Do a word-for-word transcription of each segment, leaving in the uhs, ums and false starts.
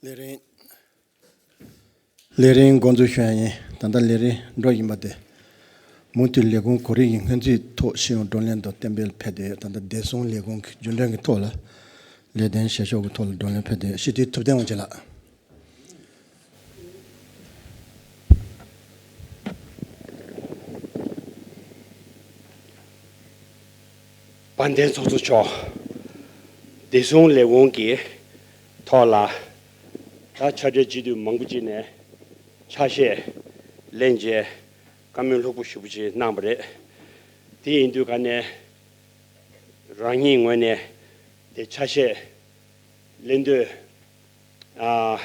ལས་རིམ། ལས་རིམ་འགོ་འཛུགས་ཞུ་ཡ་ཡིན། ད་ལྟ་ལས་རིམ་འགྲོ་བཞིན་པ་དེ། མུ་མཐུད་ལས་ཁུངས་གོ་རིམ་གྱི་སྔོན་རྩིས་ཐོག་ཤེས་ཡོན་བགྲོ་གླེང་དང་གཏན་འབེབས་ཕེབས་ཏེ། ད་ལྟ་བདེ་སྲུང་ལས་ཁུངས་ཀྱི་རྒྱུན་གྲོན་གྱི་ཐོག་ལ་ལས་དོན་བྱེད་ཕྱོགས་ཀྱི་ཐོག་ལ་བགྲོ་གླེང་ཕེབས་ཏེ། སྤྱི་འཐུས་ཐུབ་བསྟན་དབང་ཆེན་ལགས། དཔལ་ལྡན་ཚོགས་གཙོ་མཆོག་བདེ་སྲུང་ལས་ཁུངས་ཀྱི་ཐོག་ལ་ད་ཕྱག་སྦྲེལ་སྤྱི་འཐུས་མང་པོ་ཅིག་ནས་ཆ་ཤས་ལེན་བྱས་བཀའ་མོལ་ལྷུག་པོ་ཞེ་པོ་ཅིག་གནང་བ་རེད། དེ་ཡིན་དུས་ག་ནས་རང་ཉིད་ངོས་ནས་དེ་ཆ་ཤས་ལེན་འདོད་ཨ་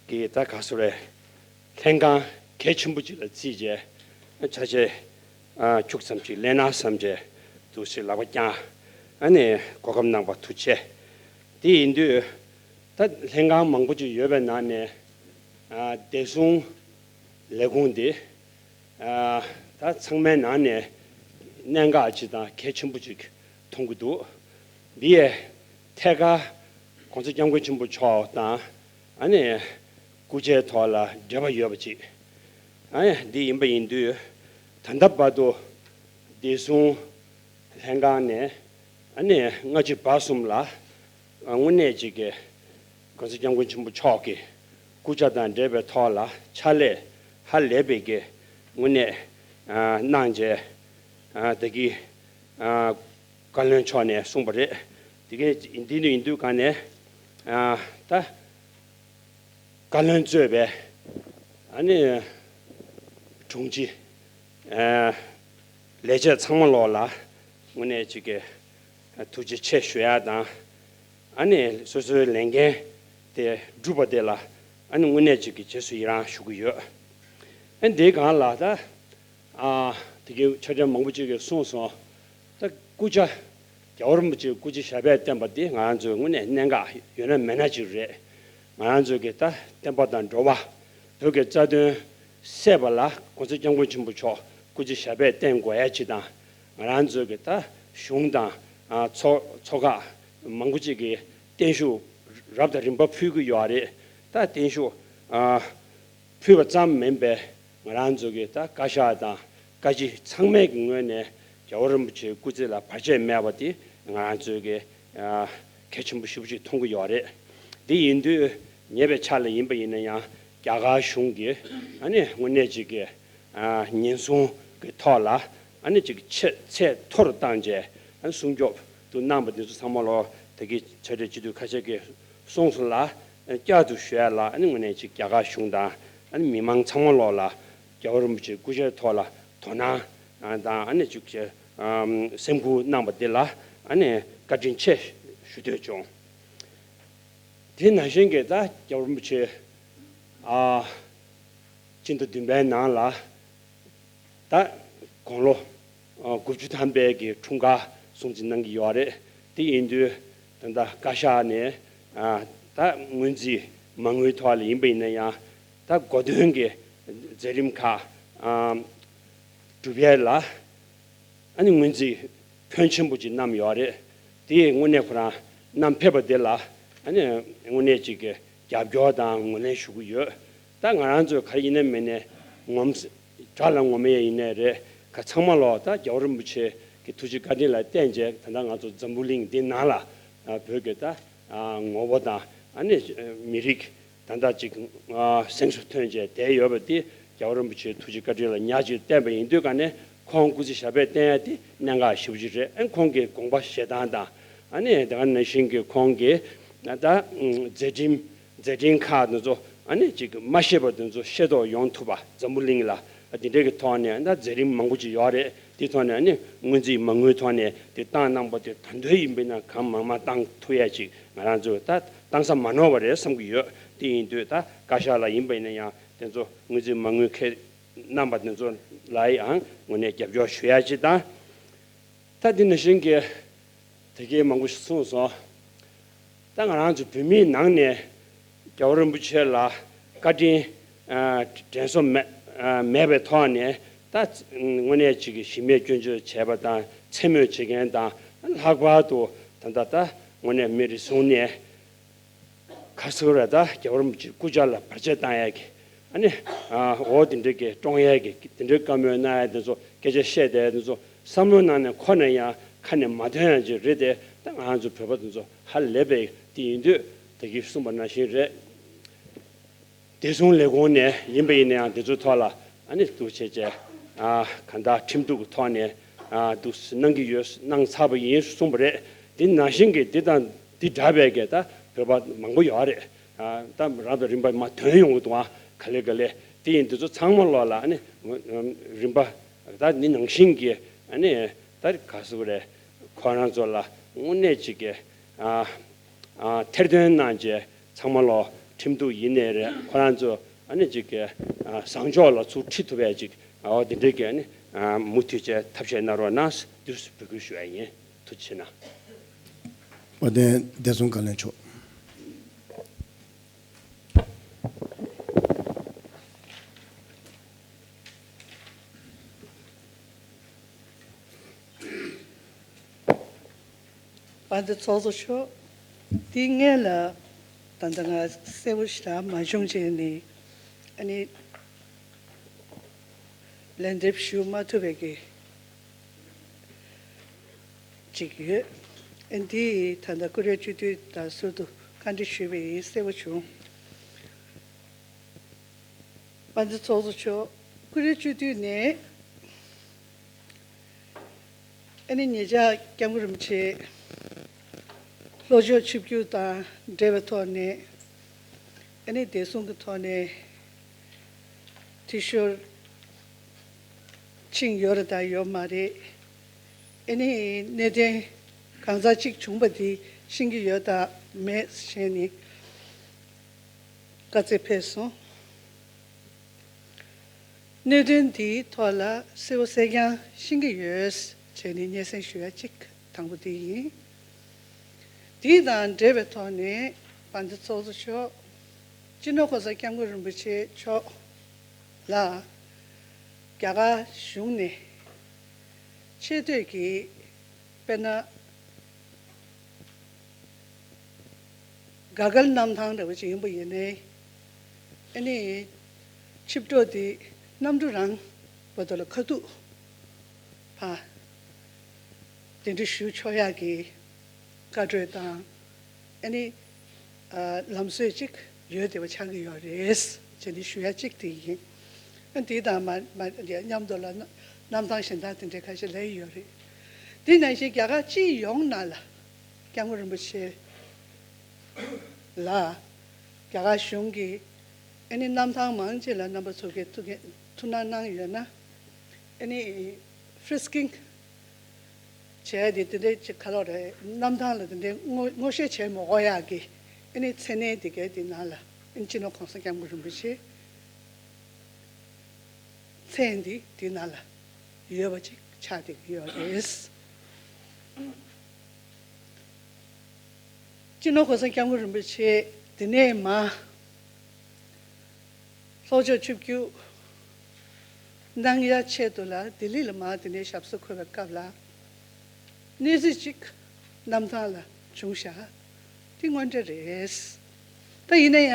ཀྱི་ད་ག་སོ་རེད། ལྷན་ཁང་གལ་ཆེན་པོ་ཅིག་ལ་བརྩིས་བྱས་ཆ་ཤས་ཨ་ཁྱུག་ཙམ་ཅིག་ལེན་ན་བསམ་བྱས་འདུག་སེ་ལག་པ་བརྐྱངས། ཨ་ནི་གོ་སྐབས་གནང་བ་ཐུགས་རྗེ་ཆེ། དེ་ཡིན་དུས་ད་ལྷན་ཁང་མང་པོ་ཅིག་ཡོད་པའི་ནང་ནས་ཨ་བདེ་སྲུང་ལས་ཁུངས་འདི་ཨ་ད་ཚང་མའི་ནང་ནས་གནད་འགག་ཅིག་དང་གལ་ཆེན་པོ་ཅིག་མཐོང་གི་འདུག་འདི་ཡས་ཐད་ཀར་༸གོང་ས་༸སྐྱབས་མགོན་ཆེན་པོ་མཆོག་དང་ཨ་ནི་སྐུ་ཕྱྭའི་ཐོག་ལ་འབྲེལ་བ་ཡོད་པ་ཅིག་ཨ་ནི་འདི་ཡིན་པ་ཡིན་དུས་ད་ལྟ་བར་དུ་བདེ་སྲུང་ལྷན་ཁང་ནས་ཨ་ནི་སྔ་ཕྱི་བར་གསུམ་ལ་དངོས་གནས་ཅིག་གི་༸གོང་ས་༸སྐྱབས་མགོན་ཆེན་པོ་མཆོག་གི་སྐུ་ཕྱྭ་དང་འབྲེལ་བའི་ཐོག་ལ་ཕྱག་ལས་ཧ་ལས་པའི་གི་དངོས་གནས་གནང་བྱས་ད་གི་བཀའ་བློན་མཆོག་ནས་གསུངས་པ་རེད། དེ་གའི་འདི་ནི་ཡིན་དུས་ག་ནས་ད་བཀའ་བློན་གཙོས་པའི་ཨ་ནི་དྲུང་ཆེ་ལས་བྱེད་ཚང་མ་ལོག་ལ་དངོས་གནས་ཅིག་གི་ཐུགས་རྗེ་ཆེ་ཞུ་ཡ་དང་། ཨ་ནི་སོ་སོའི་ལས་འགན་དེ་བསྒྲུབས་པ་དེ་ལ་ཨ་ནི་དངོས་གནས་ཅིག་གི་རྗེས་སུ་ཡི་རང་ཞུ་གི་ཡོད། ཨ་འདིའི་སྒང་ལ་ད་ཨ་དེ་གའི་ཆ་འདྲ་མང་པོ་ཅིག་གིས་གསུངས་སོང་། ད་སྐུ་ཕྱྭ་རྒྱལ་བ་རིན་པོ་ཆེའི་སྐུ་ཕྱྭ་ཞབས་པད་བརྟན་པ་འདི་ང་རང་ཚོའི་དངོས་གནས་གནད་འགག་ཡོད་ན་མེད་ན་ཅིག་རེད། ང་རང་ཚོའི་གི་ད་བསྟན་པ་དང་འགྲོ་བ་བོད་ཀྱི་རྩ་དོན་གསལ་བ་ལ་༸གོང་ས་༸སྐྱབས་མགོན་ཆེན་པོ་མཆོག་སྐུ་ཕྱྭ་ཞབས་པད་བརྟན་དགོས་ཡ་ཅིག་དང་། ང་རང་ཚོའི་གི་ད་གཞུང་དང་ཨ་ཚོགས་ཚོགས་ཁག་མང་པོ་ཅིག་གིས་བརྟན་བཞུགས་རབ་དང་རིམ་པ་ཕུལ་གི་ཡོད་རེད། ད་བརྟན་བཞུགས་ཨ་ཕུལ་བ་ཙམ་མིན་པའི་ང་རང་ཚོ་གི་ད་བཀའ་ཤག་དང་བཀའ་སྤྱི་ཚང་མའི་གི་ངོས་ནས་རྒྱལ་བ་རིན་པོ་ཆེའི་སྐུ་ཚེ་ལ་བར་ཆད་མེད་པ་དེ་ང་རང་ཚོའི་གི་ཨ་གལ་ཆེན་པོ་ཞེ་པོ་ཅིག་མཐོང་གི་ཡོད་རེད། འདི་ཡིན་དུས་ཉེ་བའི་ཆར་ལ་ཡིན་པ་ཡིན་ན་ཡང་རྒྱ་གར་གཞུང་གིས་ཨ་ནི་དངོས་གནས་ཅིག་གི་ཨ་ཉེན་སྲུང་གི་ཐོག་ལ་ཨ་ནི་ཅིག་ཆེ་ཚད་མཐོ་རུ་བཏང་བྱས་ཨ་ནི་སྲུང་སྐྱོབ་ཏུ་གནང་བ་འདི་ཚོ་ཚང་མ་ལོ་ད་གི་ཆ་འདྲ་སྤྱི་འཐུས་ཁ་ཤས་ཀྱིས་གསུངས་སོང་ལ། བསྐྱར་དུ་ཞུ་ཡ་ལ་ཨ་ནི་དངོས་གནས་ཅིག་རྒྱ་གར་གཞུང་དང་ཨ་ནི་མི་མང་ཚང་མ་ལོག་ལ་རྒྱལ་བ་རིན་པོ་ཆེའི་སྐུ་ཕྱྭའི་ཐོག་ལ་དོ་སྣང་དང་ཨ་ནི་ཅིག་སེམས་ཁུར་གནང་པ་འདི་ལ་ཨ་ནི་བཀའ་དྲིན་ཆེ་ཞུ་འདོད་བྱུང་། དེ་ནང་བཞིན་གྱི་ད་རྒྱལ་བ་རིན་པོ་ཆེ་ཨ་སྤྱི་ཟླ་བདུན་པའི་ནང་ལ་ད་དགུང་ལོ་ཨ་དགུ་བཅུ་ཐམ་པའི་གི་འཁྲུངས་སྐར་སྲུང་བརྩི་གནང་གི་ཡོད་རེད། དེ་ཡིན་དུས་ད་ལྟ་བཀའ་ཤག་ནས་ཨ་ད་སྔོན་རྩིས་མ་དངུལ་ཐོག་ལ་ཡིན་པ་ཡིན་ན་ཡང་ད་གོ་སྟོན་གྱི་མཛད་རིམ་ཁག་ཨ་སྒྲུབ་ཡས་ལ་ཨ་ནི་སྔོན་རྩིས་ཕོན་ཆེན་པོ་ཅིག་བསྣམས་ཡོད་རེད། དེ་དངོས་གནས་ཁོ་རང་བསྣམས་ཕེབས་པ་དེ་ལ་ཨ་ནི་དངོས་གནས་ཅིག་གི་རྒྱབ་སྐྱོར་དང་ངོས་ལེན་ཞུ་གི་ཡོད། ད་ང་རང་ཚོས་ག་རེ་ཡིན་ན་མིན་ནས་ངོམ་དགྲ་ལ་ངོམ་ཡས་ཡིན་ནའི་རེད། ག་ཚང་མ་ལོག་ད་རྒྱལ་བ་རིན་པོ་ཆེ་གི་ཐུགས་རྗེ་བཀའ་དྲིན་ལ་བརྟེན་བྱས་ད་ལྟ་ང་ཚོ་འཛམ་བུ་གླིང་འདི་ནང་ལ་ཨ་བོད་ཀྱི་ད་ཨ་ངོ་བོ་དང་ཨ་ནི་མི་རིགས་ད་ལྟ་ཅིག་ཨ་གཟེངས་སུ་ཐོན་བྱས་བསྡད་ཡོད་པ་འདི་རྒྱལ་བ་རིན་པོ་ཆེའི་ཐུགས་རྗེ་བཀའ་དྲིན་ལ་ཉག་གཅིག་བརྟེན་པ་ཡིན་དུས་ག་ནས་ཁོང་སྐུ་ཚེ་ཞབས་པད་བརྟན་ཡ་དེ་གནད་འགག་ཞེ་པོ་ཅིག་རེད། ཨ་ཁོང་གི་དགོངས་པ་བཞེས་སྟངས་དང་ཨ་ནི་དེ་ག་ནང་བཞིན་གྱི་ཁོང་གི་ད་མཛད་འཕྲིན་མཛད་འཕྲིན་ཁག་དེ་ཚོ་ཨ་ནི་ཅིག་མ་ཤེས་པ་དེ་ཚོ་ཤེས་རྟོགས་ཡོང་ཐུབ་པ་འཛམ་བུ་གླིང་ལ་ཨ་དེ་འདྲའི་གི་ཐོག་ནས་ད་མཛད་རིམ་མང་པོ་ཅིག་ཡོད་རེད། དེ་ཐོག་ནས་ཨ་ནི་སྔོན་རྩིས་མ་དངུལ་ཐོག་ནས་དེ་བཏང་གནང་པ་དེ་ད་དུང་ཡིན་པས་ན་གང་མང་མང་བཏང་ཐུབ་ཡ་ཅིག་ང་རང་ཚོས་ད་བཏང་ས་མ་ནོར་བ་རེད་བསམ་གྱི་ཡོད། དེ་ཡིན་དུས་ད་བཀའ་ཤག་ལ་ཡིན་པ་ཡིན་ན་ཡང་དེ་ཚོ་སྔོན་རྩིས་མ་དངུལ་ཁེ་གནང་པ་དེ་ཚོ་ལ་ཡང་དངོས་གནས་རྒྱབ་སྐྱོར་ཞུ་ཡ་ཅིག་དང་། ད་འདི་ནང་བཞིན་གྱི་དེ་གའི་མང་པོ་ཞིག་གསུངས་སོང་། ད་ང་རང་ཚོ་བོད་མིའི་ནང་ནས་རྒྱལ་བ་རིན་པོ་ཆེ་ལ་བཀའ་དྲིན་ཨ་དྲན་གསོ་མེད་ཨ་མེད་པའི་ཐོག་ནས་ད་དངོས་གནས་ཅིག་གི་གཞི་མེད་སྐྱོན་བརྗོད་བྱས་པ་དང་མཚན་སྨོད་བྱེད་མཁན་དང་ལྷག་པར་དུ་ད་ལྟ་ད་དངོས་གནས་མི་རེ་ཟུང་ནས། ག་ཟེར་ར། ད་རྒྱལ་བ་རིན་པོ་ཆེ་སྐུ་ཕྱྭ་ལ་བར་ཆད་བཏང་ཡ་གི། ཨ་ནི་འོ་དེ་འདྲ་གི་བཀྲོངས་ཡ་གི་དེ་འདྲའི་བཀའ་མོལ་གནང་ཡ་དེ་ཚོ། སྐད་ཆ་བཤད་བསྡད་ཡ་དེ་ཚོ་བསམ་བློའི་ནང་ནས་ཁོ་ནས་ཡང་ཁ་ནས་མ་ཐོན་ཡ་ཅིག་རེད་དེ། ད་ང་ཚོ་བོད་པ་དེ་ཚོ་ཧ་ལས་པའི་དེ་ཡིན་དུས། ད་གིན་གསུངས་པ་ནང་བཞིན་རེད། བདེ་སྲུང་ལས་ཁུངས་ནས་ཡིན་པ་ཡིན་ན་ཡང་དེ་ཚོའི་ཐོག་ལ་ཨ་ནི་འདུག་བྱས་བྱས། ཨ་གང་ལྟར་ཁྲིམས་གཏུག་གི་ཐོག་ནས་ཨ་འདུག་གནང་གི་ཡོད། གནང་ཚར་བ་ཡིན་གསུངས་པ་རེད། དེ་ནང་བཞིན་གྱི་འདི་དང་འདི་འདྲ་བའི་གི་ད་བོད་པ་མང་པོ་ཡོད་རེད། ཨ་ད་རང་དང་རིམ་པ་མར་ཐོན་ཡོང་གི་འདུག་ཨ། ག་ལེ་ག་ལེ། དེ་ཡིན་དུས་ཚོ་ཚང་མ་ལོག་ལ་ཨ་ནི་རིམ་པ་ད་འདི་ནང་བཞིན་གྱི་ཨ་ནི་ད་ག་ཟེར་དགོས་རེད། ཁོ་རང་ཚོ་ལ་དངོས་གནས་ཅིག་གི་ཨ་ཨ་ཐེར་འདོན་གནང་བྱས། ཚང་མ་ལོག་ཁྲིམས་གཏུག་ཡིན་ནའི་རེད། ཁོ་རང་ཚོ་ཨ་ནི་ཅིག་གི་ཨ་བཟང་ཕྱོགས་ལ་ཚུར་ཁྲིད་ཐུབ་པའི་ཅིག་ཨ་འོ་དེ་འདྲའི་གི་ཨ་ནི་ཨ་མུ་མཐུད་བྱས་ཐབས་ཤེས་གནང་རོགས་གནང་། དུས་སུ་འབོད་སྐུལ་ཞུ་ཡ་ཡིན། ཐུགས་རྗེ་གནང་། དཔལ་ལྡན་བདེ་སྲུང་བཀའ་བློན་མཆོག་དཔལ་ལྡན་ཚོགས་གཙོ་མཆོག་དེ་སྔོན་ལ་ད་ལྟ་ང་གསལ་པོ་ཞེ་དྲག་མ་བྱུང་བྱས་ནས། ཨ་ནི་ལན་འདེབས་ཞུ་མ་ཐུབ་པའི་གི་ཅིག་ཡོད། ཨ་འདི་ད་ལྟ་ཀུ་རེ་སྤྱི་འཐུས་དང་ཟུར་དུ་བཀའ་འདྲི་ཞུས་པ་ཡིན། གསལ་པོ་བྱུང་། དཔལ་ལྡན་ཚོགས་གཙོ་མཆོག་ཀུ་རེ་སྤྱི་འཐུས་ནས་ཨ་ནི་ཉེ་ཆར་སྐྱབས་མགོན་རིན་པོ་ཆེ་ལྷོ་ཕྱོགས་ཆིབས་བསྒྱུར་དང་འབྲེལ་བའི་ཐོག་ནས། ཨ་ནི་བདེ་སྲུང་གི་ཐོག་ནས་འཐུས་ཤོར་ཕྱིན་ཡོད་རེད་དང་ཡོད་མ་རེད། ཨ་ནི་གནད་དོན་གང་ཟག་གཅིག་བྱུང་པ་དེ་ཤེས་ཀྱི་ཡོད་དང་མེད་ཞེས་ནས་བཀའ་སྩལ་ཕེབས་སོང་། གནད་དོན་འདིའི་ཐོག་ལ་གསལ་པོ་གསལ་རྐྱང་ཤེས་ཀྱི་ཡོད་བྱས་ནས་སྙན་སེང་ཞུ་ཡ་གཅིག་དང་པོ་དེ་ཡིན། དེ་དང་འབྲེལ་བའི་ཐོག་ནས་དཔལ་ལྡན་ཚོགས་གཙོ་མཆོག་སྤྱི་ནོར་༸གོང་ས་༸སྐྱབས་མགོན་རིན་པོ་ཆེ་མཆོག་ལ་རྒྱ་གར་གཞུང་ནས་ཆེ་བསྟོད་ཀྱི་དཔེར་ན་དགའ་དགའ་གནམ་ཐང་འདྲ་བོ་ཅིག་ཡིན་པ་ཡིན་ནའི། ཨ་ནི་ཆིབས་གྲོགས་དེ་གནམ་གྲུ་རང་བར་དུ་ལ་ཁ་ཐུག་ཕར་གདན་འདྲེན་ཞུ་ཆོག་ཡག་གི་བཀའ་གྲོས་དང་། ཨ་ནི་ཨ་ལམ་སྲོལ་ཅིག་ཡོད་བསྡད་པ་ཆགས་ཀྱི་ཡོད་རེད་ཅེས་ནི་ཞུ་ཡ་གཅིག་དེ་ཡིན། ཨ་དེ་དང་མ་མ་མཉམ་དུ་ལ་གནམ་ཐང་གཞན་དག་དེ་འདྲའི་ཁ་ཤས་ལས་ཡོད་རེད། དེ་ནང་བཞིན་རྒྱ་གར་སྤྱི་ཡོངས་ནང་ལ་སྐྱབས་མགོན་རིན་པོ་ཆེ་ལ་རྒྱ་གར་གཞུང་གིས་ཨ་ནི་གནམ་ཐང་མང་ཆེ་ལ་རྣམ་པ་ཚོ་གིས་ཐུགས་ཐུགས་སྣང་གནང་ཡོད་ན། ཨ་ནི་ཧྥི་རི་སི་ཀིང་བྱས་ཏེ་དེ་འདྲའི་ཅིག་ག་ལོག་རེད། གནམ་ཐང་ལ་དེ་འདྲའི་ངོ་ངོ་ཤེས་བྱེད་མ་དགོས་ཡག་གི་ཨ་ནི་མཚན་གནས་དེ་གའི་དེ་ནང་ལ་ཨ་ནི་སྤྱི་ནོར་༸གོང་ས་༸སྐྱབས་མགོན་རིན་པོ་ཆེ་མཚན་འདི་དེ་ནང་ལ་ཡོད་པ་ཅིག་ཆགས་བསྡད་ཀྱི་ཡོད་རེད། སྤྱི་ནོར་༸གོང་ས་༸སྐྱབས་མགོན་རིན་པོ་ཆེ་འདི་ནས་མར་ལྷོ་ཕྱོགས་ཆིབས་བསྒྱུར་གནང་ཡ་ཆེད་དུ་ལ་ལྡི་ལི་ལ་མར་དེ་ནས་ཞབས་སོར་འཁོད་པའི་སྐབས་ལ་གནས་ཚུལ་ཅིག་གནམ་ཐང་ལ་བྱུང་ཤག་དེ་དངོས་འབྲེལ་རེད། ད་ཡིན་ན་ཡང་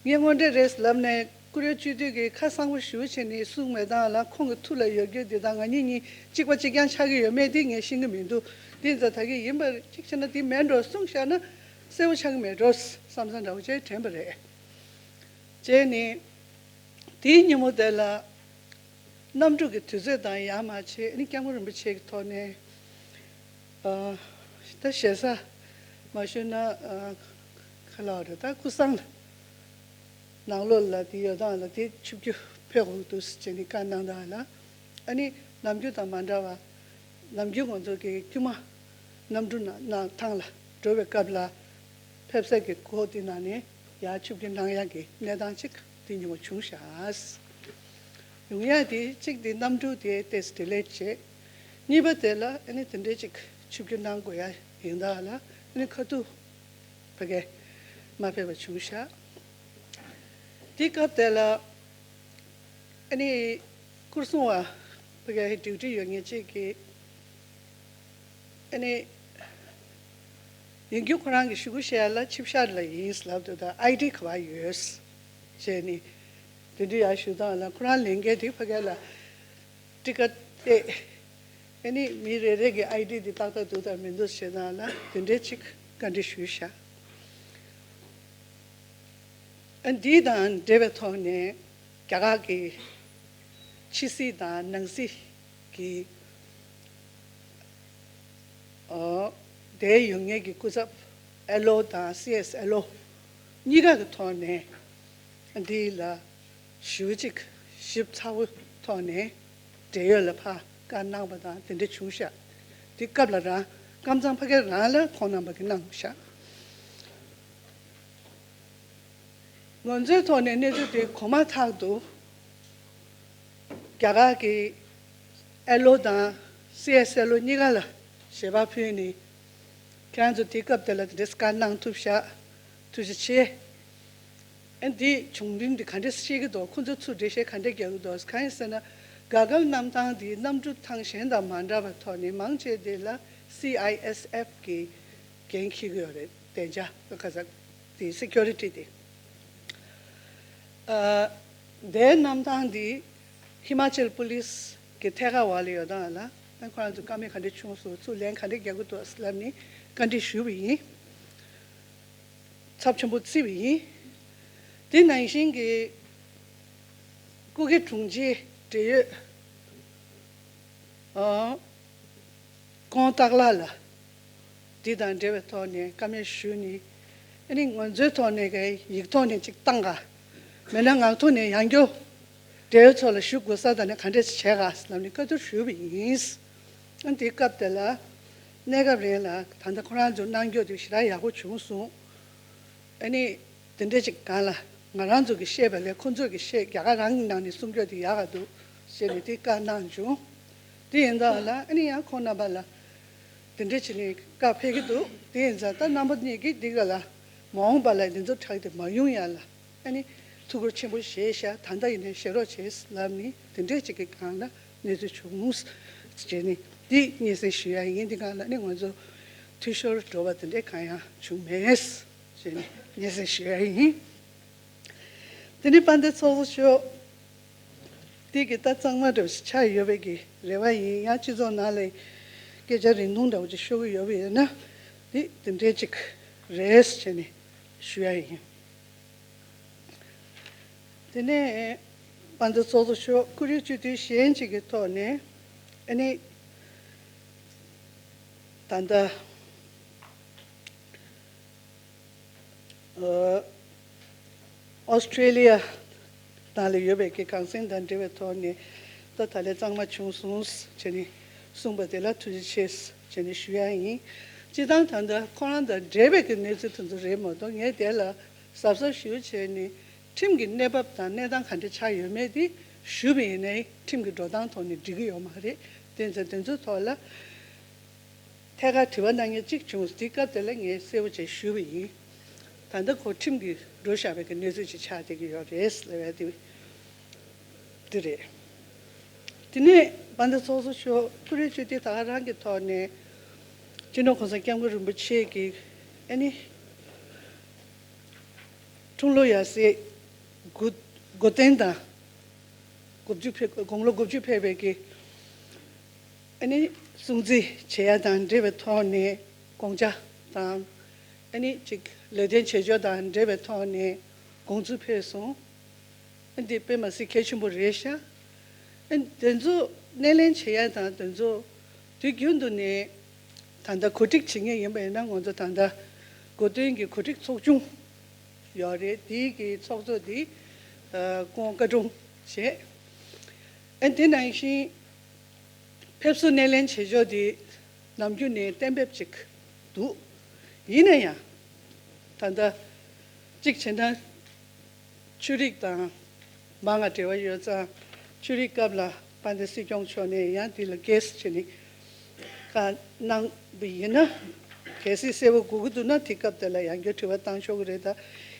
ངས་དངོས་འབྲེལ་རེད་ལབ་ནས་ཀུ་རེ་སྤྱི་འཐུས་ཀྱིས་ཁ་གསང་པོ་ཞུ་བྱས་ནས་གསུངས་མེད་སྟངས་ལ། ཁོང་གི་ཐུགས་ལ་ཡོད་རྒྱུ་འདི་དང་ང་གཉིས་གཉིས་གཅིག་པ་གཅིག་རྐྱང་ཆགས་ཀྱི་ཡོད་མེད་དེ་ངས་ཤེས་ཀྱི་མི་འདུག་འདི་ད་ད་གིན་ཡིན་པ་གཅིག་བྱས་ན་དེ་མེད་འགྲོ་གསུངས་བཞག་ན་གསལ་པོ་ཆགས་ཀྱི་མེད་འགྲོ་བསམ་བསམ་འདྲ་བོ་ཅིག་དྲན་པ་རེད། བྱས་ནས་དེའི་ཉིན་མོ་དེ་ལ་གནམ་གྲུ་གི་དུས་ཚོད་དང་ཡར་མར་བྱས་ནས་སྐྱབས་མགོན་རིན་པོ་ཆེ་གི་ཐོག་ནས། ཨ་ད་ཞེ་ས་མ་ཞུས་ན་ཨ་ག་ལབ་རེད། ད་སྐུ་སྲུང་ལ་ནང་ལོགས་ལ་དེ་ཡོད་སྟངས་ལ་དེ་ཆིབས་བསྒྱུར་ཕེབས་དགོས་འདུག་ཟེར་ནས་བཀའ་གནང་སྟངས་ལ། ཨ་ནི་ནམ་རྒྱུན་དང་མ་འདྲ་བ། ནམ་རྒྱུན་ང་ཚོ་གི་དཀྱུས་མ་གནམ་གྲུ་ནང་ནང་ཐང་ལ་འགྲོ་བའི་སྐབས་ལ་ཕེབས་ས་གི་སྒོ་དེ་ནང་ནས་ཡར་ཆིབས་བསྒྱུར་གནང་ཡག་གི་གནས་སྟངས་ཅིག་དེ་ཉིན་མོ་བྱུང་ཤག་ཡོང་ཡ་དེ་གཅིག་དེ་གནམ་གྲུ་དེ་ཏོག་ཙམ་ཌི་ལེ་བྱས། གཉིས་པ་དེ་ལ་ཨ་ནི་དེ་འདྲའི་ཅིག་ཆིབས་བསྒྱུར་གནང་དགོས་ཡ་ཡིན་ད་ལ་ཨ་ནི་ཁ་ཐུག་ཕ་གི་མ་ཕེབས་པ་བྱུང་ཤག་དེ་སྐབས་དེ་ལ་ཨ་ནི་སྐུ་སྲུང་བ་ཕ་གི་ཌིའུ་ཊི་ཡོད་མཁན་གཅིག་གིས་ཨ་ནི་ ཡིན་རྒྱུ་ཁོ་རང་གི་ཞུ་སྐུལ་བཤད་ཡ་ལ་ཆིབས་ཞབས་ལ་ཡིན་ལབ་འདུག་ད་ཨའི་ཌི་ག་པར་ཡོད་ཟེར་ནས་དེ་འདྲ་ཡར་ཞུ་སྟངས་ལ་ཁོ་རང་ལས་འགན་དེ་ཕ་གི་ལ་ཊི་ཀ་སྟེ། ཨ་ནི་མི་རེ་རེ་གི་ཨའི་ཌི་དེ་ཏག་ཏག་འདུག་དང་མི་འདུག་བྱེད་སྟངས་ལ་དེ་འདྲའི་ཅིག་བཀའ་འདྲི་ཞུས་ཤག་ཨ་འདི་དང་འབྲེལ་བའི་ཐོག་ནས་རྒྱ་གར་གྱི་ཕྱི་སྲིད་དང་ནང་སྲིད་ཀྱི་ཨོ། དེའི་ཡོད་ངེས་ཀྱི་སྐུ་ཚབ་ཨེལ་ཨོ་དང་སི་ཨེས་ཨེལ་ཨོ་གཉིས་ཀ་གི་ཐོག་ནས་འདི་ལ་ཞུ་གཅིག་ཞིབ་ཚགས་པོའི་ཐོག་ནས་འབྲེལ་ཡོད་ལ་ཕར་བཀའ་གནང་བ་དང་དེ་འདྲ་བྱུང་ཤག་དེ་སྐབས་ལ་རང་ཀམ་ཚང་ཕ་གི་རང་ལ་ཁོང་རྣམ་པ་གིས་གནང་ཤག་ང་ཚོའི་ཐོག་ནས་གནས་ཚུལ་དེ་གོ་མ་ཐག་ཏུ་རྒྱ་གར་གྱི་ཨེལ་ཨོ་དང་སི་ཨེས་ཨེལ་ཨོ་གཉིས་ཀ་ལ་ཞལ་པར་ཕུལ་ནས་ཁྱེད་རང་ཚོ་དེ་སྐབས་དེ་ལ་དེ་འདྲས་བཀའ་གནང་ཐུབ་ཤག་ཐུགས་རྗེ་ཆེ། ཨ་འདི་བྱུང་རིམ་འདི་ག་འདྲས་ཤེས་ཀྱི་འདུག་ཁོ་ཚོ་ཚུར་འགྲེལ་བཤད་ག་འདྲས་རྒྱག་གི་འདུག་གང་ཡིན་ཟེར་ན་དགའ་སྐལ་གནམ་ཐང་འདི་གནམ་གྲུ་ཐང་གཞན་དང་མ་འདྲ་བའི་ཐོག་ནས་མང་ཆེ་དེ་ལ་སི་ཨའི་ཨེས་ཨེཕ་གི་འགན་འཁྱེར་གྱི་ཡོད་རེད། བདེ་འཇགས་ག་ས་དེ་སི་ཀུ་རི་ཊི་དེ། ཨ་དེའི་གནམ་ཐང་འདི་ཧི་མ་ཅལ་པུ་ལིས་ཀྱི་ཐད་ཀར་འོག་ལ་ཡོད་སྟངས་ལ་ཨ་ཁོ་རང་ཚོ་བཀའ་མོལ་ག་འདྲས་བྱུང་སོང་། ཚུར་ལན་ག་འདྲས་རྒྱག་གི་འདུག་ལབ་ནས་བཀའ་འདྲི་ཞུས་པ་ཡིན། ཚབས་ཆེན་པོ་བརྩིས་པ་ཡིན། དེ་ནང་བཞིན་གྱི་སྐུ་སྒེར་དྲུང་ཆེ་འབྲེལ་ཡོད་ཨ་ཀོང་སྟག་ལགས་ལ་འདི་དང་འབྲེལ་བའི་ཐོག་ནས་བཀའ་མོལ་ཞུས་ནས་ཨ་ནི་ང་ཚོའི་ཐོག་ནས་ཀྱི་ཡིག་ཐོག་ནས་ཅིག་བཏང་ག་མེད་ན་ངག་ཐོག་ནས་ཡང་བསྐྱར་འབྲེལ་ཡོད་ཚོ་ལ་ཞུ་དགོས་ས་དང་ནི་ག་འདྲས་བྱས་ག་ལབ་ནས་བཀའ་བསྡུར་ཞུས་པ་ཡིན། ཨ་འདི་སྐབས་དེ་ལ་གནས་སྐབས་རིང་ལ་ད་ལྟ་ཁོ་རང་ཚོ་གནང་རྒྱུ་དེ་ཞེ་དྲག་ཡག་པོ་བྱུང་སོང་། ཨ་ནི་དེ་འདྲ་ཅིག་སྒང་ལ་ང་རང་ཚོ་གིས་བཤད་པ་ལས་ཁོ་ཚོ་གིས་བཤད་རྒྱ་གར་རང་གི་ནང་ནས་གསུང་རྒྱུ་དེ་ཡག་ག་འདུག་ཟེར་ནས་དེ་བཀའ་གནང་བྱུང་། དེ་ཡིན་ཙང་ལ་ཨ་ནི་ཡང་ཁོང་རྣམ་པ་ལ་དེ་འདྲ་བྱས་ནས་བཀའ་ཕེབས་ཀྱི་འདུག་དེ་ཡིན་ཙང་ད་རྣམ་པ་གཉིས་ཀྱིས་འདི་ག་ལ་མ་འོངས་པ་ལ་འདི་ཚོ་དྲག་དེ་མ་ཡོང་ཡ་ལ་ཨ་ནི་ཐུགས་ཁུར་ཆེན་པོ་བཞེས་ཤག་ད་ལྟ་ཡིན་ནའི་བཞེས་རོགས་བྱེད་ལབ་ནས་དེ་འདྲ་ཅིག་གི་སྒང་ལ་གནས་ཚུལ་བྱུང་ཟེར་ནས་འདི་སྙན་སེང་ཞུ་ཡ་ཡིན། འདི་སྒང་ལ་ཨ་ནི་ང་ཚོ་འཐུས་ཤོར་འགྲོ་བ་དེ་འདྲ་གང་ཡང་བྱུང་མེད། ཞེས་ནས་སྙན་སེང་ཞུ་ཡ་ཡིན། དེ་ནས་དཔལ་ལྡན་ཚོགས་གཙོ་མཆོག་འདི་གི་ད་གཙང་མ་འདྲ་བོ་ཞིག་ཆགས་ཡོད་པའི་གི་རེ་བ་ཡིན། ཡང་སྤྱི་ཚོགས་ནང་ལ་སྐད་ཆ་རིང་ཐུང་འདྲ་བོ་ཅིག་ཤོད་ཀྱི་ཡོད་པ་ཡིན་ན་འདི་དེ་འདྲའི་ཅིག་རེད་ཞེས་ནས་ཞུ་ཡ་ཡིན། དེ་ནས་དཔལ་ལྡན་ཚོགས་གཙོ་མཆོག་ཀུ་རེ་སྤྱི་འཐུས་གཞན་ཅིག་གི་ཐོག་ནས་ཨ་ནི་ད་ལྟ་ཨོ་སི་ཀྲེ་ལི་ཡ་ནང་ལ་ཡོད་པའི་གི་གངས་སེང་དང་འབྲེལ་བའི་ཐོག་ནས་ད་ད་ལས་གཙང་མ་བྱུང་སོང་བྱས་ནས་གསུངས་པ་དེ་ལ་ཐུགས་རྗེ་ཆེ་བྱས་ནས་ཞུ་ཡ་ཡིན། སྤྱིར་བཏང་ད་ལྟ་ཁོ་རང་དང་འབྲེལ་བའི་གི་གནས་ཚུལ་དེ་ཚོ་རེད་མ་གཏོགས་ངས་དེ་ལ་གཟབ་གཟབ་ཞུ་བྱས་ནས་ཁྲིམས་ཀྱི་གནས་བབ་དང་གནས་སྟངས་ག་འདྲ་ཆགས་ཡོད་མེད་དེ་ཞུས་པ་ཡིན་ནའི་ཁྲིམས་ཀྱི་འགྲོ་སྟངས་ཐོག་ནས་འགྲིག་གི་ཡོད་མ་རེད། དེ་ཚོ་དེ་ཚོའི་ཐོག་ལ། ཐད་ཀར་དྲི་བ་གནང་མཁན་གཅིག་བྱུང་། དེ་སྐབས་དེ་ལ་ངས་གསལ་པོ་བྱས་ཞུས་པ་ཡིན། ད་ལྟ་ཁོ་ཁྲིམས་ཀྱིས་འགྲོ་བཞག་པའི་གི་གནས་ཚུལ་ཅིག་ཆགས་བསྡད་ཀྱི་ཡོད་རེད་ལབ་ཡ་དེ་དེ་རེད། དེ་ནས་དཔལ་ལྡན་ཚོགས་གཙོ་མཆོག་ཀུ་རེ་སྤྱི་འཐུས་ད་ག་རང་གི་ཐོག་ནས་སྤྱི་ནོར་༸གོང་ས་༸སྐྱབས་མགོན་རིན་པོ་ཆེ་གི་ཨ་ནི་འཁྲུངས་ལོ་ཡར་སའི་དགུ་དགུ་སྟོན་དང་དགུ་བཅུ་ཕེབས་དགུང་ལོ་དགུ་བཅུ་ཕེབས་པའི་གི་ཨ་ནི་སྲུང་བརྩི་བྱེད་ཡ་དང་འབྲེལ་བའི་ཐོག་ནས་དགོངས་འཆར་དང་ཨ་ནི་ཅིག་ལེགས་བསྟན་བྱེད་ཕྱོགས་དང་འབྲེལ་བའི་ཐོག་ནས་དགོངས་ཚུལ་ཕེབས་སོང་། ཨ་འདི་དཔེ་མ་སྲིད་གལ་ཆེན་པོ་རེད་ཤག་ཨ་དེ་ཚོ་སྣེ་ལེན་བྱེད་ཡ་དང་དེ་ཚོ་དུས་རྒྱུན་དུ་ནས་ད་ལྟ་གོ་སྒྲིག་བྱེད་མཁན་ཡིན་པ་ཡིན་ན་ང་ཚོ་ད་ལྟ་གོ་སྟོན་གྱི་གོ་སྒྲིག་ཚོགས་ཆུང་ཡོད་རེད། དེའི་གི་ཚོགས་གཙོ་དེ་ཨ་ཀོང་བཀའ་དྲུང་བྱས། ཨ་དེ་ནང་བཞིན་ཕེབས་བསུ་སྣེ་ལེན་བྱེད་ཕྱོགས་དེ་ནམ་རྒྱུན་ནས་གཏན་འབེབས་ཅིག་འདུག་ཡིན་ན་ཡང་ད་ལྟ་གཅིག་བྱས་ན་ཆོས་རིག་དང་མང་ང་འབྲེལ་བ་ཡོད་ཙང་ཆོས་རིག་སྐབས་ལ་དཔལ་ལྡན་སྲིད་སྐྱོང་མཆོག་ནས་ཡང་འདི་ལ་དགེ་བསུ་བྱས་ནས་བཀའ་གནང་བ་ཡིན་ན་གལ་སྲིད་གསལ་པོ་དགོས་ཀྱི་འདུག་ན་དེ་སྐབས་དེ་ལ་ཡང་བསྐྱར་དྲི་བ་བཏང་ཆོག་གི་རེད། ད་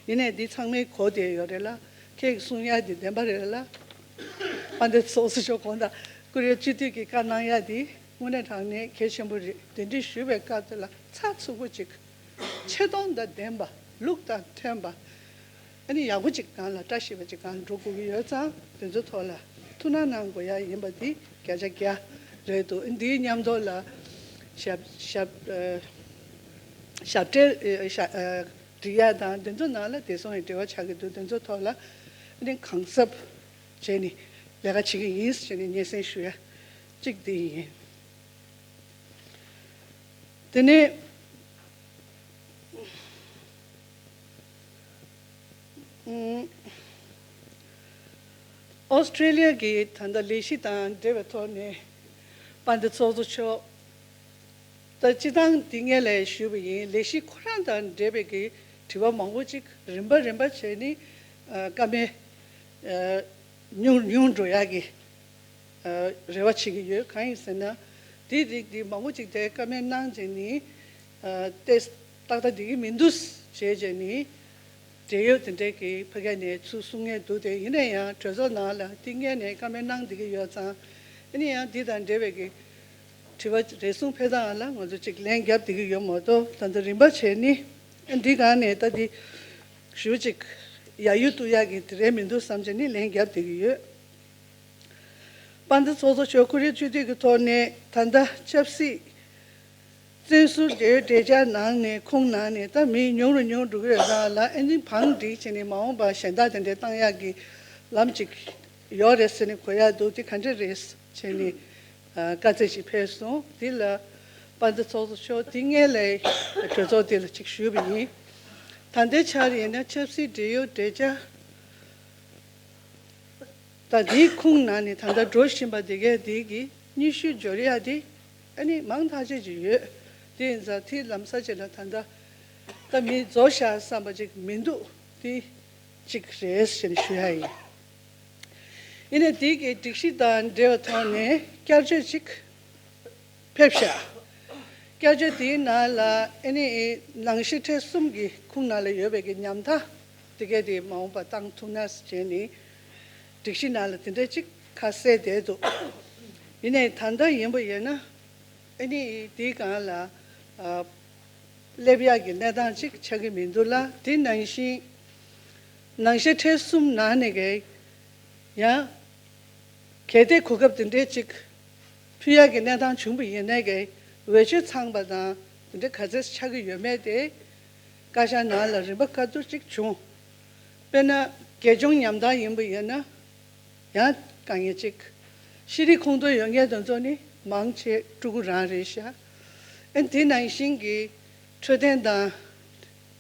ཡིན་ནའི་འདི་ཚང་མས་གོ་བསྡད་ཡོད་རེད་ལ། ཁྱེད་ཀྱིས་གསུང་ཡ་དེ་བདེན་པ་རེད་ལ། དཔལ་ལྡན་ཚོགས་གཙོ་མཆོག་དགོངས་དག་ཀུ་རེ་སྤྱི་འཐུས་ཀྱིས་བཀའ་གནང་ཡ་དེ་དངོས་གནས་དྲང་གནས་གལ་ཆེན་པོ་རེད། དེ་འདྲ་ཞུས་པའི་སྐབས་དེ་ལ་ཚགས་ཚུད་པོ་ཅིག་ ཆེ་མཐོང་དང་ལྡན་པ། ལུགས་དང་མཐུན་པ། ཨ་ནི་ཡག་པོ་ཅིག་སྒང་ལ་བཀྲ་ཤིས་པ་ཅིག་སྒང་ལ་འགྲོ་དགོས་ཀྱི་ཡོད་ཙང་། དེ་ཚོའི་ཐོག་ལ་ཐུགས་སྣང་གནང་དགོས་ཡ་ཡིན་པ་འདི་བརྒྱ་ཆ་བརྒྱ་རེད་འདུག་འདིའི་མཉམ་དུ་ལ་ཞབས་ཞབས་ཨ་ཞབས་བྲལ་ཨ་ཞབས་ཨ་སྒྲིག་ཡ་དང་དེ་ཚོ་ནང་ལ་བདེ་སྲུང་ཡི་འབྲེལ་བ་ཆགས་ཀྱི་འདུག་དེ་ཚོའི་ཐོག་ལ་ཨ་ནི་གང་ཟབ་བྱས་ནས་ལས་ཀ་བྱེད་ཀྱི་ཡིན་ཟེར་ནས་སྙན་སེང་ཞུ་ཡ་གཅིག་འདི་ཡིན། དེ་ནས་ཨོ་སི་ཀྲེ་ལི་ཡ་གི་ད་ལྟ་ལས་གཞི་དང་འབྲེལ་བའི་ཐོག་ནས་དཔལ་ལྡན་ཚོགས་གཙོ་མཆོག་ད་སྤྱི་བཏང་འདི་ངས་ལས་ཞུས་པ་ཡིན། ལས་གཞི་ཁོ་རང་དང་འབྲེལ་བའི་གི་དྲི་བ་མང་པོ་ཅིག་རིམ་པ་རིམ་པ་བྱས་ནས་ཨ་བཀའ་མོལ་ཨ་ཉུང་ཉུང་འགྲོ་ཡག་གི་ཨ་རེ་བ་བྱེད་ཀྱི་ཡོད། གང་ཡིན་ཟེར་ན། དེའི་རིགས་འདི་མང་པོ་ཅིག་དེ་བཀའ་མོལ་གནང་བྱས་ནས་ཨ་ཏེས་ཏག་ཏག་འགྲིག་གི་མི་འདུག་བྱས་བྱས་ནས་འབྲེལ་ཡོད་དེ་འདྲས་ཀྱི་ཕ་གི་ནས་ཚུར་གསུང་མཁན་འདུག་དེ་ཡིན་ན་ཡང་གྲོས་ཚོགས་ནང་ལ་འདི་སྔོན་ནས་བཀའ་མོལ་གནང་བསྡད་ཀྱི་ཡོད་ཙང་། ཨ་ནི་ཡང་འདི་དང་འབྲེལ་བའི་གི་དྲི་བ་རེ་ཟུང་ཕེབས་སྟངས་ལ་ང་ཚོ་ཅིག་ལན་རྒྱབ་བསྡད་ཀྱི་ཡོད་མ་གཏོགས། ད་ལྟ་རིམ་པ་བྱས་ནས་འདི་སྒང་ནས་ད་འདི་ཞུ་ཅིག་ཡ་ཡུ་བཏུ་ཡག་གི་དེ་རེད་མི་འདུག་བསམ་བྱས་ནས་ལན་རྒྱབ་བསྡད་ཀྱི་ཡོད། དཔལ་ལྡན་ཚོགས་གཙོ་མཆོག་ཀུ་རེ་བཅུ་དུས་ཀྱི་ཐོག་ནས་ད་ལྟ་ཆབ་སྲིད་བཙོན་ཟུར་འབྲེལ་ཡོད་གྲོས་འཆར་ནང་ནས་ཁུངས་ནང་ནས་ད་མི་ཉུང་རུ་ཉུང་འགྲོ་གི་ཡོད་ཙང་ལ། ཨ་ནི་བང་སྒྲིག་བྱས་ནས་མ་འོངས་པ་གཞན་དག་དེ་འདྲའི་བཏང་ཡག་གི་ལམ་ཅིག་ཡོད་རེད་ཟེར་ནས་གོ་ཡག་འདུག་དེ་ག་འདྲ་རེད་བྱས་ནས་ཨ་བཀའ་རྩད་ཅིག་ཕེབས་སོང་། དེ་ལ་དཔལ་ལྡན་ཚོགས་གཙོ་མཆོག་དེ་སྔོན་ལ་གྲོས་ཚོགས་དེ་ལ་ཅིག་ཞུས་པ་ཡིན། ད་ལྟའི་ཆར་ཡིན་ན་ཆབ་སྲིད་འབྲེལ་ཡོད་གྲོས་འཆར་ད་དེའི་ཁུངས་ནང་ནས་ད་ལྟ་འགྲོ་བཞིན་པ་དེ་གའི་དེ་གི་སྙན་ཞུ་འབྱོར་ཡག་དེ་ཨ་ནི་མང་ཐག་ཆོད་ཅིག་ཡོད། དེ་ཡིན་ཙང་དེ་ལམ་སང་ཅིག་ལ་ད་ལྟ་ད་མི་རྫོགས་ཤག་བསམ་པ་ཅིག་མི་འདུག་དེ་གཅིག་རེད་ཟེར་ནས་ཞུ་ཡག་ཡིན། ཡིན་ནའི་དེ་གི་སྒྲིག་གཞི་དང་འབྲེལ་བའི་ཐོག་ནས་བསྐྱར་བཅོས་ཅིག་ཕེབས་ཤག་བསྐྱར་བཅོས་དེའི་ནང་ལ་ཨ་ནི་ནང་གཞི་ཁྲལ་གསུམ་གྱི་ཁུངས་ནང་ལ་ཡོད་པའི་གི་ཉམ་ཐག་དེ་གས་དེ་མ་འོངས་པ་བཏང་ཐུབ་ན་བྱས་ནས་སྒྲིག་གཞི་ནང་ལ་དེ་འདྲ་ཅིག་ཁ་གསལ་བསྡད་འདུག་ཡིན་ནའི་ད་ལྟ་ཡིན་པ་ཡིན་ན་ཨ་ནི་དེའི་སྒང་ལ་ཨ་སླེབས་ཡག་གི་གནས་སྟངས་ཅིག་ཆགས་ཀྱི་མི་འདུག་ལ། དེ་ནང་བཞིན་ནང་གཞི་ཁྲལ་གསུམ་ནང་ནས་གི་ཡང་གལ་ཏེ་གོ་སྐབས་དེ་འདྲས་ཅིག་ཕུལ་ཡག་གི་གནས་སྟངས་བྱུང་བ་ཡིན་ནའི་གི་འོས་ཆོས་ཚང་པ་དང་དེ་འདྲ་ག་ཚད་ཆགས་ཀྱི་ཡོད་མེད་དེ་བཀའ་ཤག་ནང་ལ་རིམ་པ་བཀའ་བསྡུར་ཅིག་བྱུང་། དཔེར་ན་རྒྱལ་གཅེས་ཉམ་ཐག་ཡིན་པ་ཡིན་ན་ཡང་དཀའ་ངལ་ཅིག་ཤེས་རིག་ཁོངས་གཏོགས་ཡོད་མཁན་དེ་ཚོ་ནི་མང་ཆེ་ཕྲུ་གུ་རང་རེད་ཤག་ཨ་དེ་ནང་བཞིན་གྱི་འཕྲོད་བསྟེན་དང་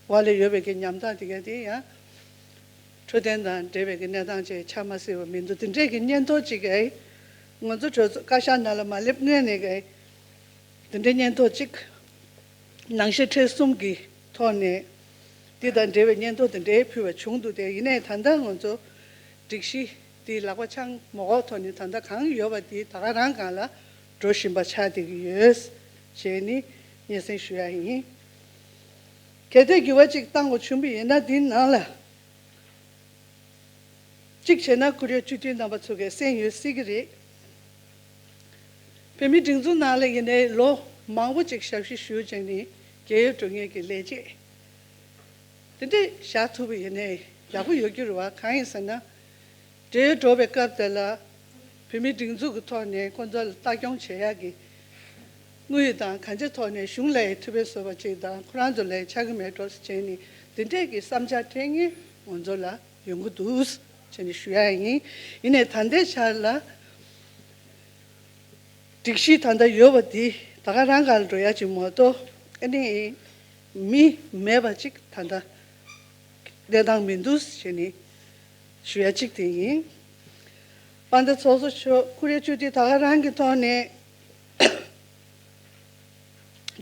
བར་ལ་ཡོད་པའི་གི་ཉམ་ཐག་དེ་ག་དེ་ཡང་འཕྲོད་བསྟེན་དང་འབྲེལ་བའི་གི་གནས་སྟངས་ཅིག་ཆགས་མ་སྲིད་པ་མི་འདུག་དེ་འདྲས་ཀྱི་སྙན་ཐོ་ཅིག་ཨེ་ང་ཚོ་གྲོས་ཚོགས་བཀའ་ཤག་ནང་ལ་མ་སླེབས་སྔོན་ནས་ཨེ་དེ་འདྲའི་སྙན་ཐོ་ཅིག་ནང་གཞི་ཁྲལ་གསུམ་གྱི་ཐོག་ནས་དེ་དང་འབྲེལ་བའི་སྙན་ཐོ་དེ་འདྲའི་ཕུལ་བ་བྱུང་འདུག་དེ་ཡིན་ནའི་ད་ལྟ་ང་ཚོ་སྒྲིག་གཞི་དེ་ལག་པ་འཆང་མ་དགོས་ཐོག་ནས་ད་ལྟ་གང་ཡོད་པ་དེ་ད་ག་རང་སྒང་ལ་འགྲོ་བཞིན་པ་ཆགས་བསྡད་ཀྱི་ཡོད་ཅེས་ནི་སྙན་སེང་ཞུ་ཡ་ཡིན། གལ་ཏེ་འགྱུར་བ་ཅིག་བཏང་དགོས་བྱུང་བ་ཡིན་ན་འདིའི་ནང་ལ། གཅིག་བྱས་ན་ཁོ་རའི་སྤྱི་འཐུས་རྣམ་པ་ཚོ་གས་གསན་ཡོད་སྲིད་ཀྱི་རེད། བོད་མིའི་སྒྲིག་འཛུགས་ནང་ལ་ཡིན་ནའི་ལོ་མང་པོ་ཅིག་ཞབས་ཕྱི་ཞུས་བྱས་ནས་རྒས་ཡོལ་འགྲོ་མཁན་གྱི་ལས་བྱེད་དེ་འདྲས་བཞག་ཐུབ་པ་ཡིན་ནའི་ཡག་པོ་ཡོད་ཀྱི་རེད་བ། གང་ཡིན་ཟེར་ན། རྒས་ཡོལ་འགྲོ་བའི་སྐབས་དེ་ལ་བོད་མིའི་སྒྲིག་འཛུགས་ཀྱི་ཐོག་ནས་ཁོང་ཚོ་ལ་ལྟ་སྐྱོང་བྱེད་ཡག་གི་དངུལ་དང་གང་ཅིའི་ཐོག་ནས་གཞུང་ལ་ཡི་ཐུབ་པའི་བཟོ་བ་ཅིག་དང་ཁོ་རང་ཚོ་ལ་ཡི་ཆགས་ཀྱི་མེད་འགྲོ་ཟེར་བྱས་ནས་དེ་འདྲས་ཀྱི་བསམ་འཆར་འཕྲད་མཁན་ང་ཚོ་ལ་ཡོང་གི་འདུག་ཟེར་ནས་ཞུ་ཡ་ཡིན། ཡིན་ནའི་ད་ལྟའི་ཆར་ལ་སྒྲིག་གཞི་ད་ལྟ་ཡོད་པ་འདི་ད་ག་རང་སྒང་ལ་འགྲོ་ཡ་ཅིག་མ་གཏོགས་ཨ་ནི་མི་མེད་པ་ཅིག་ད་ལྟ་གནས་སྟངས་མི་འདུག་ཟེར་ནས་ཞུ་ཡ་གཅིག་དེ་ཡིན། དཔལ་ལྡན་ཚོགས་གཙོ་མཆོག་ཀུ་རེ་བཅུ་དེ་ད་ག་རང་གི་ཐོག་ནས་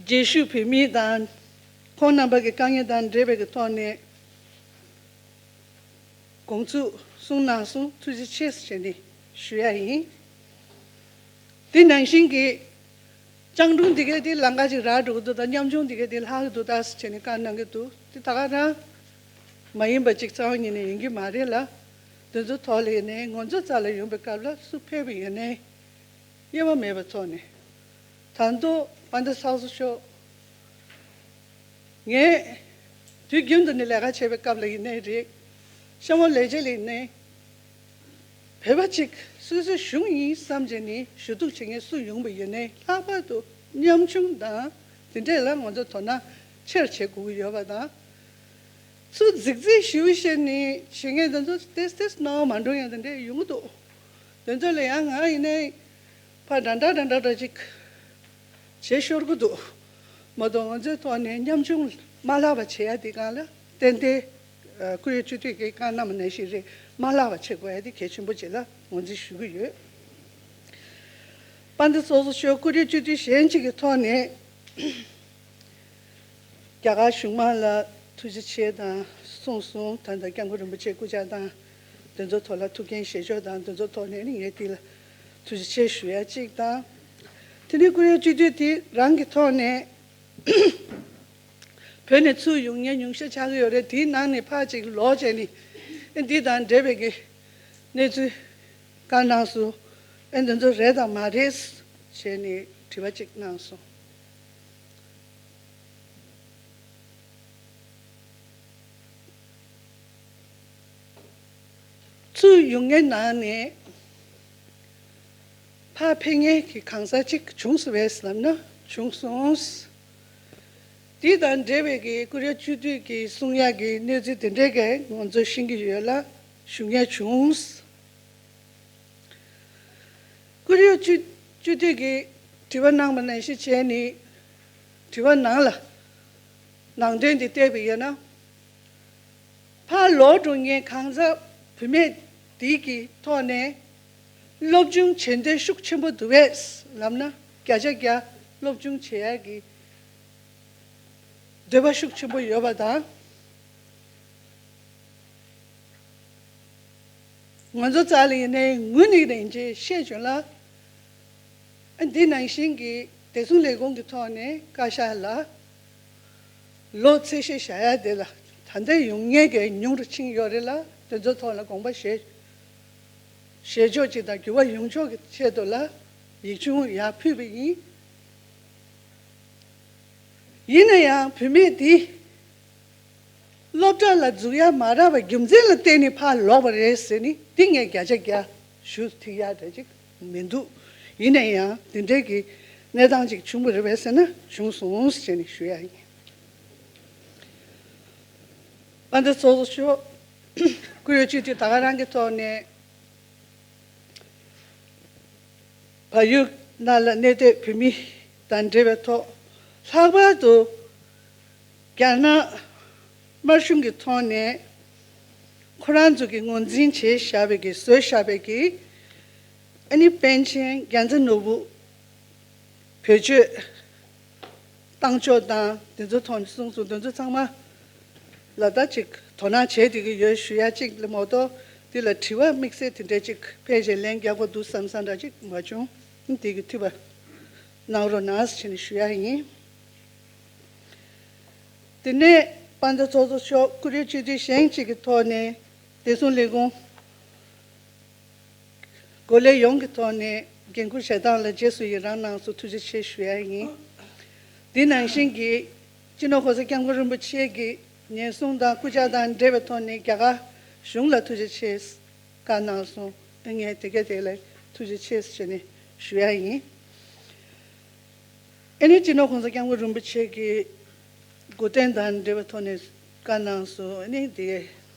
རྗེས་ཤུལ་བོད་མི་དང་ཁོང་རྣམ་པ་གི་དཀའ་ངལ་དང་འབྲེལ་བའི་གི་ཐོག་ནས་དགོངས་ཚུལ་གསུངས་གནང་སོང་། ཐུགས་རྗེ་ཆེ་ཟེར་ནས་ཞུ་ཡ་ཡིན། དེ་ནང་བཞིན་གྱི་སྤྱང་གྲུང་འདི་གས་དེ་ལམ་ཁ་ཅིག་རག་འགྲོ་གི་འདུག་ད་ཉམ་ཆུང་འདི་གས་དེ་ལྷག་གི་འདུག་ད་ཟེར་བྱས་ནས་བཀའ་གནང་གི་འདུག་དེ་ད་ག་རང་མ་ཡིན་པ་ཅིག་རྩ་བ་ཉིད་ནས་ཡིན་གྱི་མ་རེད་ལ། དེ་ཚོ་ཐོག་ལ་ཡིན་ནའི་ང་ཚོ་རྩ་ལ་ཡོང་པའི་སྐབས་ལ་སུ་ཕེབས་པ་ཡིན་ནའི་དབྱེ་བ་མེད་པའི་ཐོག་ནས་ད་དུང་དཔལ་ལྡན་ཚོགས་གཙོ་མཆོག་ངས་དུས་རྒྱུན་དུ་ནི་ལས་ཀ་བྱེད་པའི་སྐབས་ལ་ཡིན་ནའི་རེད། གཤམ་འོག་ལས་བྱེད་ལ་ཡིན་ནའི། བོད་པ་གཅིག་སོ་སོའི་གཞུང་ཡིན་བསམ་བྱས་ནས་ཞུ་གཏུག་བྱེད་མཁན་སུ་ཡོང་པ་ཡིན་ནའི་ལྷག་པར་དུ་ཉམ་ཆུང་དང་དེ་འདྲས་ལ་ང་ཚོ་དོ་སྣང་ཆེར་བྱེད་དགོས་ཀྱི་ཡོད་པ་དང་། ཚུར་རྫིག་རྫིག་ཞུ་བཤད་ནས་བྱེད་མཁན་དེ་ཚོ་ཏེས་ཏེས་སྣང་བ་མ་འགྲོ་ཡང་དེ་འདྲས་ཡོང་གི་འདུག་དེ་ཚོ་ལ་ཡང་ང་ཡིན་ནའི་ཕར་འདྲ་འདྲ་འདྲ་འདྲ་འདྲ་ཅིག་བྱེད་ཤོར་གི་འདུག་མ་གཏོགས་ང་ཚོའི་ཐོག་ནས་ཉམ་ཆུང་མ་ལྷག་པ་བྱེད་ཡ་དེ་སྒང་ལ་ཏན་ཏན་ཨ་བཀུར་འོས་སྤྱི་འཐུས་ཀྱིས་བཀའ་གནང་བ་ནང་བཞིན་རེད། མ་ལྷག་པ་བྱེད་དགོས་ཡ་དེ་གལ་ཆེན་པོ་ཅིག་ལ་ངོས་འཛིན་ཞུ་གི་ཡོད། དཔལ་ལྡན་ཚོགས་གཙོ་མཆོག་བཀུར་འོས་སྤྱི་འཐུས་གཞན་གཅིག་གི་ཐོག་ནས་རྒྱ་གར་གཞུང་མང་ལ་ཐུགས་རྗེ་ཆེ་དང་གསུངས་སོང་། ད་ལྟ་སྐྱབས་མགོན་རིན་པོ་ཆེའི་སྐུ་ཕྱག་དང་དེ་ཚོ་ཐོག་ལ་ཐུགས་འགན་བཞེས་ཕྱོགས་དང་དེ་ཚོ་ཐོག་ནས་ནི་ངས་དེ་ལ་ཐུགས་རྗེ་ཆེ་ཞུ་ཡ་གཅིག་དང་། དེ་ནས་བཀུར་འོས་སྤྱི་འཐུས་དེ་རང་གི་ཐོག་ནས་བོད་ནས་ཚུར་ཡོང་མཁན་ཉུང་ཤས་ཆགས་ཀྱི་ཡོད་རེད། དེའི་ནང་ནས་ཕར་ཅིག་ལོག་བྱས་ནས་ཨེ་འདི་དང་འབྲེལ་བའི་གི་གནས་ཚུལ་བཀའ་གནང་སོང་། ཨེ་འདི་ཚོ་རེད་དང་མ་རེད་བྱས་ནས་དྲི་བ་ཅིག་གནང་སོང་། ཚུར་ཡོང་མཁན་ནང་ནས་ཕར་ཕེབས་མཁན་གྱི་གང་ཟག་ཅིག་བྱུང་སོང་བས་ལབ་ན་བྱུང་སོང་། དེ་དང་འབྲེལ་བའི་གི་བཀུར་འོས་སྤྱི་འཐུས་ཀྱིས་གསུང་ཡག་གི་གནས་ཚུལ་དེ་འདྲའི་གི་ང་ཚོས་ཤེས་ཀྱི་ཡོད་ལ་ཞུ་མཁན་བྱུང་། བཀུར་འོས་སྤྱི་སྤྱི་འཐུས་ཀྱིས་དྲི་བ་གནང་བ་ནང་བཞིན་བྱས་ནས་དྲི་བ་ནང་ལ་ནང་དོན་འདི་བལྟས་པ་ཡིན་ན། ཕར་ལོག་འགྲོ་མཁན་གང་ཟག་བུད་མེད་འདི་གི་ཐོག་ནས་སློབ་སྦྱོང་བྱེད་འདོད་ཤུགས་ཆེན་པོ་འདུག་པས་ལབ་ན་བརྒྱ་ཆ་བརྒྱ་སློབ་སྦྱོང་བྱེད་ཡག་གི་འདོད་པ་ཤུགས་ཆེན་པོ་ཡོད་པ་དང་། ང་ཚོ་རྩ་ལ་ཡིན་ནའི་ངོས་ནས་ནས་ཀྱི་བཤད་བྱུང་ལ། ཨ་འདི་ནང་བཞིན་གྱི་བདེ་སྲུང་ལས་ཁུངས་ཀྱི་ཐོག་ནས་བཀའ་ཤག་ལ་ལོ་ཚད་གཞི་བཞག་ཡ་དེ་ལ་ད་ལྟ་ཡོང་མཁན་གྱི་ཉུང་རུ་ཕྱིན་ཡོད་རེད་ལ། དེ་ཚོ་ཐོག་ལ་དགོངས་པ་བཞེས་བཞེས་ཕྱོགས་ཅིག་དང་འགྱུར་བ་ཡོང་ཕྱོགས་ཀྱི་ཆེད་དུ་ལ་ཡིག་ཆུང་ཡར་ཕུལ་བ་ཡིན། ཡིན་ན་ཡང་བུད་མེད་འདི་སློབ་གྲྭ་ལ་འཛུལ་ཡ་མ་རག་པའི་རྒྱུ་མཚན་ལ་བརྟེན་ནས་ཕར་ལོག་པ་རེད་ཟེར་ནི་འདི་ངས་བརྒྱ་ཆ་བརྒྱ་ཞུ་ཐུབ་ཡ་འདྲ་ཅིག་མི་འདུག་ཡིན་ན་ཡང་འདི་འདྲའི་གི་གནས་སྟངས་ཅིག་བྱུང་བ་རེད་པས་ཟེར་ན་བྱུང་སོང་ཟེར་ནས་ཞུ་ཡ་ཡིན། ཨ་འདི་ཚོགས་གཙོ་མཆོག་བཀུར་འོས་སྤྱི་འཐུས་ད་ག་རང་གི་ཐོག་ནས། བལ་ཡུལ་ནང་ལ་གནས་སྡོད་བོད་མི་དང་འབྲེལ་བའི་ཐོག་ལྷག་པར་དུ་རྒྱ་ནག་དམར་གཞུང་གི་ཐོག་ནས་ཁོ་རང་ཚོ་གི་ངོས་འཛིན་བྱས་བཞག་པའི་གི་བཟོས་བཞག་པའི་གི་ཨ་ནི་པཎ་ཆེན་རྒྱལ་མཚན་ནོར་བུ་བེད་སྤྱོད་བཏང་ཕྱོགས་དང་དེ་ཚོ་ཐོག་ནས་གསུངས་སོང་། དེ་ཚོ་ཚང་མ་ལ་ད་ཅིག་དོ་སྣང་བྱས་བསྡད་ཀྱི་ཡོད་ཞུ་ཡ་གཅིག་ལ་མ་གཏོགས་འདི་ལ་དྲི་བ་དམིགས་བསལ་དེ་འདྲ་ཅིག་ཕལ་ཆེར་ལན་རྒྱག་དགོས་འདུག་བསམ་བསམ་འདྲ་ཅིག་མ་བྱུང་། དེ་གི་ཐུགས་ཕན་གནང་རོགས་གནང་ཟེར་ནས་ཞུ་ཡ་ཡིན། དེ་ནས་དཔལ་ལྡན་ཚོགས་གཙོ་མཆོག་བཀུར་འོས་སྤྱི་འཐུས་གཞན་གཅིག་གི་ཐོག་ནས་བདེ་སྲུང་ལས་ཁུངས་འགོ་ལས་ཡོངས་ཀྱི་ཐོག་ནས་འགན་འཁུར་བཞེས་སྟངས་ལ་རྗེས་སུ་ཡི་རང་གནང་སོང་། ཐུགས་རྗེ་ཆེ་ཞུ་ཡ་ཡིན། འདི་ནང་བཞིན་གྱི་སྤྱི་ནོར་གོང་ས་སྐྱབས་མགོན་རིན་པོ་ཆེ་གི་ཉེན་སྲུང་དང་སྐུ་ཕྱག་དང་འབྲེལ་བའི་ཐོག་ནས་རྒྱ་གར་གཞུང་ལ་ཐུགས་རྗེ་ཆེ་བཀའ་གནང་སོང་། ཨ་ངས་དེ་ག་དེ་ལ་ཐུགས་རྗེ་ཆེ་ཟེར་ནས་ཞུ་ཡ་ཡིན། ཨ་ནི་སྤྱི་ནོར་གོང་ས་སྐྱབས་མགོན་རིན་པོ་ཆེ་གི་གོ་སྟོན་དང་འབྲེལ་བའི་ཐོག་ནས་བཀའ་གནང་སོང་། ཨ་ནི་དེ་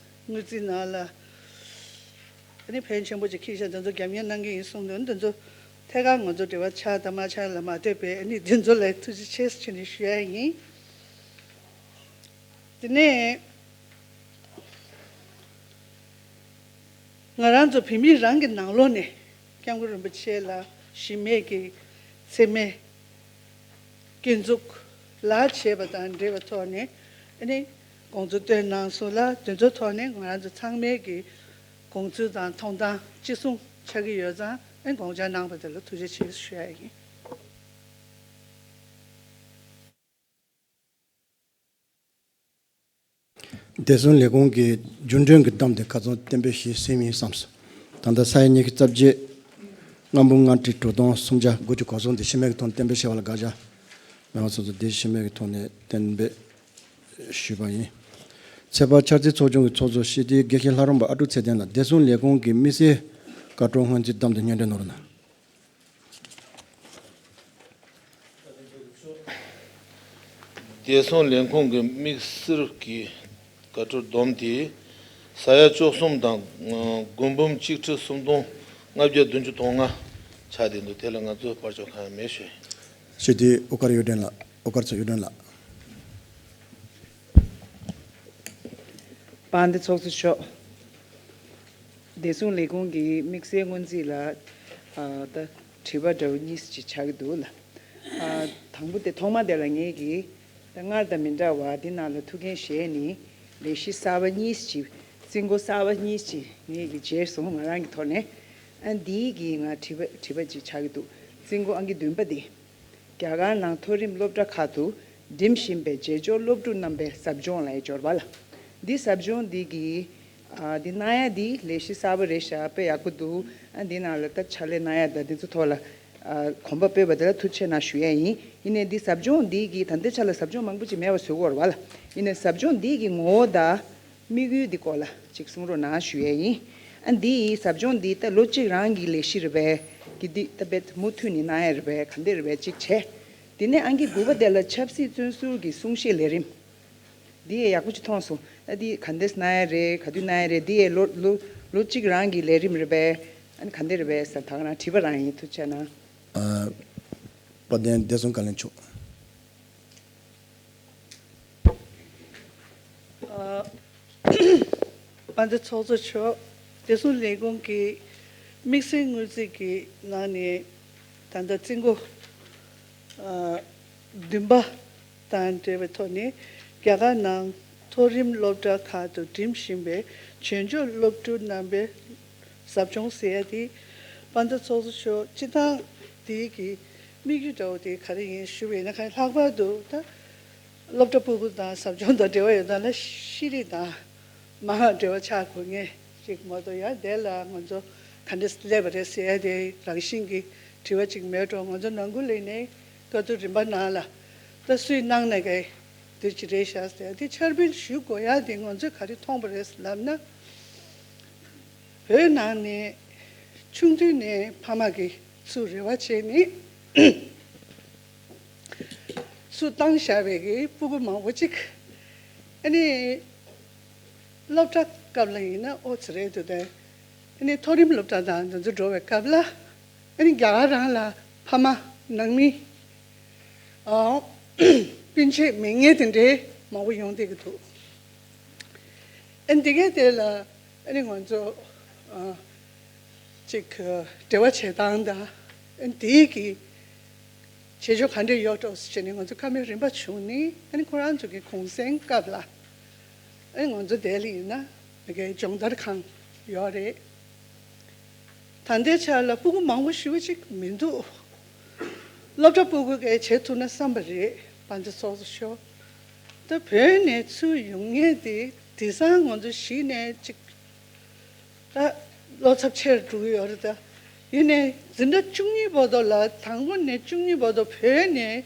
དངུལ་རྩིས་ནང་ལ་ཨ་ནི་ཕན་ཆེན་པོ་ཅིག་འཁྱེར་ཤག་དེ་ཚོ་རྒྱབ་གཉེར་གནང་གི་ཡིན་གསུངས་འདུག་དེ་ཚོ་ཐད་ཀར་ང་ཚོ་འབྲེལ་བ་ཆགས་དང་མ་ཆགས་ལ་མ་ལྟོས་པའི་ཨ་ནི་དེ་ཚོ་ལ་ཐུགས་རྗེ་ཆེ་ཟེར་ནས་ཞུ་ཡ་ཡིན། དེ་ནས། ང་རང་ཚོ་བོད་མི་རང་གི་ནང་ལོགས་ནས་སྐྱབས་མགོན་རིན་པོ་ཆེ་ལ་གཞི་མེད་ཀྱི་མཚན་སྨད་སྐྱོན་འཛུགས་ལ་བྱས་པ་དང་འབྲེལ་བའི་ཐོག་ནས་ཨ་ནི་དགོངས་ཚུལ་བཏོན་གནང་སོང་ལ། དེ་ཚོའི་ཐོག་ནས་ང་རང་ཚོ་ཚང་མའི་གི་དགོངས་ཚུལ་དང་མཐོང་སྟངས་གཅིག་མཚུངས་ཆགས་ཀྱི་ཡོད་ཙང་ཨ་ནི་དགོངས་འཆར་གནང་བ་དེ་ལ་ཐུགས་རྗེ་ཆེ་ཞུ་ཡ་ཡིན། བདེ་སྲུང་ལས་ཁུངས་ཀྱི་རྒྱུན་གྲོན་གྱི་གཏམ་དེ་ཁ་སང་གཏན་འབེབས་ཞུས་ཟིན་ཡིན་བསམས། ད་ལྟ་ས་ཡ་ཉི་ཤུ་རྩ་བརྒྱད། ལྔ་འབུམ་ལྔ་ཁྲི་དྲུག་སྟོང་སུམ་བརྒྱ་དགུ་བཅུ་གོ་གསུམ་དེ་ཕྱི་མིག་གི་ཐོག་གཏན་འབེབས་བྱས་པ་ལ་དགག་བྱ་མེད་པ་སོང་ཙང་། དེ་ཕྱི་མིག་གི་ཐོག་ནས་གཏན་འབེབས་ ཞུས་པ་ཡིན། ཚེས་པ་འཆར་རྩེད་ཚོགས་ཆུང་གི་ཚོགས་གཙོ་སྤྱི་འཐུས་དགེ་བཤེས་ལྷ་རམས་པ་ཨ་ཀྲུག་ཚེ་བརྟན་ལགས་བདེ་སྲུང་ལས་ཁུངས་ཀྱི་དམིགས་བསལ་བཀའ་འཁྲོལ་སྔོན་རྩིས་གཏམ་དང་སྙན་སྒྲོན་གནང་རོགས་གནང་། བདེ་སྲུང་ལས་ཁུངས་ཀྱི་དམིགས་བསལ་གྱི་བཀའ་འཁྲོལ་བསྡོམས་དེ། ས་ཡ་བཅུ་གསུམ་དང་དགུ་འབུམ་གཅིག་ཁྲི་སུམ་སྟོང་ལྔ་བརྒྱ་བདུན་ཅུ་དོན་ལྔ་ཆགས་བསྡད་འདུག་དེ་ལ་ང་ཚོས་བར་ཆད་གང་ཡང་མེད་ཞུ། ཞུ་དེ་ཨོ་དཀར་གཡུ་སྒྲོན་ལགས། ཨོ་དཀར་ཚོ་གཡུ་སྒྲོན་ལགས། དཔལ་ལྡན་ཚོགས་གཙོ་མཆོག་བདེ་སྲུང་ལས་ཁུངས་ཀྱི་དམིགས་བསལ་སྔོན་རྩིས་ལ་ཨ་ད་དྲི་བ་འདྲ་བོ་གཉིས་ཅིག་ཆགས་ཀྱི་འདུག་ལ། ཨ་དང་པོ་དེ་ཐོག་མ་དེ་ལ་ངེད་ཀྱིས་ད་སྔར་དང་མི་འདྲ་བ་འདི་ནང་ལ་ཐུགས་འགན་བཞེས་ནས་ལས་གཞི་གསར་པ་གཉིས་ཅིག་རྩིས་འགོ་གསར་པ་གཉིས་ཅིག་ངེད་ཀྱིས་བརྗེས་སོང་ང་རང་གི་ཐོག་ནས། ཨ་འདིའི་གི་ང་དྲི་བ་དྲི་བ་ཅིག་ཆགས་ཀྱི་འདུག་རྩིས་འགོ་ཨང་ཀི་བདུན་པ་དེ། རྒྱ་གར་ནང་མཐོ་རིམ་སློབ་གྲྭ་ཁག་ཏུ་འགྲིམ་བཞིན་པའི་རྗེས་འཇུག་སློབ་ཕྲུག་རྣམ་པའི་ཟབ་སྦྱོང་ལ་ཡི་འབྱོར་བ་ལ། འདི་ཟབ་སྦྱོང་འདི་གི་ཨ་འདི་གནང་ཡ་འདི་ལས་གཞི་གསར་པ་རེད་ཤག་དཔེ་ཡག་པོ་འདུག་ཨ་འདི་ནང་ལ་ད་ཕྱག་ལས་གནང་ཡ་ད་འདི་ཚོ་ཐོག་ལ་ཨ་གོམ་པ་སྤོས་པ་དེ་ལ་ཐུགས་རྗེ་ཆེ་གནང་ཞུ་ཡ་ཡིན། ཡིན་ནའི་འདི་ཟབ་སྦྱོང་འདི་གི་ད་ལྟའི་ཆ་ལ་ཟབ་སྦྱོང་མང་པོ་ཅིག་མེད་པ་བཟོ་དགོས་རེད་བ་ལ། ཡིན་ནའི་ཟབ་སྦྱོང་འདི་གི་ངོ་བོ་དང་། དམིགས་ཡུལ་འདི་སྐོར་ལ་ཅིག་གསུང་རོགས་གནང་ཞུ་ཡས་ཡིན། ཨ་འདི་ཡི་ཟབ་སྦྱོང་འདི་ད་ལོ་གཅིག་རང་གི་ལས་གཞི་རེད་པས། གི་འདི་ད་དཔེ་མུ་མཐུད་ནས་གནང་ཡས་རེད་པས་ག་འདི་རེད་པས་ཅིག་བྱས། དེ་ནས་ཨང་ཀི་དགུ་པ་དེ་ལ་ཆབ་སྲིད་བཙོན་ཟུར་གྱི་གསུང་བཤད་ལས་རིམ། འདི་ཡས་ཡག་པོ་ཅིག་མཐོང་སོང་། ཨ་འདི་ག་འདྲས་གནང་ཡས་རེད་ག་དུས་གནང་ཡས་རེད་འདི་ཡས་ལོ་ལོ་ལོ་གཅིག་རང་གི་ལས་རིམ་རེད་པས། ཨ་ནི་ག་འདི་རེད་པས་ཟེར་ད་ག་རང་དྲི་བ་རང་ཡིན་ཐུགས་རྗེ་གནང་། ཨ་དཔལ་ལྡན་བདེ་སྲུང་བཀའ་བློན་མཆོག་ཨ་དཔལ་ལྡན་ཚོགས་གཙོ་མཆོག་བདེ་སྲུང་ལས་ཁུངས་ཀྱི་དམིགས་བསལ་སྔོན་རྩིས་ཀྱི་ནང་ནས་ད་ལྟ་རྩིས་འགོ་ཨ་བདུན་པ་དང་འབྲེལ་བའི་ཐོག་ནས་རྒྱ་གར་ནང་མཐོ་རིམ་སློབ་གྲྭ་ཁག་ཏུ་འགྲིམ་བཞིན་པའི་རྗེས་འཇུག་སློབ་ཕྲུག་རྣམ་པའི་ཟབ་སྦྱོང་ཟེར་ཡ་དེ་དཔལ་ལྡན་ཚོགས་གཙོ་མཆོག་སྤྱི་བཏང་དེའི་གི་དམིགས་ཡུལ་འདྲ་བོ་དེ་ག་རེ་ཡིན་ཞུ་བ་ཡིན་ན་ཁ་ལྷག་པར་དུ་ད། སློབ་གྲྭ་ཕྲུ་གུ་དང་ཟབ་སྦྱོང་དང་འབྲེལ་བ་ཡོད་ན་ལ་ཤེས་རིག་དང་མ་འབྲེལ་བ་ཆགས་དགོས་ངེས་ཅིག་མ་གཏོགས་ཡང་དེ་ལ་ང་ཚོ་ག་འདྲས་སླེབས་པ་རེད་ཟེར་ཡ་དེ་རང་བཞིན་གྱི་དྲི་བ་ཅིག་མེད་འགྲོ། ང་ཚོ་ནང་ཁུལ་ལས་ནས་བཀའ་བསྡུར་རིམ་པ་ནང་ལ་ད་སུས་གནང་ན་གའི་དེ་ཅི་རེད་ཤག་ཟེར་དེ་འཆར་འབུལ་ཞུ་དགོས་ཡ་དེ་ང་ཚོས་ག་རེ་མཐོང་པ་རེད་ལབ་ན། བོད་ནང་ནས་ཆུང་དུས་ནས་ཕ་མ་གིས་ཚུར་རེ་བ་བྱས་ནས། སུ་བཏང་བཞག་པའི་གི་སྤུ་གུ་མང་པོ་ཅིག་ཨ་ནི་སློབ་གྲྭ་སྐབས་ལ་ཡིན་ན་ཨོ་ཙི་རེད་འདུག་དེ། ཨ་ནི་མཐོ་རིམ་སློབ་གྲྭ་དང་འདི་ཚོ་འགྲོ་བའི་སྐབས་ལ་ཨ་ནི་རྒྱ་གར་རང་ལ་ཕ་མ་ནང་མི་ཨོ་སྤུན་མཆེད་མེད་མཁན་དེ་འདྲའི་མང་པོ་ཡོང་བསྡད་ཀྱི་འདུག་ཨ་ནི་འདི་གའི་དེ་ལ་ཨ་ནི་ང་ཚོ་ཨ། ཅིག་འབྲེལ་བ་བྱེད་སྟངས་དང་དེའི་གི་བྱེད་ཕྱོགས་ག་འདྲས་ཡོད་འགྲོ་ཟེར་ནས་ང་ཚོ་བཀའ་མོལ་རིམ་པ་བྱུང་ནས་ཨ་ནི་ཁོ་རང་ཚོ་གི་གུང་སེང་སྐབས་ལ་ཨ་ནི་ང་ཚོ་དེ་ལ་ཡིན་ན་མི་གའི་སྦྱོང་བརྡར་ཁང་ཡོད་རེད། ད་ལྟའི་ཆར་ལ་སྤུ་གུ་མང་པོ་ཞེ་པོ་ཅིག་མི་འདུག་སློབ་གྲྭ་སྤུ་གུ་གས་བྱེད་ཐུབ་ན་བསམ་པ་རེད། དཔལ་ལྡན་ཚོགས་གཙོ་མཆོག་ད་བོད་ནས་ཚུར་ཡོང་མཁན་དེ་དེང་སང་ང་ཚོ་གཞི་ནས་ཅིག་ད་བློ་འཚབ་ཆེར་འགྲོ་གི་ཡོད་རེད་ད། ཡིན་ནའི་འཛིན་གྲྭ་བཅུ་གཉིས་བར་དུ་ལ་དང་པོ་ནས་བཅུ་གཉིས་བར་དུ་བོད་ནས་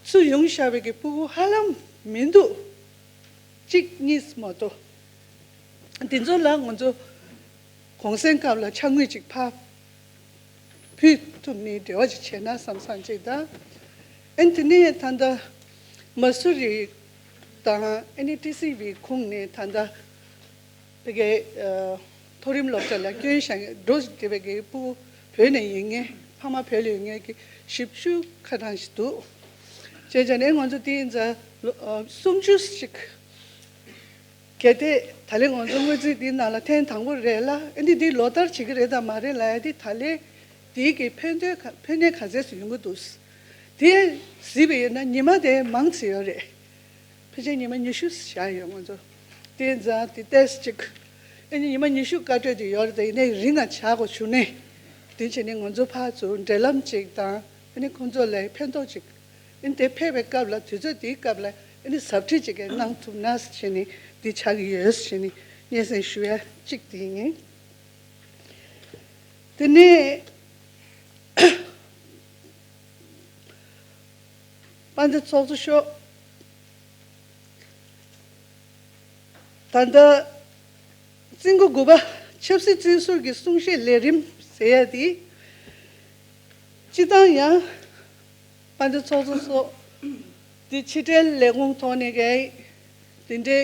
ཚུར་ཡོང་བཞག་པའི་གི་སྤུ་གུ་ཧ་ལམ་མི་འདུག་གཅིག་གཉིས་མ་གཏོགས། འདི་ཚོ་ལ་ང་ཚོ་གུང་སེང་སྐབས་ལ་ཕྱག་དངུལ་ཅིག་ཕར་ཕུལ་ཐུབ་ནི་འབྲེལ་བ་ཅིག་བྱས་ན་བསམ་བསམ་ཅིག་དང་། ཨན་དེ་ནས་ད་ལྟ་མ་སུ་རི་དང་ཨ་ནི་ཊི་སི་ཝི་ཁོངས་ནས་ད་ལྟ་བོད་ཀྱི་མཐོ་རིམ་སློབ་གྲྭ་ལ་སྐྱོན་བཞག་འགྲོ་བསྡད་པའི་གི་སྤུ་བོད་ནས་ཡིན་མཁན་ཕ་མ་བོད་ལ་ཡོད་མཁན་གྱི་བཞི་བཅུ་ཁ་གྲངས་ཤིག་འདུག་བྱས་ཙང་ནས་ང་ཚོ་དེ་ཡིན་ཙང་ལོ་ཨ་སུམ་ཅུ་ཞིག་གལ་ཏེ་ད་ལན་ང་ཚོ་སྔོན་རྩིས་འདི་ནང་ལ་ཐེངས་དང་པོ་རེད་ལ་ཨ་ནི་འདི་ལོ་ལྟར་བྱེད་ཀྱི་རེད་དམ་མ་རེད་ལབ་ཡ་འདི་ད་ལན་འདི་གི་ཕན་ཐོགས་ག་ཕན་གནས་ག་ཚད་ཞིག་ཡོང་གི་འདུག་དེ་གཟིགས་པ་ཡིན་ན་ཉི་མ་དེ་མང་ཙམ་ཡོད་རེད། ཕལ་ཆེར་ཉི་མ་ཉི་ཤུ་བཞག་ཡོད་ང་ཚོ། དེ་ཙང་དེ་ཏོག་ཙམ་ཅིག་ཨ་ནི་ཉི་མ་ཉི་ཤུ་བཀའ་གྲོས་དེ་ཡོད་རེད་དེ་ཡིན་ནའི་རིང་ང་བྱ་དགོས་བྱུང་ནས། དེ་བྱས་ནས་ང་ཚོ་ཕར་ཚུར་འབྲེལ་ལམ་ཅིག་དང་ཨ་ནི་ཁོང་ཚོ་ལ་ཕན་ཐོགས་ཅིག་ཨ་ནི་དེ་ཕེབས་པའི་སྐབས་ལ་དུས་ཚོད་དེའི་སྐབས་ལ་ཨ་ནི་ཟབ་ཁྲིད་ཅིག་གནང་ཐུབ་ན་ཟེར་བྱས་ནས་འདི་ཆགས་ཀྱི་ཡོད་ཟེར་བྱས་ནས་སྙན་སེང་ཞུ་ཡ་གཅིག་དེ་ཡིན། དེ་ནས་དཔལ་ལྡན་ཚོགས་གཙོ་མཆོག་ད་ལྟ་ཚན་ཁག་དགུ་པ་ཆབ་སྲིད་བཙོན་ཟུར་གྱི་གསུང་བཤད་ལས་རིམ་ཟེར་ཡ་དེ། སྤྱི་བཏང་ཡང་དཔལ་ལྡན་ཚོགས་གཙོ་སོགས་དེ་ཕྱི་འབྲེལ་ལས་ཁུངས་ཐོག་ནས་གའི་དེ་འདྲའི་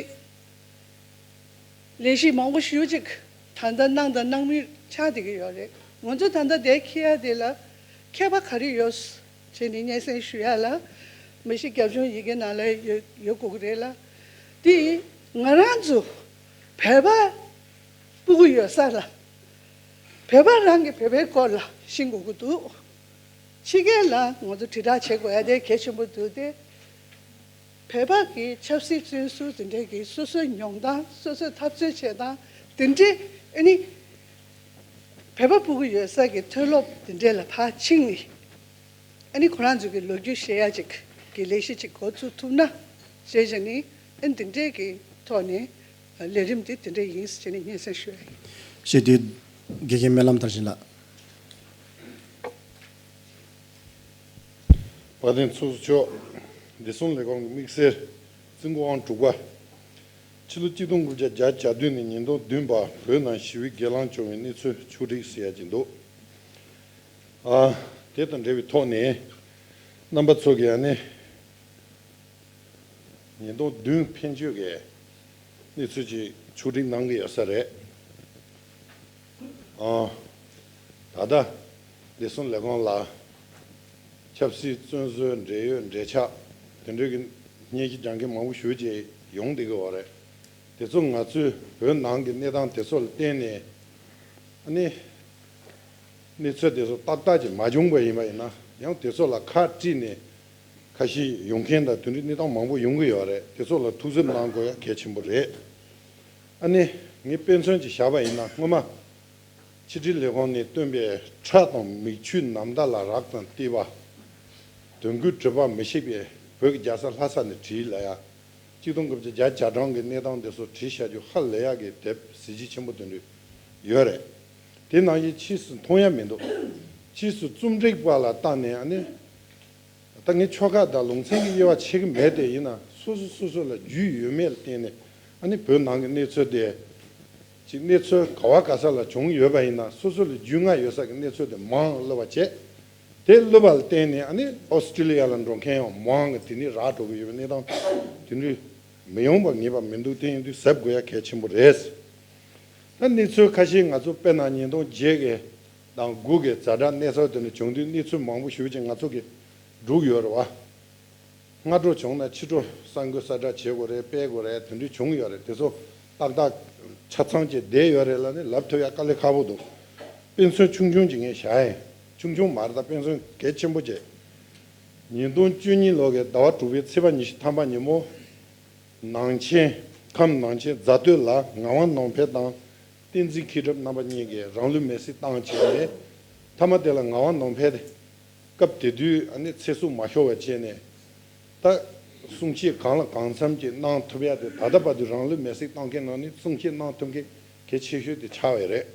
ལས་གཞི་མང་པོ་ཞེ་ཅིག་ད་ལྟ་གནང་དང་གནང་མུས་ཆགས་བསྡད་ཀྱི་ཡོད་རེད། ང་ཚོ་ད་ལྟ་དེ་འཁྱེར་ཡ་དེ་ལ་མཁས་པ་ག་རེ་ཡོད་བྱས་ནས་སྙན་སེང་ཞུ་ཡ་ལ། མ་གཞི་རྒྱབ་ལྗོངས་ཡི་གེ་ནང་ལ་ཡོད་ཡོད་དགོས་ཀྱི་རེད་ལ། དེ་ང་རང་ཚོ་བོད་པ་ཕྲུ་གུ་ཡོད་ས་ལ། བོད་པ་རང་གིས་བོད་པའི་སྐོར་ལ་ཤེས་དགོས་ཀྱི་འདུག་ཕྱི་རྒྱལ་ལ་ང་ཚོ་དྲིལ་བསྒྲགས་བྱེད་དགོས་ཡ་དེ་གལ་ཆེན་པོ་འདུག་སྟེ། བོད་པ་གི་ཆབ་སྲིད་བཙོན་ཟུར་དེ་འདྲས་ཀྱི་སོ་སོའི་མྱོང་སྟངས། སོ་སོས་འཐབ་རྩོད་བྱེད་སྟངས་དེ་འདྲས། ཨ་ནི་བོད་པ་ཕྲུ་གུ་ཡོད་ས་གི་མཐོ་སློབ་དེ་འདྲས་ལ་ཕར་ཕྱིན་ནས། ཨ་ནི་ཁོ་རང་ཚོ་གི་ལོ་རྒྱུས་བཤད་ཡ་ཅིག་གི་ལས་གཞི་ཅིག་འགོ་བཙུགས་ཐུབ་ན་ཞེས་བྱས་ནས། ཨ་ནི་དེ་འདྲས་ཀྱི་ཐོག་ནས་ལས་རིམ་དེ་དེ་འདྲས་ཡིན་ཟེར་ནས་སྙན་སེང་ཞུ་ཡ་ཡིན། ཞེས་དུས་དགེ་རྒན་སྨོན་ལམ་དར་ཞིང་ལགས། དཔལ་ལྡན་ཚོགས་གཙོ་མཆོག་བདེ་སྲུང་ལས་ཁང་གི་དམིགས་བསལ་བཙུན་དགོན་དབང་དྲུག་པ། ཕྱི་ལོ་གཅིག་སྟོང་དགུ་བརྒྱ་བརྒྱད་ཅུ་གྱ་བདུན་ནས་ཉིས་སྟོང་བདུན་བར་བོད་ནང་ཞི་བའི་སྒེར་ལངས་བྱུང་བའི་གནས་ཚུལ་ཕྱོགས་སྒྲིག་ཟེར་ཡ་ཅིག་འདུག་ཨ། དེ་དང་འབྲེལ་བའི་ཐོག་ནས་རྣམ་པ་ཚོ་གིས་ཨ་ནི་ཉིས་སྟོང་བདུན་ཕན་ཆོད་ཀྱི་གནས་ཚུལ་ཅིག་ཕྱོགས་སྒྲིག་གནང་གི་ཡོད་ས་རེད། ཨ། ད་ལྟ་བདེ་སྲུང་ལས་ཁང་ལ་ཆབ་སྲིད་བཙོན་ཟུར། འབྲེལ་ཡོད་འབྲེལ་ཆགས་དེ་འདྲའི་གི་སྙན་ཞུ་རྒྱག་མཁན་མང་པོ་ཞེ་ཅིག་ཡོང་བསྡད་ཀྱི་ཡོད་རེད། དེ་ཚོ་ང་ཚོས་བོད་ནང་གི་གནས་སྟངས་དེ་ཚོ་ལ་བརྟེན་ནས། ཨ་ནི་གནས་ཚུལ་དེ་ཚོ་ཏག་ཏག་ཅིག་མ་བྱུང་བ་ཡིན་པ་ཡིན་ན། ཡང་དེ་ཚོ་ལ་ཁ་དཀྲིས་ནས་ཁ་ཞིག་ཡོང་མཁན་དང་དེ་འདྲའི་གནས་སྟངས་མང་པོ་ཡོང་གི་ཡོད་རེད། དེ་ཚོ་ལ་ཐུགས་འཚབ་གནང་དགོས་ཡ་གལ་ཆེན་པོ་རེད། ཨ་ནི་ངས་དཔེ་མཚོན་ཅིག་བཞག་པ་ཡིན་ན། སྔོན་མ་ཕྱི་དྲིལ་ལས་ཁང་ནས་བཏོན་པའི་ཁྲག་དང་མིག་ཆུའི་ནམ་ཟླ་ལ་རག་དང་བལྟས་པ། དོན་ཀུན་གྲུབ་པ་མི་ཤེས་པའི་བོད་ཀྱི་རྒྱལ་ས་ལྷ་ས་ནས་བྲིས་ལ་ཡ། གཅིག་སྟོང་དགུ་བརྒྱ་བརྒྱད་ཅུ་གྱ་གྲངས་ཀྱི་གནས་སྟངས་དེ་ཚོ་བྲིས་བཞག་རྒྱུ་ཧ་ལས་ཡག་གི་དེབ་གཟི་བརྗིད་ཆེན་པོ་དེ་འདྲ་ཡོད་རེད། དེ་ནང་བཞིན་ཕྱིས་སུ་མཐོང་ཡ་མི་འདུག་ཕྱིས་སུ་རྩོམ་སྒྲིག་པ་ལ་བལྟས་ནས། ཨ་ནི་ད་ངས་ཆོལ་ཁ་དང་ལུང་ཚན་གྱི་དབྱེ་བ་ཕྱེ་གི་མེད་དེ། ཡིན་ན་སོ་སོ་སོ་སོ་ལ་རྒྱུས་ཡོད་མེད་ལ་བརྟེན་ནས། ཨ་ནི་བོད་ནང་གི་གནས་ཚུལ་དེ་ཅིག་གནས་ཚུལ་ག་བ་ག་ས་ལ་བྱུང་ཡོད་པ་ཡིན་ན། སོ་སོ་ལ་རྒྱུས་མངའ་ཡོད་ས་གི་གནས་ཚུལ་དེ་མང་བླུགས་པ་བྱས། དེ་བླུགས་པ་ལ་བརྟེན་ནས་ཨ་ནི་ཨོ་སི་ཀྲི་ལི་ཡ་ལ་འགྲོ་མཁན་ཡང་མང་གི། དེ་ནས་རག་འགྲོ་གི་ཡོད་པའི་གནས་སྟངས་དེ་འདྲ་མི་ཡོང་བ་ངེས་པ་མི་འདུག་དེ་ཡིན་དུས་གཟབ་དགོས་ཡ་གལ་ཆེན་པོ་རེད། ད་གནས་ཚུལ་ཁ་ཤས་ང་ཚོ་དཔེར་ན་ཉིས་སྟོང་བརྒྱད་ཀྱི་དང་དགུ་གི་ཛ་དྲག་གནས་ཚུལ་དེ་འདྲ་བྱུང་དུས། གནས་ཚུལ་མང་པོ་ཞེ་ཅིག་ང་ཚོ་གིས་བསྒྲུགས་ཡོད་རེད་བ། སྔ་དྲོ་བྱུང་ན་ཕྱི་དྲོ་གསར་འགོད་གསལ་བསྒྲགས་བྱེད་དགོས་རེད། སྤེལ་དགོས་རེད། དེ་འདྲ་བྱུང་ཡོད་རེད། དེ་ཚོ་ཏག་ཏག་ཆ་ཚང་ཅིག་བསྡད་ཡོད་རེད་ལབ་ནས་ལབ་ཐུབ་ཡ་དཀའ་ལས་ཁག་པོ་འདུག་དཔེ་མཚོན་ཆུང་ཆུང་ཅིག་ངས་བཞག་ཡིན། ཆུང་ཆུང་མ་རེད། ད་དཔེ་མཚོན་གལ་ཆེན་པོ་བྱས། ཉིས་སྟོང་བཅུ་གཉིས་ལོ་གི་ཟླ་བ་དྲུག་པའི་ཚེས་པ་ཉི་ཤུ་ཐམ་པ་ཉིན་མོ། ནང་ཆེན། ཁམས་ནང་ཆེན་རྫ་སྟོད་ལ་ངག་དབང་ནོར་འཕེལ་དང་བསྟན་འཛིན་མཁས་གྲུབ་རྣམ་པ་གཉིས་ཀྱིས་རང་ལུས་མེར་སྲེག་བཏང་བྱས་ནས། མཐའ་མ་དེ་ལ་ངག་དབང་ནོར་འཕེལ་སྐབས་དེ་དུས་ཨ་ནི་ཚེ་སྲོག་མ་ཤོར་བ་བྱས་ནས། ད་གསུང་བཤད་གང་ལ་གང་འཚམ་ཅིག་གནང་ཐུབ་ཡ་དེ། ད་ལྟ་བར་དུ་རང་ལུས་མེར་སྲེག་བཏང་མཁན་ནང་ནས་གསུང་བཤད་གནང་ཐུབ་མཁན་གལ་ཆེ་ཤོས་དེ་ཆགས་པ་རེད།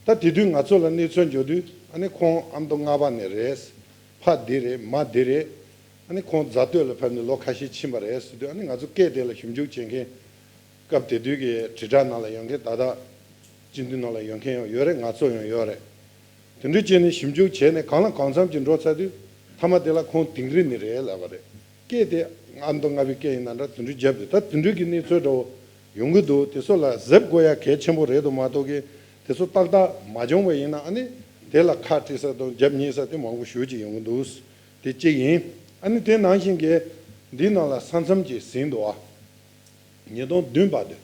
ད་དེ་དུས་ང་ཚོ་ལ་གནས་ཚུལ་འབྱོར་དུས། ཨ་ནི་ཁོང་ཨ་མདོ་རྔ་པ་ནས་རེད། ཕ་འདི་རེད། མ་འདི་རེད། ཨ་ནི་ཁོང་རྫ་སྟོད་ལ་ཕེབས་ནས་ལོ་ཁ་ཤས་ཕྱིན་པ་རེད་ཟེར་དུས། ཨ་ནི་ང་ཚོ་སྐད་དེ་ལ་ཞིབ་འཇུག་བྱེད་མཁན། སྐབས་དེ་དུས་ཀྱི་དྲིལ་བསྒྲགས་ནང་ལ་ཡོད་མཁན། ད་ལྟ་སྤྱི་འཐུས་ནང་ལ་ཡོད་མཁན་ཡང་ཡོད་རེད། ང་ཚོ་ཡང་ཡོད་རེད། དེ་འདྲ་བྱས་ནས་ཞིབ་འཇུག་བྱས་ནས་གང་ལ་གང་འཚམ་ཅིག་འགྲོ་ཚར་དུས། མཐའ་མ་དེ་ལ་ཁོང་དིང་རི་ནས་རེད་ལབ་པ་རེད། སྐད་དེ་ཨ་མདོ་རྔ་པའི་སྐད་ཡིན་ན་འདྲ། དེ་འདྲ་བརྒྱབ་དུས། ད་དེ་འདྲ་གི་གནས་ཚུལ་འདྲ་བོ་ཡོང་གི་འདུག་དེ་ཚོ་ལ་གཟབ་དགོས་ཡ་གལ་ཆེན་པོ་རེད་འདུག་མ་གཏོགས་ཀྱི། དེ་ཚོ་ཏག་ཏག་མ་བྱུང་བ་ཡིན་ན། ཨ་ནི་དེ་ལ་ཁ་དཀྲི་ས་དང་རྒྱབ་ཉེས་ས་དེ་མང་པོ་ཞེ་ཅིག་ཡོང་གི་འདུག་དེ་གཅིག་ཡིན། ཨ་ནི་དེ་ནང་བཞིན་གྱི་འདི་ནང་ལ་ས་མཚམས་ཅིག་ཟིན་འདུག་ཨ། ཉིས་སྟོང་བདུན་བར་དུ།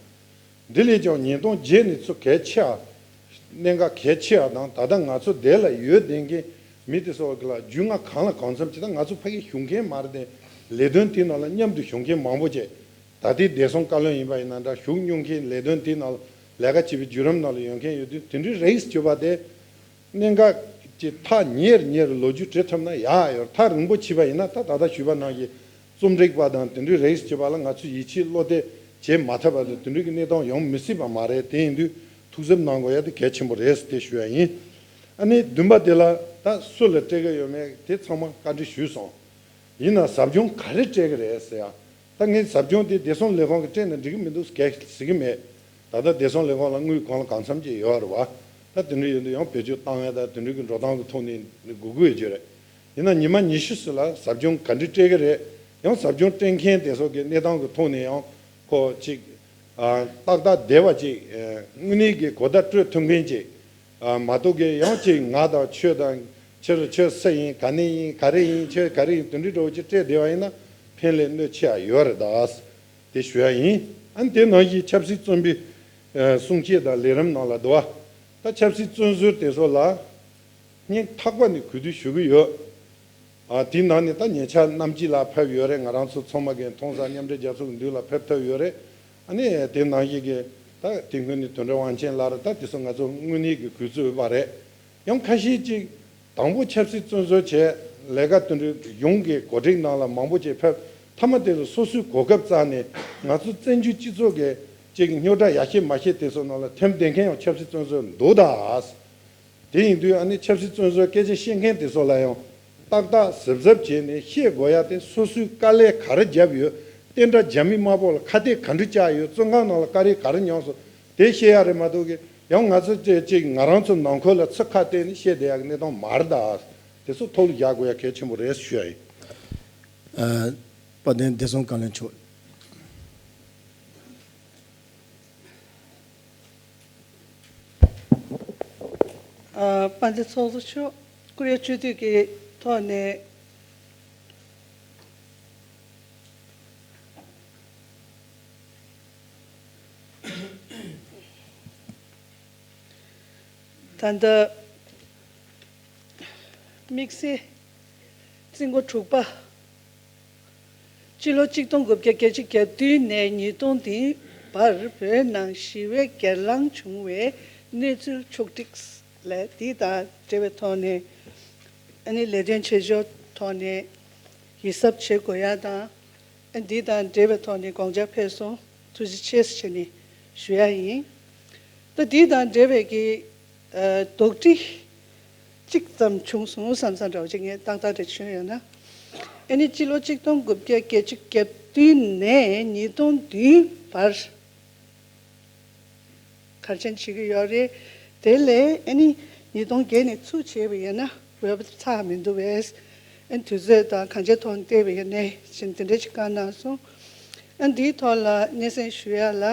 འདི་ལས་ཀྱང་ཉིས་སྟོང་བརྒྱད་ནས་ཚུར་གལ་ཆེ་བ། གནད་འགག་གལ་ཆེ་བ་དང་། ད་ལྟ་ང་ཚོ་འདི་ལ་ཡོད་བསྡད་མཁན་མི་དེ་ཚོ་གི་ལ་རྒྱུས་མངའ་གང་ལ་གང་འཚམ་ཅིག་ད་ང་ཚོ་ཕ་གི་ཞུགས་མཁན་མ་རེད་དེ། ལས་དོན་དེ་ནང་ལ་མཉམ་དུ་ཞུགས་མཁན་མང་པོ་བྱས། ད་ལྟའི་བདེ་སྲུང་བཀའ་བློན་ཡིན་པ་ཡིན་ན་འདྲ། ཞུགས་མྱོང་མཁན། ལས་དོན་དེ་ནང་ལ་ལས་ཀ་བྱེད་པའི་བརྒྱུད་རིམ་ནང་ལ་ཡོད་མཁན་ཡོད་དུས། དེ་འདྲའི་རིགས་བྱེད་པ་དེ། གནད་འགག་ཅིག་ཐག་ཉེ་རུ་ཉེ་རུ་ལོ་རྒྱུས་བྲི་ཐུབ་ན་ཡག་ཡོད། ཐག་རིང་པོ་བྱས་པ་ཡིན་ན། ད་ད་ལྟ་ཞུས་པ་ནང་བཞིན་རྩོམ་སྒྲིག་པ་དང་དེ་འདྲའི་རིགས་བྱེད་པ་ལ་ང་ཚོས་ཡིད་ཆེས་བློ་གཏད་བྱེད་མ་ཐུབ་པ་དང་། དེ་འདྲའི་གི་གནས་སྟངས་ཡོང་མི་སྲིད་པ་མ་རེད། དེ་ཡིན་དུས་ཐུགས་འཚབ་གནང་དགོས་ཡ་དེ་གལ་ཆེན་པོ་རེད་ཟེར་དེ་ཞུ་ཡ་ཡིན། ཨ་ནི་བདུན་པ་དེ་ལ་ད་སུ་ལ་སྤྲད་ཀྱི་ཡོད་མེད་དེ་ཚང་མ་བཀའ་འདྲི་ཞུས་སོང་། ཡིན་ན་ཟབ་སྦྱོང་ག་རེ་སྤྲད་ཀྱི་རེད་ཟེར་ཡ། ད་ངས་ཟབ་སྦྱོང་དེ་བདེ་སྲུང་ལས་ཁུངས་ཀྱིས་སྤྲད་ན་འགྲིག་གི་མི་འདུག་གས་ཟེར་གི་མེད། ད་ལྟ་བདེ་སྲུང་ལས་ཁུངས་ལ་དངུལ་གང་ལ་གང་འཚམ་ཅིག་ཡོད་རེད་བ། ད་དེ་འདྲ་ཡོད་དུས་ཡང་བེད་སྤྱོད་བཏང་ཡ་ད་དེ་འདྲ་གི་འགྲོ་སྟངས་ཀྱི་ཐོག་ནས་དགོས་ཀྱི་ཡོད་ཀྱི་རེད། ཡིན་ན་ཉི་མ་ཉི་ཤུ་ཙམ་ལ་ཟབ་སྦྱོང་ག་འདྲ་སྤྲད་ཀྱི་རེད། ཡང་ཟབ་སྦྱོང་སྤྲད་མཁན་དེ་ཚོ་གི་གནས་སྟངས་ཀྱི་ཐོག་ནས་ཡང་ཁོ་ཅིག་ཨ། ཏག་ཏག་བསྡད་པ་ཅིག་ཨ། དངོས་གནས་ཀྱི་གོ་བརྡ་སྤྲོད་ཐུབ་མཁན་ཅིག་ཨ། མ་གཏོགས་ཀྱི་ཡང་ཅིག་ང་དང་ཁྱོད་དང་ཁྱོད་ཁྱོད་སུ་ཡིན། ག་ནས་ཡིན། ག་རེ་ཡིན། ཁྱོད་ག་རེ་ཡིན། དེ་འདྲའི་འདྲ་བོ་ཅིག་སྤྲད་བསྡད་པ་ཡིན་ན་ཕན་ལས་གནོད་ཆེ་བ་ཡོད་རེད་ད། དེ་ཞུ་ཡ་ཡིན། ཨ་ནི་དེ་ནང་བཞིན་ཆབ་སྲིད་བཙོན་པའི་ཨ། གསུང་བཤད་དང་ལས་རིམ་ནང་ལ་འདུག་བ། ད་ཆབ་སྲིད་བཙོན་ཟུར་དེ་ཚོ་ལ་སྙིང་ཐག་པ་ནས་གུས་འདུད་ཞུ་གི་ཡོད། ཨ། དེའི་ནང་ནས་ད་ཉེ་ཆར་གནམ་སྐྱིད་ལགས་ཕེབས་ཡོད་རེད། ང་རང་ཚོ་ཚང་མ་གིས་མཐོང་ས། མཉམ་འབྲེལ་རྒྱལ་ཚོགས་ཀྱི་མདུན་ལ་ཕེབས་ཐུབ་ཡོད་རེད། ཨ་ནི་དེ་ནང་བཞིན་གྱི་ད་དེ་སྔོན་ནས་དོན་གྲུབ་དབང་ཆེན་ལགས་རེད། ད་དེ་ཚོ་ང་ཚོ་དངོས་གནས་ཀྱི་གུས་བརྩི་འོས་པ་རེད། ཡང་ཁ་ཤས་ཅིག་དང་པོ་ཆབ་སྲིད་བཙོན་ཟུར་བྱས་ལས་ཀ་དེ་འདྲའི་གཞུང་གི་གོ་སྒྲིག་ནང་ལ་མང་པོ་ཅིག་ཕེབས། མཐའ་མ་དེ་ཚོ་སོ་སོའི་གོ་སྐབས་བཙལ་ནས་ང་ཚོ་བཙན་བྱོལ་སྤྱི་ཚོགས་ཀྱི་ཅིག་རྙོག་དྲ་ཡ་ཤས་མ་ཤས་དེ་ཚོ་ནང་ལ་ཐིམ་བསྡད་མཁན་ཡང་ཆབ་སྲིད་བཙོན་ཟུར་འདུག་ད། དེ་ཡིན་དུས་ཨ་ནི་ཆབ་སྲིད་བཙོན་ཟུར་སྐད་ཆ་བཤད་མཁན་དེ་ཚོ་ལ་ཡང་ཏག་ཏག་གཟབ་གཟབ་བྱས་ནས་བཤད་དགོས་ཡ་དེ། སོ་སོའི་དཀའ་ལས་ག་རེ་བརྒྱབ་ཡོད། བསྟན་དགྲ་རྒྱ་མི་དམར་པོ་ལ་ཁ་གཏད་ག་འདྲ་བཅག་ཡོད། བཙོན་ཁང་ནང་ལ་བཀའ་དྲིན་ག་རེ་མྱངས་སོང་། དེ་བཤད་ཡ་རེད་མ་གཏོགས་ཀྱི་ཡང་ང་ཚོ་ཅིག་ཅིག་ང་རང་ཚོ་ནང་ཁུལ་ལ་ཚིག་ཁ་གཏད་ནས་བཤད་བསྡད་ཡ་གི་གནས་སྟངས་མ་རེད་ད། དེ་ཚོ་ཐུགས་ལ་བཞག་དགོས་ཡ་གལ་ཆེན་པོ་རེད་ཞུ་ཡ་ཡིན། ཨ། དཔལ་ལྡན་བདེ་སྲུང་བཀའ་བློན་མཆོག་ཨ། དཔལ་ལྡན་ཚོགས་གཙོ་མཆོག་ཀུ་རེ་སྤྱི་འཐུས་ཀྱི་ཐོག་ནས། ད་ལྟ་དམིགས་བསལ་རྩིས་འགོ་དྲུག་པ། སྤྱི་ལོ་གཅིག་སྟོང་དགུ་བརྒྱ་བརྒྱད་ཅུ་གྱ་བདུན་ནས་ཉིས་སྟོང་བདུན་བར་བོད་ནང་ཞི་བའི་སྒེར་ལངས་བྱུང་བའི་གནས་ཚུལ་ཕྱོགས་སྒྲིག་ལས་འདི་དང་འབྲེལ་བའི་ཐོག་ནས། ཨ་ནི་ལས་དོན་བྱེད་ཕྱོགས་ཐོག་ནས་ཡིད་གཟབ་བྱེད་དགོས་ཡ་དང་། ཨ། འདི་དང་འབྲེལ་བའི་ཐོག་ནས་དགོངས་འཆར་ཕེབས་སོང་། ཐུགས་རྗེ་ཆེ་ཟེར་ནས་ཞུ་ཡ་ཡིན། ད་འདི་དང་འབྲེལ་བའི་གི་ཨ། དོགས་འདྲི་གཅིག་ཙམ་བྱུང་སོང་བསམ་བསམ་འདྲ་བོ་ཅིག་ངས་ཏག་ཏག་རེ་བྱུང་ཡོད་ན། ཨ་ནི་སྤྱི་ལོ་གཅིག་སྟོང་དགུ་བརྒྱ་བརྒྱད་ཅུ་གྱ་བདུན་ནས་ཉིས་སྟོང་བདུན་བར་ག་རེ་བྱས་ནས་བྱེད་ཀྱི་ཡོད་རེད། དེ་ལས་ཨ་ནི་ཉིས་སྟོང་བརྒྱད་ནས་ཚུར་བྱས་པ་ཡིན་ན་འོས་པ་ཚར་མི་འདུག་པས། ཨ་ནི་དུས་ཚོད་དང་གང་ཅིའི་ཐོག་ནས་བལྟས་པ་ཡིན་ནའི་ཅིག་དེ་འདྲ་ཅིག་བཀའ་གནང་སོང་། ཨ་ནི་འདིའི་ཐོག་ལ་སྙན་སེང་ཞུ་ཡ་ལ།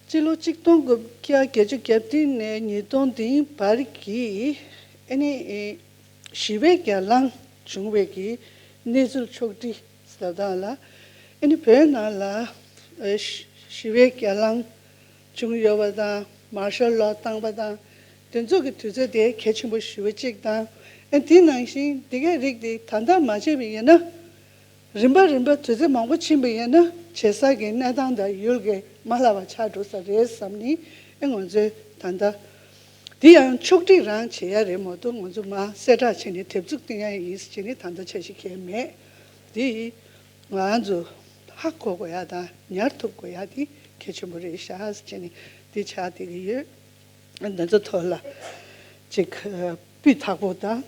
སྤྱི་ལོ་གཅིག་སྟོང་དགུ་བརྒྱ་བརྒྱད་ཅུ་གྱ་བདུན་ནས་ཉིས་སྟོང་བདུན་བར་གྱི་ཨ་ནི་ཞི་བའི་སྒེར་ལངས་བྱུང་བའི་གི་གནས་ཚུལ་ཕྱོགས་སྒྲིག་ཟེར་སྟངས་ལ། ཨ་ནི་བོད་ནང་ལ་ཨ་ཞི་ཞི་བའི་སྒེར་ལངས་བྱུང་ཡོད་པ་དང་། མར་ཤལ་ལོ་བཏང་པ་དང་། དེ་ཚོ་གི་དུས་ཚོད་དེ་གལ་ཆེན་པོ་ཞེ་པོ་གཅིག་དང་། ཨ་དེ་ནང་བཞིན་དེ་གའི་རིགས་དེ་ད་ལྟ་མ་བྱས་པ་ཡིན་ན། རིམ་པ་རིམ་པ་དུས་ཚོད་མང་པོ་ཕྱིན་པ་ཡིན་ན་བྱེད་ས་གི་གནས་སྟངས་དང་ཡུལ་གྱི་མ་ལྷག་པ་ཆགས་འགྲོ་ས་རེད་བསམ་ནས། ཨེ་ང་ཚོས་ད་ལྟ་འདི་ཡང་ཕྱོགས་སྒྲིག་རང་བྱེད་ཡ་རེད་མ་གཏོགས། ང་ཚོ་མར་གསལ་བསྒྲགས་བྱས་ནས་དེབ་གཟུགས་བཏོན་ཡ་ཡིན་ཟེར་བྱས་ནས་ད་ལྟ་འཆར་གཞི་གང་ཡང་མེད། འདི་ང་ཚོ་ཧ་གོ་དགོས་ཡ་དང་ཉར་ཐུབ་དགོས་ཡ་དེ་གལ་ཆེན་པོ་རེད་ཤག་ཟེར་བྱས་ནས་འདི་ཆགས་བསྡད་ཀྱི་ཡོད། འདི་ཚོ་ཐོག་ལ་ཅིག་སྤུས་དག་པོ་དང་།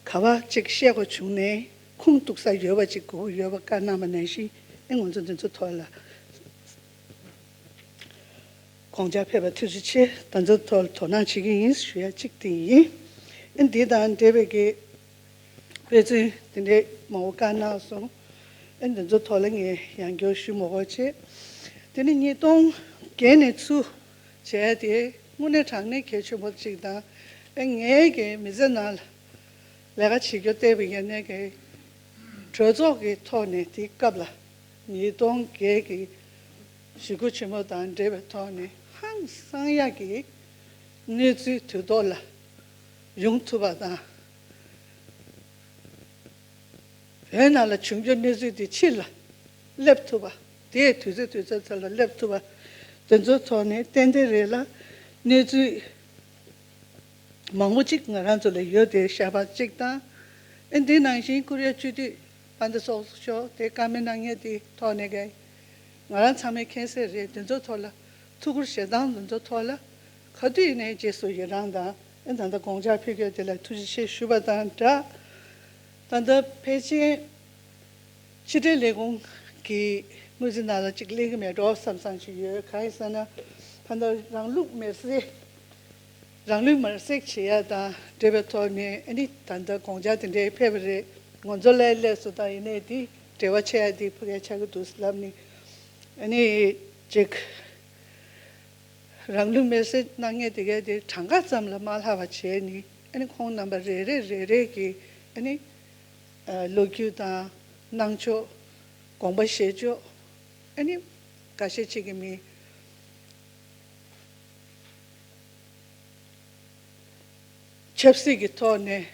ག་བ་ཅིག་བཤད་དགོས་བྱུང་ནས་ཁུངས་གཏུགས་ས་ཡོད་པ་ཅིག་དགོས་ཀྱི་ཡོད་པ་བཀའ་གནང་བ་ནང་བཞིན། ཨེ་ང་ཚོ་འདི་ཚོ་ཐོག་ལ་དགོངས་འཆར་ཕེབས་པ་ཐུགས་རྗེ་ཆེ། འདི་ཚོ་ཐོག་ལ་དོ་སྣང་བྱེད་ཀྱི་ཡིན་ཞུ་ཡ་གཅིག་དེ་ཡིན། ཨེ་འདི་དང་འབྲེལ་བའི་གི་དཔེ་མཚོན་དེ་འདྲའི་མང་པོ་བཀའ་གནང་སོང་། ཨེ་འདི་ཚོ་ཐོག་ལ་ངས་ཡང་བསྐྱར་ཞུ་མ་དགོས་བྱས། དེ་ནི་ཉིས་སྟོང་བརྒྱད་ནས་ཚུར་བྱས་ཏེ་དངོས་གནས་དྲང་གནས་གལ་ཆེན་པོ་གཅིག་དང་། ཨེ་ངའི་གི་མི་ཚེ་ནང་ལ་ལས་ཀ་བྱེད་རྒྱུ་བལྟས་པ་ཡིན་ནའི་གི་གྲོས་ཚོགས་ཀྱི་ཐོག་ནས་དེའི་སྐབས་ལ་ཉིས་སྟོང་བརྒྱད་ཀྱི་ཞི་རྒོལ་ཆེན་མོ་དང་འབྲེལ་བའི་ཐོག་ནས་ཧང་སང་ཡག་གི་གནས་ཚུལ་དུས་ཐོག་ལ་ཡོང་ཐུབ་པ་དང་། བོད་ནང་ལ་བྱུང་རྒྱུ་གནས་ཚུལ་དེ་ཕྱི་ལ་སླེབས་ཐུབ་པ། དེའི་དུས་ཚོད་དུས་ཚོད་ཚོ་ལ་སླེབས་ཐུབ་པ། དེ་ཚོའི་ཐོག་ནས་ཏན་ཏན་རེད་ལ་གནས་ཚུལ་མང་པོ་ཅིག་ང་རང་ཚོ་ལ་ཡོད་དེ་ཤ་པགས་གཅིག་དང་། ཨེ་འདི་ནང་བཞིན་ཀོ་རི་ཡ་སྤྱི་འཐུས་དཔལ་ལྡན་ཚོགས་གཙོ་མཆོག་དེ་བཀའ་མོལ་གནང་མཁན་དེའི་ཐོག་ནས་ཀྱི་ང་རང་ཚང་མས་མཁྱེན་གསལ་རེད། དེ་ཚོའི་ཐོག་ལ་ཐུགས་ཁུར་བཞེས་སྟངས་དེ་ཚོའི་ཐོག་ལ་ག་དུས་ཡིན་ནའི་རྗེས་སུ་ཡི་རང་དང་། ཨེ་ད་ལྟ་དགོངས་འཆར་ཕུལ་མཁན་དེ་ལ་ཐུགས་རྗེ་ཆེ་ཞུ་བ་དང་སྦྲགས། ད་ལྟ་ཕལ་ཆེར་ཕྱི་དྲིལ་ལས་ཁུངས་ གི་དངུལ་རྩིས་ནང་ལ་ཅིག་སླེབས་ཀྱི་མེད་འགྲོ་བསམ་བསམ་ཞིག་ཡོད། གང་ཡིན་ཟེར་ན། ད་ལྟ་རང་ལུགས་མེར་སྲེག་རང་ལུགས་མེར་སྲེག་བྱེད་ཡ་དང་འབྲེལ་བའི་ཐོག་ནས། ཨ་ནི་ད་ལྟ་དགོངས་འཆར་དེ་འདྲའི་ཕེབས་པ་རེད། ང་ཚོ་ལས་སླེབས་སོང་། ད་ཡིན་ནའི་དེ་འབྲེལ་བ་ཆད་ཡ་དེ་ཕ་གིར་ཆགས་ཀྱི་འདུག་ལབ་ནས། ཨ་ནི་ཅིག་རང་ལུགས་མེར་སྲེག་གནང་མཁན་དེ་གས་དེ་གྲངས་ཀ་ཙམ་ལ་མ་ལྷག་པ་བྱས་ནས། ཨ་ནི་ཁོང་རྣམ་པ་རེ་རེ་རེ་རེ་གི་ཨ་ནི་ལོ་རྒྱུས་དང་གནང་ཕྱོགས། དགོངས་པ་བཞེས་ཕྱོགས། ཨ་ནི་འགའ་ཤས་ཅིག་གི་མི་ཆབ་སྲིད་ཀྱི་ཐོག་ནས་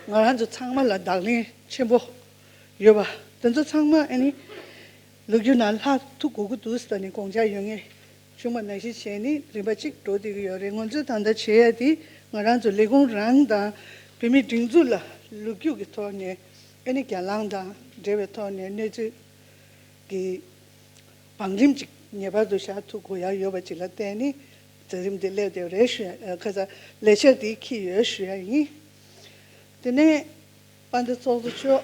ང་རང་ཚོ་ཚང་མ་ལ་བརྡ་ལན་ཆེན་པོ་ཡོད་པ། དེ་ཚོ་ཚང་མ་ཨ་ནི་ལོ་རྒྱུས་ནང་ལྷག་ཐུག་དགོས་ཀྱི་འདུག་ཟེར་ནས་དགོངས་འཆར་ཡོད་མཁན་བྱུང་བ་ནང་བཞིན་བྱས་ནས་རིམ་པ་གཅིག་འགྲོ་བསྡད་ཀྱི་ཡོད་རེད། ང་ཚོས་ད་ལྟ་བྱེད་ཡ་དེ་ང་རང་ཚོ་ལས་ཁུངས་རང་དང་བོད་མིའི་སྒྲིག་འཛུགས་ལ་ལོ་རྒྱུས་ཀྱི་ཐོག་ནས་ཨ་ནི་གྱེན་ལངས་དང་འབྲེལ་བའི་ཐོག་ནས་གནས་ཚུལ་གྱི་བང་རིམ་ཅིག་ངེས་པར་དུ་བཞག་ཐུབ་དགོས་ཡ་ཡོད་པ་ཅིག་ལ་བརྟེན་ནས་མཛད་རིམ་འདི་སླེབས་བསྡད་པ་རེད་ཞུ་ཡ། ཁ་ས་ལས་འཆར་འདི་འཁྱེར་ཡོད་ཞུ་ཡ་ཡིན། དེ་ནས་དཔལ་ལྡན་ཚོགས་གཙོ་མཆོག་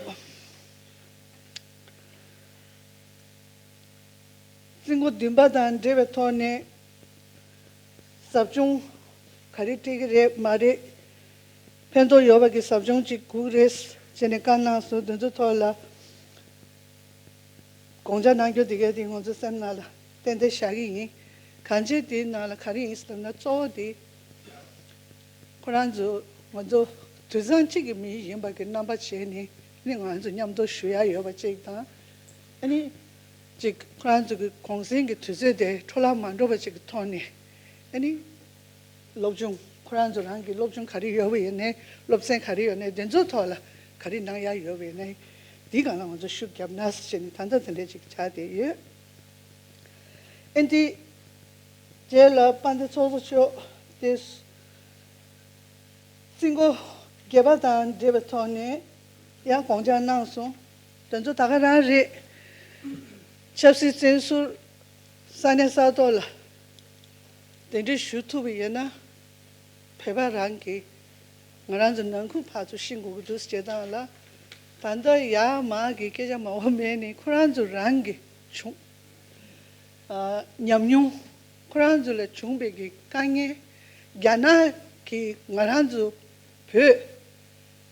རྩིས་འགོ་བདུན་པ་དང་འབྲེལ་བའི་ཐོག་ནས་ཟབ་སྦྱོང་ག་རེ་སྤྲད་ཀྱི་རེད་མ་རེད། ཕན་ཐོགས་ཡོད་པ་གི་ཟབ་སྦྱོང་ཅིག་དགོས་རེད་ཅེས་ནས་བཀའ་གནང་སོང་། དེ་ཚོའི་ཐོག་ལ་དགོངས་འཆར་གནང་རྒྱུ་དེ་གས་དེ་ང་ཚོའི་སེམས་ནང་ལ་ཏན་ཏན་བཞག་གི་ཡིན། གང་ཅི་དེའི་ནང་ལ་ག་རེ་ཡིན་ཟེར་ན། གཙོ་བོ་དེ་ཁོ་རང་ཚོ་ང་ཚོ་དུད་ཚང་གཅིག་གི་མི་ཡིན་པ་གི་རྣམ་པ་བྱས་ནས་ནི་ང་ཚོ་མཉམ་དུ་ཞུ་ཡ་ཡོད་པ་གཅིག་དང་། ཨ་ནི་གཅིག་ཁོ་རང་ཚོ་གི་གུང་སེང་གི་དུས་ཚོད་དེ་འཕྲོ་བརླག་མ་འགྲོ་བ་ཅིག་གི་ཐོག་ནས། ཨ་ནི་སློབ་སྦྱོང་ཁོ་རང་ཚོ་རང་གི་སློབ་སྦྱོང་ག་རེ་ཡོད་པ་ཡིན་ནའི། སློབ་ཚན་ག་རེ་ཡོད་ནའི། དེ་ཚོའི་ཐོག་ལ་ག་རེ་གནང་ཡ་ཡོད་པ་ཡིན་ནའི། འདི་སྒང་ལ་ང་ཚོ་ཤུགས་བརྒྱབ་ན་ཟེར་ནས་ད་ལྟ་དེ་འདྲས་ཅིག་ཆགས་བསྡད་ཡོད། ཨ་ནི་རྗེས་ལ་དཔལ་ལྡན་ཚོགས་གཙོ་མཆོག་དེ་རྩིས་འགོ་བརྒྱད་པ་དང་འབྲེལ་བའི་ཐོག་ནས་ཡང་དགོངས་འཆར་གནང་སོང་། དེ་ཚོ་ད་ག་རང་རེད། ཆབ་སྲིད་བཙོན་ཟུར་ས་གནས་ས་ཐོག་ལ་གདན་འདྲེན་ཞུ་ཐུབ་པ་ཡིན་ན། བོད་པ་རང་གིས་ང་རང་ཚོ་ནང་ཁུལ་ཕར་ཚུར་ཤེས་དགོས་ཀྱི་འདུག་ཟེར་བྱེད་སྟངས་ལ། ད་ལྟ་ཡར་མར་གྱི་སྐད་ཆ་མང་པོ་མེད་ནས། ཁོ་རང་ཚོ་རང་གི་བྱུང་ཨ་ཉམས་མྱོང་། ཁོ་རང་ཚོ་ལ་བྱུང་བའི་གི་དཀའ་ངལ། རྒྱ་ནག་གིས་ང་རང་ཚོ་བོད་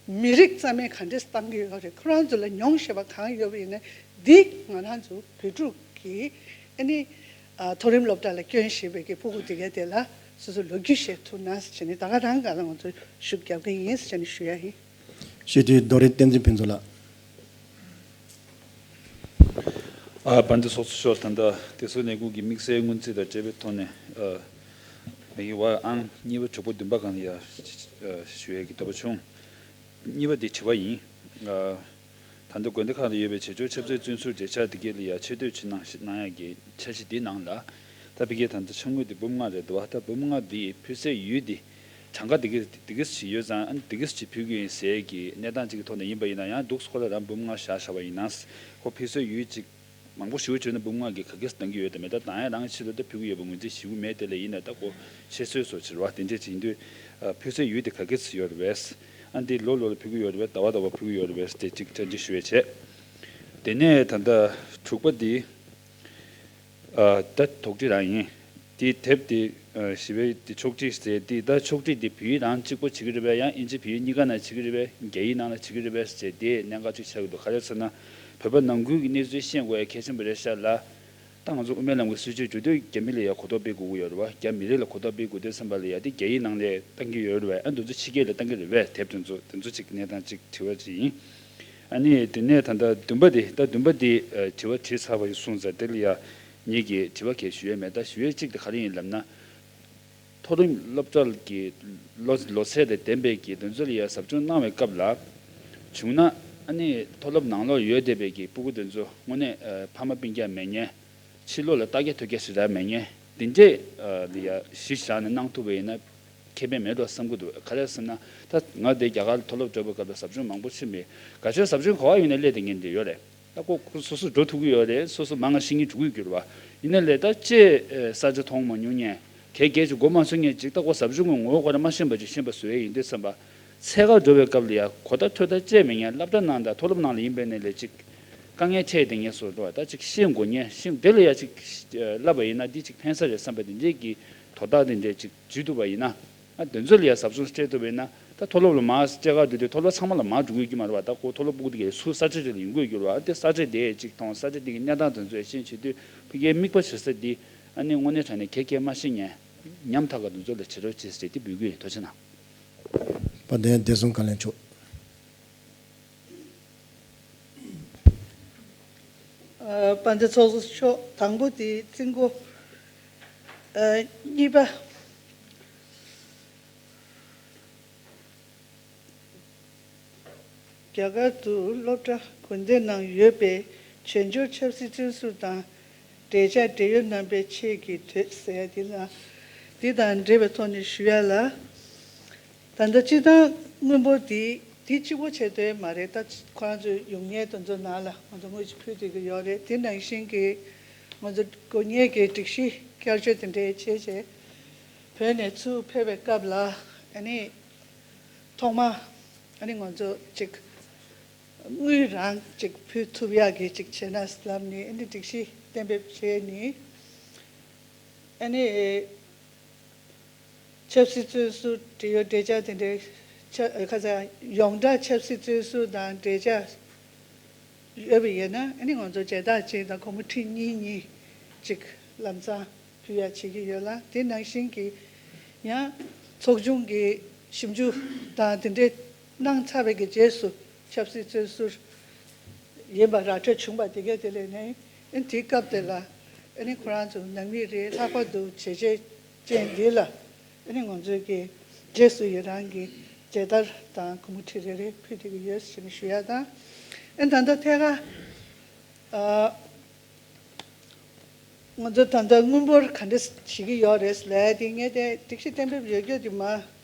མི་རིགས་རྩ་མེད་ག་འདྲས་བཏང་གི་ཡོད་རེད། ཁོ་རང་ཚོ་ལ་མྱོང་ཤེས་པ་གང་ཡོད་པ་ཡིན་ན། འདི་ང་རང་ཚོ་བོད་ཕྲུག་གིས་ཨ་ནི་ཨ་མཐོ་རིམ་སློབ་གྲྭ་ལ་སྐྱོན་ཞེས་པའི་གི་ཕྲུ་གུ་དེ་གས་དེ་ལ་སོ་སོ་ལོ་རྒྱུས་བཤད་ཐུབ་ན་ཟེར་ནས་ད་ག་རང་སྒང་ལ་ང་ཚོ་ཤུགས་རྒྱབ་ཀྱི་ཡིན་ཟེར་ནས་ཞུ་ཡ་ཡིན། ཞུ་དུས་རྡོ་རིང་བསྟན་འཛིན་ཕུན་ཚོགས་ལགས། ཨ་དཔལ་ལྡན་ཚོགས་གཙོ་མཆོག་ད་ལྟ་དེ་ཚོ་ལས་ཁུངས་ཀྱི་དམིགས་བསལ་སྔོན་རྩིས་དང་འབྲེལ་བའི་ཐོག་ནས། ཨ་མི་ཡི་བ་ཨང་གཉིས་པ་དྲུག་པ་བདུན་པ་སྒང་ལ་ཡ་ཞུ་ཡས་ཀྱི་འདོད་པ་བྱུང་། གཉིས་པ་དེ་དྲི་བ་ཡིན། ཨ་ད་ལྟ་དགོན་སྡེ་ཁག་ལ་ཡོད་པའི་བྱེས་འབྱོར་ཆབ་སྲིད་བཙོན་ཟུར་བདེ་འཇགས་དེ་གས་ལ་ཡ་ཆེ་བསྟོད་ཅིག་གནང་གནང་ཡ་གི་འཆར་གཞི་འདི་ནང་ལ། ད་ཕ་གིའི་ད་ལྟ་ཆ་དངོས་དེ་འབུམ་ལྔ་རེད་འདུག་བ། ད་འབུམ་ལྔ་འདི་ཕུལ་སའི་ཡུལ་འདི་གྲངས་ཀ་འདི་གི་འདི་གི་ཞིག་ཡོད་ཙང་། ཨ་ནི་འདི་གི་ཞིག་ཕུལ་གི་ཡིན་ཟེར་གི་གནས་སྟངས་ཅིག་གི་ཐོག་ནས་ཡིན་པ་ཡིན་ན་ཡང་། འདུག་སེ་ཁོ་ལ་རང་འབུམ་ལྔ་བཞག་བཞག་པ་ཡིན་ན། ཁོ་ཕུལ་སའི་ཡུལ་ཅིག་མང་པོ་ཞེ་པོ་བྱུང་ན་འབུམ་ལྔ་གི་ག་གེ་འདང་གི་ཡོད་དམ་མེད། ད་འདང་ཡ་རང་ཕྱི་ལོ་ད་ཕུལ་གི་ཡོད་པ་ངོས་འཛིན་ཞུ་གི་མེད། དེ་ལས་ཡིན་ན་ད་ཁོ་ཆེད་གསོལ་སོགས་ཕྱིར་བ་དེ་འདྲས་ཅིག་ཡིན་དུས། ཨ་ཕུལ་སའི་ཡུལ་དེ་ག་གེ་ཡོད་རེད་པས། ཨ་འདི་ལོ་ལོ་ལ་ཕུལ་གི་ཡོད་རེད་པས། ཟླ་བ་ཟླ་བ་ཕུལ་གི་ཡོད་རེད་པས། དེ་གཅིག་བཀའ་འདྲི་ཞུ་ཡས་བྱས། དེ་ནས་ད་ལྟ་དྲུག་པ་འདི། ཨ་ད་དོགས་འདྲི་རང་ཡིན། དེའི་དེབ་དེ་ཨ་ཞི་བའི་དེ་ཕྱོགས་སྒྲིག་ཟེར་དེ། ད་ཕྱོགས་སྒྲིག་དེ་བོད་ཡིག་རང་གཅིག་པོ་བྱེད་ཀྱི་རེད་པས། ཡང་ཨིན་ཇི་བོད་ཡིག་གཉིས་ཀ་ནང་བྱེད་ཀྱི་རེད་པས། རྒྱ་ཡིག་ནང་ལ་བྱེད་ཀྱི་རེད་པས་ཟེར་དེ་གནད་འགག་ཅིག་ཆགས་ཀྱི་འདུག་ག་རེ་ཟེར་ན། བོད་པ་ནང་ཁུལ་གྱི་གནས་ཚུལ་ཤེས་དགོས་ཡ་གལ་ཆེན་པོ་རེད་ཤག་ལ། ད་ང་ཚོ་དབུ་མའི་ལམ་གྱི་སྲིད་བྱུས་བསྒྱུར་དུས་རྒྱ་མི་ལ་ཡ་གོ་རྟོགས་སྤེལ་དགོས་ཀྱི་ཡོད་རེད་པ། རྒྱ་མི་རིགས་ལ་གོ་རྟོགས་སྤེལ་དགོས་དུས་ཙམ་པ་ལ་ཡ་དེ་རྒྱ་ཡིག་ནང་ལ་བཏང་གི་ཡོད་རེད་པས། ཨ་འདི་ཚོ་ཕྱི་རྒྱལ་ལ་བཏང་གི་རེད་པས། དེབ་དེ་ཚོ་དེ་ཚོ་གཅིག་གནས་སྟངས་གཅིག་དྲི་བ་གཅིག་ཡིན། ཨ་ནི་དེ་ནས་ད་ལྟ་བདུན་པ་དེ། ད་བདུན་པ་དེ་ཨ་དྲི་བ་དྲིས་ཚར་བ་ཡིན་གསུངས་ཙང་། དེ་ལ་ཡ་ངེད་ཀྱིས་དྲི་བ་གས་ཞུ་ཡས་མེད། ད་ཞུ་ཡས་གཅིག་དེ་ག་རེ་ཡིན་ལབ་ན། མཐོ་རིམ་སློབ་གྲྭ་གི་ལོ་ལོ་ཚད་དང་ལྡན་པའི་གི་དེ་ཚོ་ལ་ཡ་ཟབ་སྦྱོང་གནང་བའི་སྐབས་ལ། བྱུང་ན་ཨ་ནི་མཐོ་སློབ་ནང་ལོགས་ཡོད་བསྡད་པའི་གི་ཕྲུ་གུ་དེ་ཚོ་དངོས་གནས་ཨ་ཕ་མ་སྤུན་ཀྱག་མེད་མཁན། ཕྱི་ལོགས་ལ་ལྟ་རྒྱ་ཐོས་རྒྱ་ཞེ་དྲག་མེད་མཁན་དེ་འདྲས་ཨ་ལ་ཡ་གཞི་བཞག་ནས་གནང་ཐུབ་པ་ཡིན་ན་ཁེ་ཕན་མེད་འགྲོ་བསམ་གྱི་འདུག་ག་རེ་ཟེར་ན། ད་ང་དེ་རྒྱ་གར་ལ་མཐོ་སློབ་འགྲོ་བའི་སྐབས་ལ་ཟབ་སྦྱོང་མང་པོ་ཕྱིན་པས། ག་ཚོད་ཟབ་སྦྱོང་ག་བ་ཡོད་ན་སླེབས་བསྡད་མཁན་དེ་ཡོད་རེད། ད་ཁོ་ཁོ་སོ་སོ་འགྲོ་ཐུབ་ཀྱི་ཡོད་རེད། སོ་སོ་མང་ང་ཤེས་མཁན་འགྲོ་གི་ཡོད་རེད་པ། ཡིན་ན་ལས་ད་ཅེས་ཨེ་ས་ཆ་མཐོང་མ་མྱོང་མཁན། གལ་གལ་ཅིག་མགོ་མ་ཚོས་མཁན་ཅིག་ད་ཁོ་ཟབ་སྦྱོང་གི་ངོ་བོ་ཁོ་རང་མ་ཤེས་པ་ཅིག་ཤེས་པ་བཟོ་ཡས་ཡིན་དུས་ཙམ་པ། ཚད་བཀག་འགྲོ་བའི་སྐབས་ལ་ཡ་གོ་བརྡ་ཐོས་བརྡ་ཅེས་མེད་མཁན། སློབ་གྲྭ་ནང་དང་མཐོ་སློབ་ནང་ལ་ཡིན་པའི་ནས་ལས་ཅིག་དཀའ་ངལ་འཕྲད་བསྡད་མཁན་སོགས་འགྲོ་བ་ད་ཅིག་ཤེས་དགོས་མཁན་ཤེས་དེ་ལ་ཡ་ཅིག་བསླབ་པ་ཡིན་ན་འདི་ཅིག་ཕན་ས་རེད་བསམ་པ་དེ་འདྲས་ཀྱི་དོ་བདག་དེ་འདྲས་ཅིག་འཇུས་ཐུབ་པ་ཡིན་ན། ཨ་དེ་ཚོ་ལ་ཡ་ཟབ་སྦྱོང་སྤྲད་ཐུབ་པ་ཡིན་ན་ད་མཐོ་སློབ་ལ་མར་སྤྲད་གར་འགྲོ་དུས་མཐོ་སློབ་ཚང་མ་ལ་མར་འགྲོ་དགོས་ཀྱི་མ་རེད་བ། ད་ཁོ་མཐོ་སློབ་ཕྲུ་གུ་དེ་གས་སུ་ས་ཆ་དེ་ལ་ཡོང་དགོས་ཀྱི་རེད་བ། དེ་ས་ཆ་དེ་ཅིག་མཐོང་ས་ཆ་དེ་གི་གནས་སྟངས་དེ་ཚོ་ཤེས་བྱེད་དུས་ཕ་གིའི་མིག་དཔེ་བྱེད་ས་འདི་ཨ་ནི་དངོས་གནས་དྲང་གནས་གལ་གལ་མ་ཤེས་མཁན་ཉམ་ཐག་ག་དེ་ཚོ་ལ་བྱེད་རོགས་བྱེད་ཟེར་དེ་འབོད་སྐུལ་ཐུགས་རྗེ་གནང་། དཔལ་ལྡན་བདེ་སྲུང་བཀའ་བློན་མཆོག་ཨ། དཔལ་ལྡན་ཚོགས་གཙོ་མཆོག་དང་པོ་དེ་རྩིས་འགོ། ཨ། གཉིས་པ། རྒྱ་གར་དུ་སློབ་གྲྭ་དགོན་སྡེ་ནང་ཡོད་པའི་བྱེས་འབྱོར་ཆབ་སྲིད་བཙོན་ཟུར་དང་། འབྲེལ་ཆགས་འབྲེལ་ཡོད་རྣམ་པའི་ཆེད་ཀྱི་དོད་ཟེར་ཡ་འདི་ལ། འདི་དང་འབྲེལ་བའི་ཐོག་ནས་ཞུ་ཡ་ལ། ད་ལྟ་སྤྱི་བཏང་དངུལ་འབོར་འདི་འདི་གཅིག་པོ་བྱེད་དོན་མ་རེད། ད་ཁོ་རང་ཚོའི་ཡོང་མཁན་དེ་ཚོ་ནང་ལ་ང་ཚོ་དངུལ་ཅིག་ཕུལ་བསྡད་ཀྱི་ཡོད་རེད། དེ་ནང་བཞིན་གྱི་ང་ཚོ་དགོས་ངེས་ཀྱི་སྒྲིག་གཞི་བསྐྱར་བཅོས་དེ་འདྲའི་བྱས་བྱས་བོད་ནས་ཚུར་ཕེབས་པའི་སྐབས་ལ་ཨ་ནི་ཐོག་མ་ཨ་ནི་ང་ཚོ་ཅིག་དངུལ་རང་ཅིག་ཕུལ་ཐུབ་ཡག་གི་ཅིག་བྱས་ན་ལབ་ནས་ཨ་ནི་སྒྲིག་གཞི་གཏན་འབེབས་བྱས་ནས་ཨ་ནི་ཆབ་སྲིད་བཙོན་ཟུར་འབྲེལ་ཡོད་འབྲེལ་ཆགས་དེ་འདྲའི་ཆ་ཁ་ས་ཡོངས་གྲགས་ཆབ་སྲིད་བཙོན་ཟུར་དང་འབྲེལ་ཆགས་ཡོད་པ་ཡིན་ན་ཨ་ནི་ང་ཚོ་མཇལ་དར་ཅིག་དང་སྒོར་མོ་ཁྲི་གཉིས་གཉིས་ཅིག་ལམ་སང་ཕུལ་ཡ་བྱེད་ཀྱི་ཡོད་ལ། དེ་ནང་བཞིན་གྱི་ཡང་ཚོགས་ཆུང་གི་ཞིབ་འཇུག་དང་དེ་འདྲའི་གནང་ཚར་བའི་གི་རྗེས་སུ་ཆབ་སྲིད་བཙོན་ཟུར་ཡིན་པ་ར་འཕྲོད་བྱུང་བ་དེ་གས་དེ་ལས་ནས་ཨ་ནི་དེའི་སྐབས་དེ་ལ་ཨ་ནི་ཁོ་རང་ཚོ་ནང་མི་རེད། ལྷག་པར་དུ་བྱས་རྗེས་ཅན་འདི་ལ་ཨ་ནི་ང་ཚོའི་གི་རྗེས་སུ་ཡི་རང་གི་མཇལ་དར་དང་སྒོར་མོ་ཁྲི་རེ་རེ་ཕུལ་བསྡད་ཀྱི་ཡོད་ཟེར་ནས་ཞུ་ཡ་དང་། ཨ་ནི་ད་ལྟ་ཐད་ཀར་ཨ། ང་ཚོ་ད་ལྟ་དངུལ་འབོར་ག་འདྲ་བྱེད་ཀྱི་ཡོད་རེད་ལབ་ཡ་དེ་ངས་དེ་སྒྲིག་གཞི་གཏན་འབེབས་ཡོད་རྒྱུ་དེ་མ་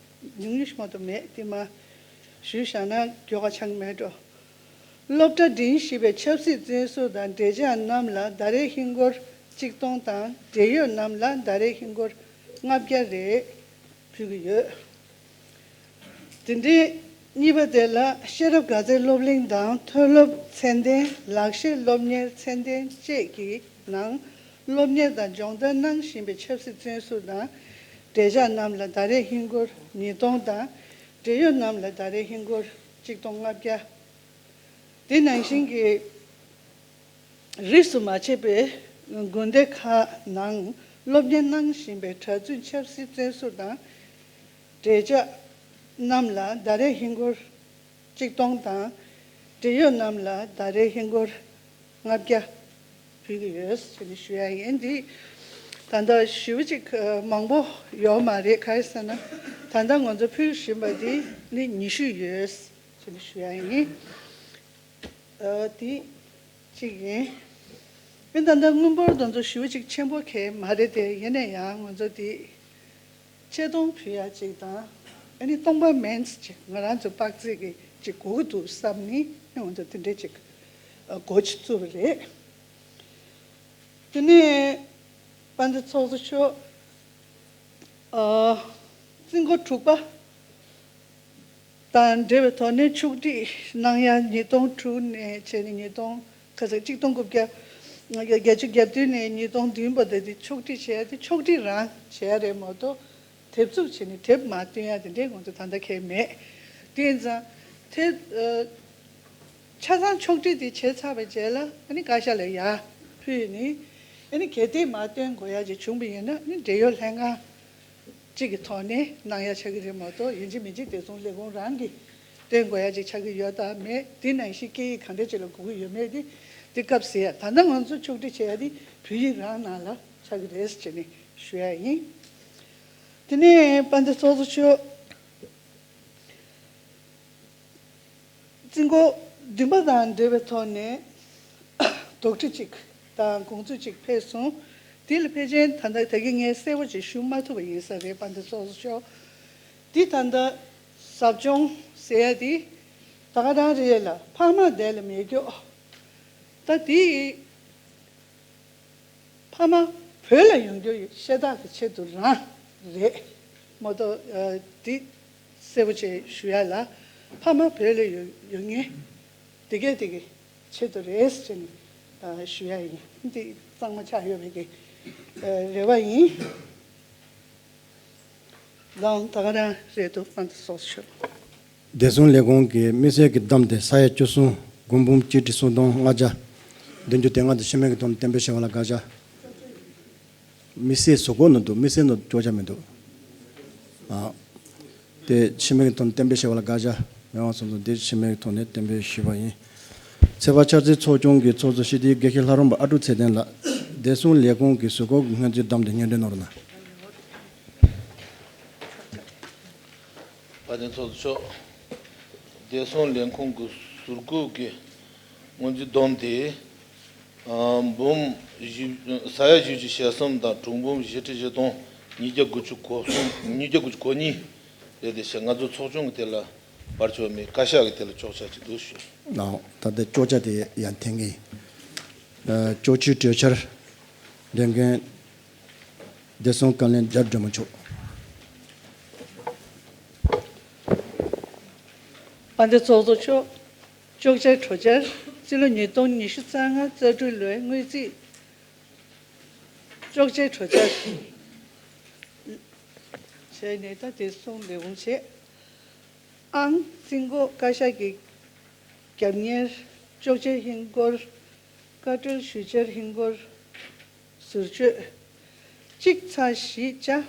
ཉུང་ཉུང་ཞིག་མ་གཏོགས་མེད་དེ་མ་ཞུས་བཞག་ན་མགྱོགས་པ་ཆགས་ཀྱི་མེད་འགྲོ། སློབ་གྲྭ་འགྲིམ་བཞིན་པའི་ཆབ་སྲིད་བཙོན་ཟུར་དང་འབྲེལ་ཆགས་རྣམས་ལ་ཟླ་རེར་ཧིན་སྒོར་གཅིག་སྟོང་དང་འབྲེལ་ཡོད་རྣམས་ལ་ཟླ་རེར་ཧིན་སྒོར་ལྔ་བརྒྱ་རེ་ཕུལ་གྱི་ཡོད། དེ་འདྲའི་གཉིས་པ་དེ་ལ་ཤེས་རབ་དགའ་ཚལ་སློབ་གླིང་དང་མཐོ་སློབ་ཚད་ལྡན་ལག་ཤེས་སློབ་གཉེར་ཚད་ལྡན་བཅས་ཀྱི་ནང་སློབ་གཉེར་དང་སྦྱོང་བརྡར་གནང་བཞིན་པའི་ཆབ་སྲིད་བཙོན་ཟུར་དང་འབྲེལ་ཆགས་རྣམས་ལ་ཟླ་རེར་ཧིན་སྒོར་ཉིས་སྟོང་དང་འབྲེལ་ཡོད་རྣམས་ལ་ཟླ་རེར་ཧིན་སྒོར་གཅིག་སྟོང་ལྔ་བརྒྱ། དེ་ནང་བཞིན་གྱི་རིས་སུ་མ་ཆད་པའི་དགོན་སྡེ་ཁག་ནང་སློབ་གཉེར་གནང་བཞིན་པའི་གྲྭ་བཙུན་ཆབ་སྲིད་བཙོན་ཟུར་དང་འབྲེལ་ཆགས་རྣམས་ལ་ཟླ་རེར་ཧིན་སྒོར་གཅིག་སྟོང་དང་། འབྲེལ་ཡོད་རྣམས་ལ་ཟླ་རེར་ཧིན་སྒོར་ལྔ་བརྒྱ་ཕུལ་གྱི་ཡོད་ཟེར་ནས་ཞུ་ཡ་ཡིན། འདི་ད་ལྟ་ཞུ་བ་ཅིག་མང་པོ་ཡོད་མ་རེད། ག་རེ་ཟེར་ན་ད་ལྟ་ང་ཚོ་ཕུལ་བཞིན་པ་འདི་ནི་ཉི་ཤུ་ཡོད་ཟེར་ནས་ཞུ་ཡ་ཡིན། ཨ། དེ་གཅིག་ཡིན། ཨ་ནི་ད་ལྟ་དངུལ་འབོར་དེ་ཚོ་ཞེ་པོ་ཅིག་ཆེན་པོ་གང་ཡང་མ་རེད་དེ། ཡིན་ན་ཡང་ང་ཚོ་དེ་ཆེད་གཏོང་ཕུལ་ཡ་ཅིག་དང་། ཨ་ནི་སྟོང་པ་མིན་ཅིག་ང་རང་ཚོ་དཔག་ཚད་ཀྱི་ཅིག་དགོས་ཀྱི་འདུག་བསམ་ནས་ང་ཚོ་དེ་འདྲས་ཅིག་སྒོ་ཅིག་བཙུགས་པ་རེད། དེ་ནས་དཔལ་ལྡན་ཚོགས་གཙོ་མཆོག་ཨ། རྩིས་འགོ་དྲུག་པ་དང་འབྲེལ་བའི་ཐོག་ནས་ཕྱོགས་སྒྲིག་གནང་ཡ་ཉིས་སྟོང་དྲུག་ནས་བྱས་ནས་ཉིས་སྟོང་ག་ཚོད་གཅིག་སྟོང་དགུ་བརྒྱ་བརྒྱད་ཅུ་གྱ་བདུན་ནས་ཉིས་སྟོང་བདུན་བར་དུ་དེ་ཕྱོགས་སྒྲིག་བྱས་ཡ་དེ་ཕྱོགས་སྒྲིག་རང་བྱས་ཡ་རེད་མ་གཏོགས་དེབ་བཙུགས་བྱས་ནས་དེབ་མར་བཏོན་ཡ་དེ་འདྲའི་ང་ཚོ་ད་ལྟ་གང་ཡང་མེད། དེ་ཡིན་ཙང་དེ་ཨ། ཆ་ཚང་ཕྱོགས་སྒྲིག་དེ་བྱས་ཚར་བའི་རྗེས་ལ་ཨ་ནི་བཀའ་ཤག་ལ་ཡར་ཕུལ་ནས་ཨ་ནི་གལ་ཏེ་མར་བཏོན་དགོས་ཡ་ཅིག་བྱུང་བ་ཡིན་ན་ཨ་ནི་འབྲེལ་ཡོད་ལྷན་ཁང་གཅིག་གི་ཐོག་ནས་གནང་ཡ་ཆགས་ཀྱི་རེད་མ་གཏོགས་ཡིན་གཅིག་མིན་གཅིག་བདེ་སྲུང་ལས་ཁུངས་རང་གིས་བཏོན་དགོས་ཡ་ཅིག་ཆགས་ཀྱི་ཡོད་དམ་མེད། དེ་ནང་བཞིན་སྐད་ཡིག་གང་འདྲ་ཅིག་ལ་དགོས་ཀྱི་ཡོད་མེད་དེ་དེ་སྐབས་ཟེར་ཡ། ད་ལྟ་ང་ཚོ་ཕྱོགས་སྒྲིག་བྱས་ཡ་དེ་བོད་ཡིག་རང་ནང་ལ་ཆགས་ཀྱི་རེད་ཟེར་ནས་ཞུ་ཡ་ཡིན། དེ་ནས་དཔལ་ལྡན་ཚོགས་གཙོ་མཆོག་རྩིས་འགོ་བདུན་པ་དང་འབྲེལ་བའི་ཐོག་ནས་དོགས་འདྲི་གཅིག་དང་དགོངས་ཚུལ་གཅིག་ཕེབས་སོང་། དེ་ལ་ཕལ་ཆེར་ད་ལྟ་ད་གིན་ངས་གསལ་པོ་ཅིག་ཞུ་མ་ཐུབ་པ་ཡིན་ས་རེད། དཔལ་ལྡན་ཚོགས་གཙོ་མཆོག་འདི་ད་ལྟ་ཟབ་སྦྱོང་ཟེར་ཡ་འདི་ད་ག་རང་རེད་ལ་ཕ་མ་དེ་ལ་མེད་རྒྱུ་ད་འདི། ཕ་མ་བོད་ལ་ཡོང་རྒྱུ་ཤ་སྟག་གི་ཆེད་དུ་རང་རེད་མ་གཏོགས། ཨ། འདི་གསལ་པོ་བྱས་ཞུ་ཡ་ལ་ཕ་མ་བོད་ལ་ཡོང་ཡོང་མཁན་དེ་གས་དེ་གས་ ཆེད་དུ་རེད་ཟེར་ནས་ཞུ་ཡ་ཡིན། འདི་གཙང་མ་ཆགས་ཡོད་པའི་གི་རེ་བ་ཡིན། ལགས་ད་ག་རང་རེད་འདུག་དཔལ་ལྡན་ཚོགས་གཙོ་མཆོག་བདེ་སྲུང་ལས་ཁུངས་ཀྱི་དམིགས་བསལ་གྱི་བདམས་ཏེ་ས་ཡ་བཅུ་གསུམ་སྒོར་འབུམ་གཅིག་ཁྲི་སུམ་སྟོང་ལྔ་བརྒྱ་བདུན་ཅུ་དོན་ལྔ་དེ་ཕྱི་མིག་གི་ཐོག་ནས་གཏན་འབེབས་བྱས་པ་ལ་དགག་བྱ། དམིགས་བསལ་གཟུགས་སྐོར་ནང་འདུག་དམིགས་བསལ་ནང་ཅོག་ཆ་མི་འདུག་ཨ། དེ་ཕྱི་མིག་གི་ཐོག་ནས་གཏན་འབེབས་བྱས་པ་ལ་དགག་བྱ་མེད་པ་སོང་ཙང་དེ་ཕྱི་མིག་གི་ཐོག་ནས་གཏན་འབེབས་ཞུས་པ་ཡིན། ཚེས་པ་འཆར་རྩེད་ཚོགས་ཆུང་གི་ཚོགས་གཙོ་སྤྱི་འཐུས་དགེ་བཤེས་ལྷ་རམས་པ་ཨ་ཀྲུག་ཚེ་བརྟན་ལགས་བདེ་སྲུང་ལས་ཁུངས་ཀྱི་གཟུགས་སྐོར་གྱི་སྔོན་རྩིས་བདམས་ཏེ་སྙན་སྒྲོན་གནང་རོགས་གནང་། དཔལ་ལྡན་ཚོགས་གཙོ་མཆོག་བདེ་སྲུང་ལས་ཁུངས་ཀྱི་ཟུར་བཀོད་ཀྱི་སྔོན་རྩིས་བསྡོམས་ཏེ། ཨ། འབུམ་བཞི། ས་ཡ་བཞི་བཅུ་ཞེ་གསུམ་དང་དྲུག་འབུམ་བཞི་ཁྲི་བཞི་སྟོང་ཉིས་བརྒྱ་དགུ་བཅུ་གོ་གསུམ། ཉིས་བརྒྱ་དགུ་བཅུ་གོ་གཉིས་རེད་དེ་ཞེས་ང་ཚོ་ཚོགས་ཆུང་གི་དེ་ལ་བར་ཆོད་མེད་བཀའ་ཤག་གི་དེ་ལ་ཅོག་ཆ་ཅིག་འདུག་ཞུ། ལགས་ད་ལྟ་ཅོག་ཆ་དེ་ཡང་འཐེན་གྱི་ཡིན། ཨ། ཅོག་ཆའི་གྲོས་འཆར་འདོན་མཁན། བདེ་སྲུང་བཀའ་བློན་རྒྱ་སྒྲོལ་མ་མཆོག་དཔལ་ལྡན་ཚོགས་གཙོ་མཆོག་ཅོག་ཆའི་གྲོས་འཆར། རྩིས་ལོ་ཉིས་སྟོང་ཉི་ཤུ་རྩ་ལྔ་རྩ་དྲུག་ལོའི་སྔོན་རྩིས། ཅོག་ཆའི་གྲོས་འཆར། བྱས་ནས་ད་བདེ་སྲུང་ལས་ཁུངས་བྱས། ཨང་རྩིས་འགོ་བཀའ་ཤག་གི་རྒྱབ་གཉེར། ཅོག་ཆའི་ཧིན་སྒོར། བཀའ་འཁྲོལ་ཞུ་འཆར་ཧིན་སྒོར། ཟུར་བརྗོད། གཅིག་ཚེག་བཞི་ཅ།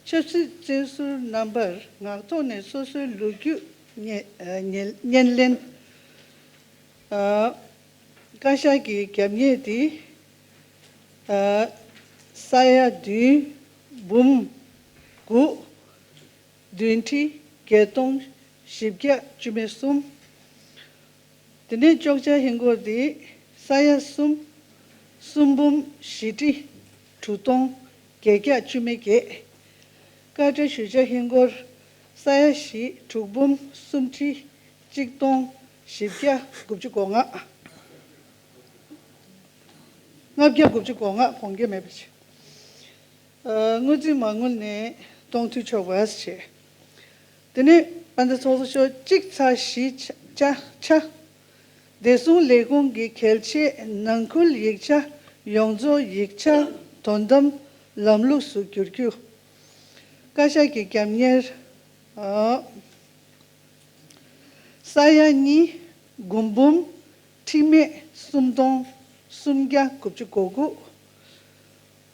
ཆབ་སྲིད་བཙོན་ཟུར་རྣམ་པར་ངག་ཐོག་ནས་སོ་སོའི་ལོ་རྒྱུས་སྙན་སྙན་ལེན། ཨ། བཀའ་ཤག་གི་རྒྱབ་གཉེར་དེ། ཨ། ས་ཡ་བདུན། འབུམ་དགུ། བདུན་ཁྲི་བརྒྱད་སྟོང་བཞི་བརྒྱ་བཅུ་མེད་གསུམ། དེ་ནས་ཅོག་ཆ་ཧིན་སྒོར་དེ་ས་ཡ་གསུམ། གསུམ་འབུམ་བཞི་ཁྲི་དྲུག་སྟོང་བརྒྱད་བརྒྱ་བཅུ་མེད་བརྒྱད། བཀའ་འཁྲོལ་ཞུ་འཆར་ཧིན་སྒོར་ས་ཡ་བཞི། དྲུག་འབུམ་གསུམ་ཁྲི་གཅིག་སྟོང་བཞི་བརྒྱ་དགུ་བཅུ་གོ་ལྔ། ལྔ་བརྒྱ་དགུ་བཅུ་གོ་ལྔ། གོང་གི་མེད་པ་བྱས། ཨ། སྔོན་རྩིས་མ་དངུལ་ནས་གཏོང་འཐུས་ཆོག་པ་བྱས། དེ་ནས་དཔལ་ལྡན་ཚོགས་གཙོ་མཆོག་གཅིག་ཚེག་བཞི་ཅ་ཆ། བདེ་སྲུང་ལས་ཁུངས་ཀྱི་གལ་ཆེའི་ནང་ཁུལ་ཡིག་ཆ་ཡོངས་རྫོགས་ཡིག་ཆ་དོན་དམ་ལམ་ལུགས་སུ་བསྒྱུར་རྒྱུ། བཀའ་ཤག་གི་རྒྱབ་གཉེར། ཨ། ས་ཡ་གཉིས། དགུ་འབུམ་ཁྲི་མེད་གསུམ་སྟོང་སུམ་བརྒྱ་དགུ་བཅུ་གོ་དགུ།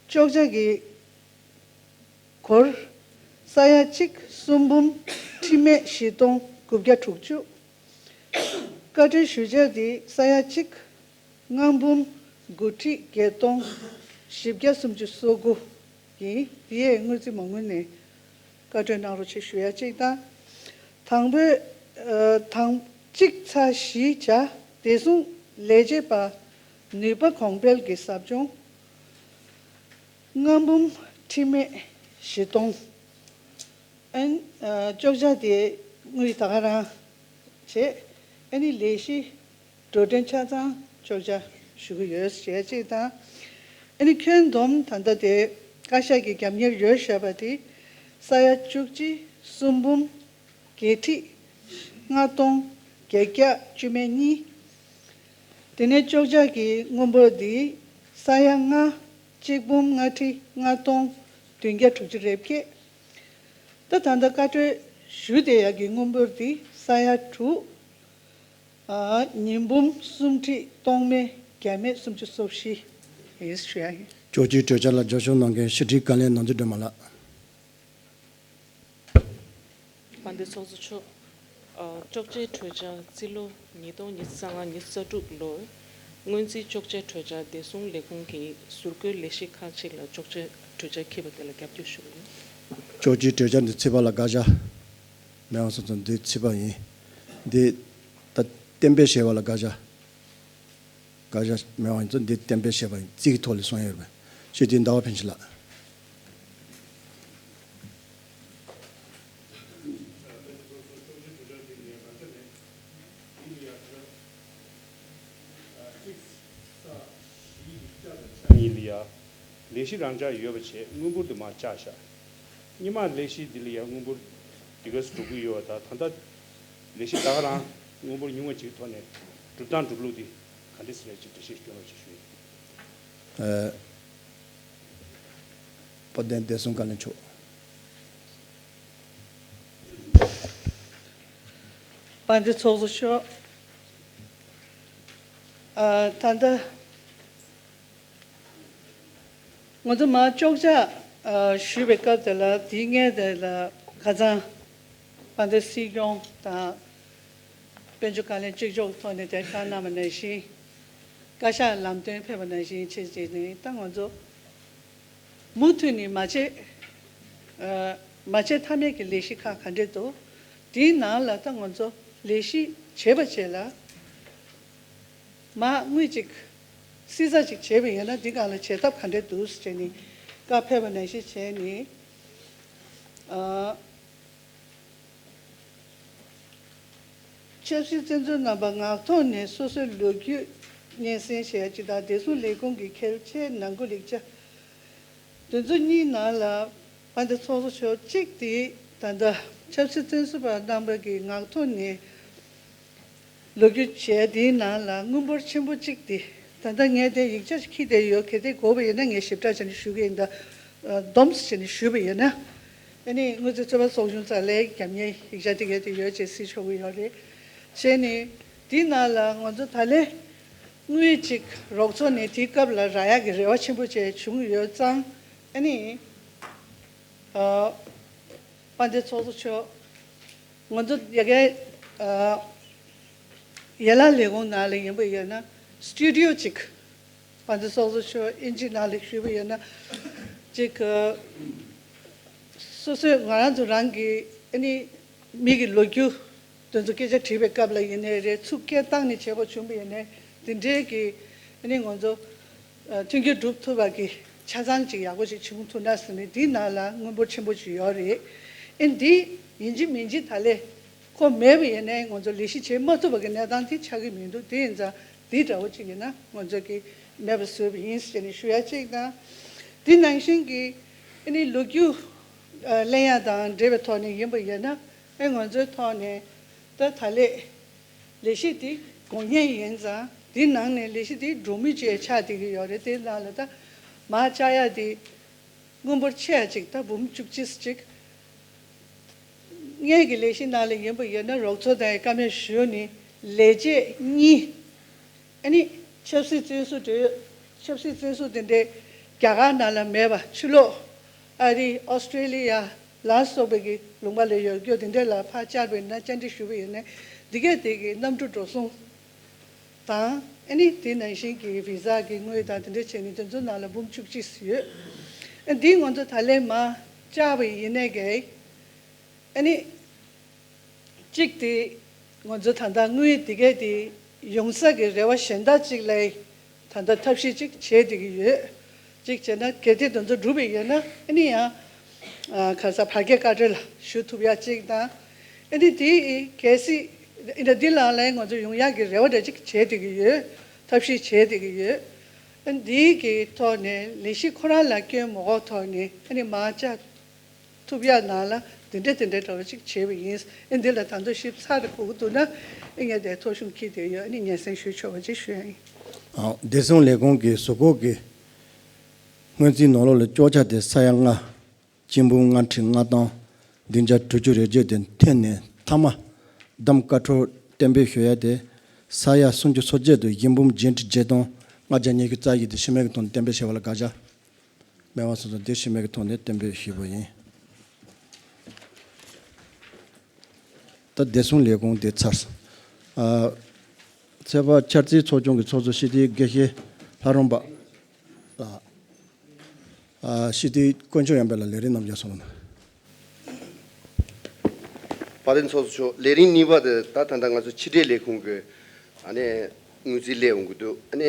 ཅོག་ཆ་གི་སྒོར། ས་ཡ་གཅིག། གསུམ་འབུམ་ཁྲི་མེད་བཞི་སྟོང་དགུ་བརྒྱ་དྲུག་ཅུ། བཀའ་འཁྲོལ་ཞུ་འཆར་དེ་ས་ཡ་གཅིག། ལྔ་འབུམ་དགུ་ཁྲི་བརྒྱད་སྟོང་བཞི་བརྒྱ་སུམ་ཅུ་སོ་དགུ་ཡིན། དེ་ཡས་སྔོན་རྩིས་མ་དངུལ་ནས་བཀའ་འཁྲོལ་གནང་རོགས་ཞེས་ཞུ་ཡ་གཅིག་དང་། དང་པོའི། ཨ། དང་གཅིག་ཚེག་བཞི་ཅ། བདེ་སྲུང་ལས་བྱེད་པ་ནུས་པ་གོང་འཕེལ་གྱི་ཟབ་སྦྱོང་ལྔ་འབུམ་ཁྲི་མེད་བཞི་སྟོང་། ཨན། ཨ། ཅོག་ཆ་དེ་དངུལ་ད་ག་རང་བྱས། ཨ་ནི་ལས་གཞི་འགྲོ་གྲོན་ཆ་ཚང་ཅོག་ཆ་ཞུ་གི་ཡོད་ཞེས་གཅིག་དང་། ཨ་ནི་ཁྱོན་བསྡོམས་ད་ལྟ་དེ་བཀའ་ཤག་གི་རྒྱབ་གཉེར་ཡོད་བཞག་པ་དེ་ས་ཡ་བཅུ་གཅིག། གསུམ་འབུམ་བརྒྱད་ཁྲི་ལྔ་སྟོང་བརྒྱད་བརྒྱ་བཅུ་མེད་གཉིས། དེ་ནས་ཅོག་ཆ་གི་དངུལ་འབོར་འདི་ས་ཡ་ལྔ། གཅིག་འབུམ་ལྔ་ཁྲི་ལྔ་སྟོང་བདུན་བརྒྱ་དྲུག་ཅུ་རེ་བརྒྱད། ད་ད་ལྟ་བཀའ་འཁྲོལ་ཞུ་བསྡད་ཡག་གི་དངུལ་འབོར་འདི་ས་ཡ་དྲུག། ཨ། ཉིས་འབུམ་གསུམ་ཁྲི་སྟོང་མེད་བརྒྱ་མེད་སུམ་ཅུ་སོ་བཞི་ཡིན་ཞུ་ཡ་ཡིན། ཅོག་ཆའི་གྲོས་འཆར་ལ་རྒྱབ་སྐྱོར་གནང་མཁན་ཕྱི་དྲིལ་བཀའ་བློན་ནོར་འཛིན་སྒྲོལ་མ་ལགས། དཔལ་ལྡན་ཚོགས་གཙོ་མཆོག་ཨ། ཅོག་ཆའི་གྲོས་འཆར་རྩིས་ལོ་ཉིས་སྟོང་ཉི་ཤུ་རྩ་ལྔ་ཉི་ཤུ་རྩ་དྲུག་ལོར་སྔོན་རྩིས་ཅོག་ཆའི་གྲོས་འཆར་བདེ་སྲུང་ལས་ཁུངས་ཀྱི་ཟུར་བཀོད་ལས་གཞི་ཁག་ཅིག་ལ་ཅོག་ཆའི་གྲོས་འཆར་འཁྱེར་བ་དེ་ལ་རྒྱབ་སྐྱོར་ཞུ་གི་ཡིན། ཅོག་ཆའི་གྲོས་འཆར་འདི་ཚིག་ཕར་ལ་དགག་བྱ་མེད་པ་སོང་ཙང་འདི་ཚིག་ཕར་ཡིན། འདི་ད་གཏན་འབེབས་བྱས་པ་ལ་དགག་བྱ། བཀའ་རྒྱ་མེད་པ་ཡིན་ཚུལ་འདི་གཏན་འབེབས་བྱས་པ་ཡིན། རྩིས་ཀྱི་ཐོག་ལ་གསུངས་ཡོད་པས། སྤྱི་འཐུས་ཟླ་བ་ཕན་ཆད་ལགས། ཡིན་ལ་ཡ། ལས་གཞི་རང་འཇགས་ཡོད་པ་བྱས་དངུལ་འབོར་དུ་མར་བཅག་བཞག་སྔོན་མ་ལས་གཞི་འདི་ལ་ཡང་དངུལ་འབོར་འདི་ག་ཚོད་འགྲོ་གི་ཡོད་པ་དང་ད་ལྟ་ལས་གཞི་ད་ག་རང་དངུལ་འབོར་ཉུང་བ་ཅིག་ཐོག་ནས་སྒྲུབ་སྟངས་སྒྲུབ་ལུགས་འདི་ ག་འདྲས་སེ་རེད་ཅེས་འགྲེལ་བཤད་སྐྱོན་རོགས་ཅེས་ཞུ་ཡིན། ཨ། དཔལ་ལྡན་བདེ་སྲུང་བཀའ་བློན་མཆོག་དཔལ་ལྡན་ཚོགས་གཙོ་མཆོག་ཨ། ད་ལྟ་ང་ཚོ་མར་ཅོག་ཆ་ཨ། ཞུས་པའི་སྐབས་དེ་ལ་དེའི་སྔོན་དེ་ལ་ཁ་སང་དཔལ་ལྡན་སྲིད་སྐྱོང་དང་དཔལ་འབྱོར་བཀའ་བློན་གཅིག་ལྕོགས་ཐོག་ནས་དེ་བཀའ་གནང་བ་ནང་བཞིན། བཀའ་ཤག་ལམ་སྟོན་ཕེབས་པ་ནང་བཞིན་བྱས་བྱས་ནས་ད་ང་ཚོ་མུ་མཐུད་ནས་མ་བྱེད་ཨ། མ་བྱེད་ཐབས་མེད་ཀྱི་ལས་གཞི་ཁག་ག་འདྲས་འདུག་དེའི་ནང་ལ་ད་ང་ཚོ་ལས་གཞི་བྱེད་པ་བྱེད་ལ། མ་དངུལ་ཅིག་བསྲི་ཚགས་ཅིག་བྱས་པ་ཡིན་ན་འདི་སྒང་ལ་བྱེད་ཐབས་ག་འདྲས་འདུག་ཟེར་ནས་བཀའ་ཕེབས་པ་ནང་བཞིན་བྱས་ནས། ཨ། ཆབ་སྲིད་བཙོན་ཟུར་རྣམ་པ་ངག་ཐོག་ནས་སོ་སོའི་ལོ་རྒྱུས་སྙན་སེང་བྱས་ཡ་གཅིག་དང་བདེ་སྲུང་ལས་ཁུངས་ཀྱི་གལ་ཆེའི་ནང་ཁུལ་ལེགས་ཆ། དེ་ཚོ་གཉིས་ནང་ལ་དཔལ་ལྡན་ཚོགས་གཙོ་མཆོག་གཅིག་དེ་ད་ལྟ་ཆབ་སྲིད་བཙོན་ཟུར་པ་རྣམ་པ་གི་ངག་ཐོག་ནས་ལོ་རྒྱུས་བྱས་དེའི་ནང་ལ་དངུལ་འབོར་ཆེན་པོ་གཅིག་དེ་ད་ལྟ་ངས་དེ་ཡིག་ཆ་ཞིག་འཁྱེར་བསྡད་ཡོད། གལ་ཏེ་དགོས་པ་ཡིན་ན་ངས་ཞིབ་ཕྲ་བྱས་ནས་ཞུ་གི་ཡིན། ད་སྡོམ་བྱས་ནས་ཞུས་པ་ཡིན་ན། ཨ་ནི་དངུལ་རྩིས་རྩོད་པ་ཚོགས་ཆུང་རྩ་ལའི་རྒྱབ་གཉེར་ཡིག་ཆ་དེ་གས་དེ་ཡོད་ཅེས་གཟིགས་ཆོག་གི་ཡོད་རེད། བྱས་ནས་དེའི་ནང་ལ་ང་ཚོ་ད་ལན་དངུལ་ཅིག་རོགས་ཚོགས་ནས་དེའི་སྐབས་ལ་རག་ཡག་གི་རེ་བ་ཆེན་པོ་བཅས་བྱུང་ཡོད་ཙང་། ཨ་ནི། ཨ། དཔལ་ལྡན་ཚོགས་གཙོ་མཆོག་ང་ཚོ་ཡ་གའི་ཨ། ཡན་ལག་ལས་ཁུངས་ནང་ལ་ཡིན་པ་ཡིན་ན་སི་ཊུ་ཌི་ཡོ་ཅིག་དཔལ་ལྡན་ཚོགས་གཙོ་མཆོག་དབྱིན་ཇི་ནང་ལ་ཞུས་པ་ཡིན་ན་ཅིག་ཨ། སོ་སོས་ང་རང་ཚོ་རང་གི་ཨ་ནི་མི་གི་ལོ་རྒྱུས་དེ་ཚོ་སྐད་ཆ་དྲིས་པའི་སྐབས་ལ་ཡིན་ནའི་རེད། ཚུར་སྐད་བཏང་ནས་བྱས་པ་བྱུང་བ་ཡིན་ནའི་དེ་འདྲའི་གི་ཨ་ནི་ང་ཚོ་ཨ། མཐུན་འགྱུར་སྒྲུབ་ཐུབ་པ་གི་ཆ་ཚང་ཅིག་ཡག་པོ་ཞིག་བྱུང་ཐུབ་ན་ཟེར་ནས་འདིའི་ནང་ལ་དངུལ་འབོར་ཆེན་པོ་ཅིག་ཡོད་རེད། ཨ་ནི་འདི་ཡིན་གཅིག་མིན་གཅིག་ད་ལས་ཁོ་མེད་པ་ཡིན་ནའི་ང་ཚོ་ལས་གཞི་བྱེད་མ་ཐུབ་པ་གི་གནས་སྟངས་དེ་ཆགས་ཀྱི་མི་འདུག་དེ་ཡིན་ཙང་འདི་འདྲ་བོ་ཅིག་ཡིན་ན་ང་ཚོ་གི་མེད་པ་བཟོས་པ་ཡིན་ཟེར་ནས་ཞུ་ཡ་གཅིག་དང་། དེ་ནང་བཞིན་གྱི་ཨ་ནི་ལོ་རྒྱུས་ཨ། ལེན་ཡ་དང་འབྲེལ་བའི་ཐོག་ནས་ཡིན་པ་ཡིན་ན། ཨེ། ང་ཚོའི་ཐོག་ནས་ད་ད་ལས་ལས་གཞི་དེ་དགོས་ངེས་ཡིན་ཙང་དེའི་ནང་ནས་ལས་གཞི་དེ་འགྲོ་མུས་བཅས་ཆགས་བསྡད་ཀྱི་ཡོད་རེད། དེ་ནང་ལ་ད་མར་བཅག་ཡ་དེ་དངུལ་འབོར་ཆེ་ཡ་ཅིག་ད་འབུམ་བཅུ་གཅིག་ཅིག་ངེད་ཀྱི་ལས་གཞི་ནང་ལ་ཡིན་པ་ཡིན་ན་རོགས་ཚོགས་དང་བཀའ་མོལ་ཞུས་ནས་ལས་བྱེད་གཉིས། ཨ་ནི་ཆབ་སྲིད་བཙོན་ཟུར་དེ། ཆབ་སྲིད་བཙོན་ཟུར་དེ་འདྲའི་རྒྱ་གར་ནང་ལ་མེད་པ་ཕྱི་ལོགས་ཨ་རི་ཨོ་སི་ཀྲེ་ལི་ཡ་ལ་སོགས་པའི་གི་ལུང་པ་ལ་ཡོད་རྒྱུ་དེ་འདྲ་ལ་ཕར་བཅར་བ་ཡིན་ན། བཅར་འདྲི་ཞུ་བ་ཡིན་ན་འདི་གས་དེ་གི་གནམ་གྲུ་འགྲོ་སོང་དང་། ཨ་ནི་དེ་ནང་བཞིན་གྱི་བི་ཟ་གི་དངུལ་དང་དེ་འདྲ་བྱས་ནས་དེ་ཚོ་ནང་ལ་འབུམ་བཅུ་གཅིག་ཡོད། ཨ། འདི་ང་ཚོ་ད་ལན་མར་བཅར་བ་ཡིན་ནའི་གི་ཨ་ནི། གཅིག་དེ་ང་ཚོ་ད་ལྟ་དངུལ་དེ་གས་དེ་ཡོང་ས་གི་རེ་བ་གཞན་དག་ཅིག་ལ་ད་ལྟ་ཐབས་ཤེས་ཅིག་བྱེད་བསྡད་ཀྱི་ཡོད། གཅིག་བྱས་ན་གལ་ཏེ་དེ་ཚོ་འགྲུབ་པ་ཡིན་ན་ཨ་ནི་ཡང་ཨ། ག་ས་བར་བརྒལ་བཀའ་ཁྲོལ་ལ་ཞུ་ཐུབ་ཡ་གཅིག་དང་། ཨ་ནི་དེ་གལ་སྲིད་ཨ་ནི་འདི་ལ་ལ་ང་ཚོ་ཡོང་ཡག་གི་རེ་བ་འདྲ་ཅིག་བྱེད་བསྡད་ཀྱི་ཡོད། ཐབས་ཤེས་བྱེད་བསྡད་ཀྱི་ཡོད། ཨ་ནི་འདི་གི་ཐོག་ནས་ལས་གཞི་ཁོ་རང་ལ་སྐྱོན་མ་དགོས་ཐོག་ནས་ཨ་ནི་མར་བཅར་ཐུབ་ཡ་ནང་ལ་འདི་འདྲ་དེ་འདྲ་འདྲ་བ་ཅིག་བྱས་པ་ཡིན། ཨེ། འདི་ལ་ད་དུང་ཞིབ་ཚགས་དེ་དགོས་ཀྱི་འདུག་ན་ཨེ། ངས་དེ་ཐོ་གཞུང་འཁྱེར་བསྡད་ཡོད། ཨ་ནི་སྙན་སེང་ཞུ་ཆོག་པ་ཅིག་ཞུ་ཡ་ཡིན། ཨ། བདེ་སྲུང་ལས་ཁུངས་ཀྱི་གཟུགས་སྐོར་གྱི་སྔོན་རྩིས་ནང་ལོགས་ལ་ཅོག་ཆ་དེ་ས་ཡ་ལྔ། སྐྱིན་འབུམ་ལྔ་ཁྲི་ལྔ་སྟོང་བདུན་བརྒྱ་དྲུག་ཅུ་རེ་བརྒྱད་དེ་འཐེན་ནས་མཐའ་མ་བདམས་བཀའ་འཁྲོལ་གཏན་འབེབས་ཞུ་ཡ་དེ་ས་ཡ་སུམ་ཅུ་སོ་བརྒྱད་དུ་དབྱིན་འབུམ་བརྒྱད་ཁྲི་བརྒྱད་སྟོང་ལྔ་བརྒྱ་ཉི་ཤུ་རྩ་བཞི་དེ་ཕྱི་མིག་གི་ཐོག་ནས་གཏན་འབེབས་བྱས་པ་ལ་དགག་བྱ་མེད་པ་སོང་ཙང་། དེ་ཕྱི་མིག་གི་ཐོག་ནས་གཏན་འབེབས་ཞུས་པ་ཡིན། ད་བདེ་སྲུང་ལས་ཁུངས་དེ་ཚར་སོང་། ཨ། ཚོད་དཔག་འཆར་རྩིས་ཚོགས་ཆུང་གི་ཚོགས་གཙོ་སྤྱི་འཐུས་དགེ་བཤེས་ལྷ་རམས་པ་ལགས། ཨ། སྤྱི་འཐུས་དཀོན་མཆོག་གཡང་འཕེལ་ལགས་ལས་རིམ་རྣམས་ཀྱང་གསུང་རོགས་གནང་། དཔལ་ལྡན་ཚོགས་གཙོ་མཆོག་ལས་རིམ་གཉིས་པ་དེ་ད་ད་ལྟ་ང་ཚོ་ཕྱི་དྲིལ་ལས་ཁུངས་ཀྱི་ཨ་ནི་དངུལ་རྩིས་སླེབས་འོང་གི་འདུག་ཨ་ནི་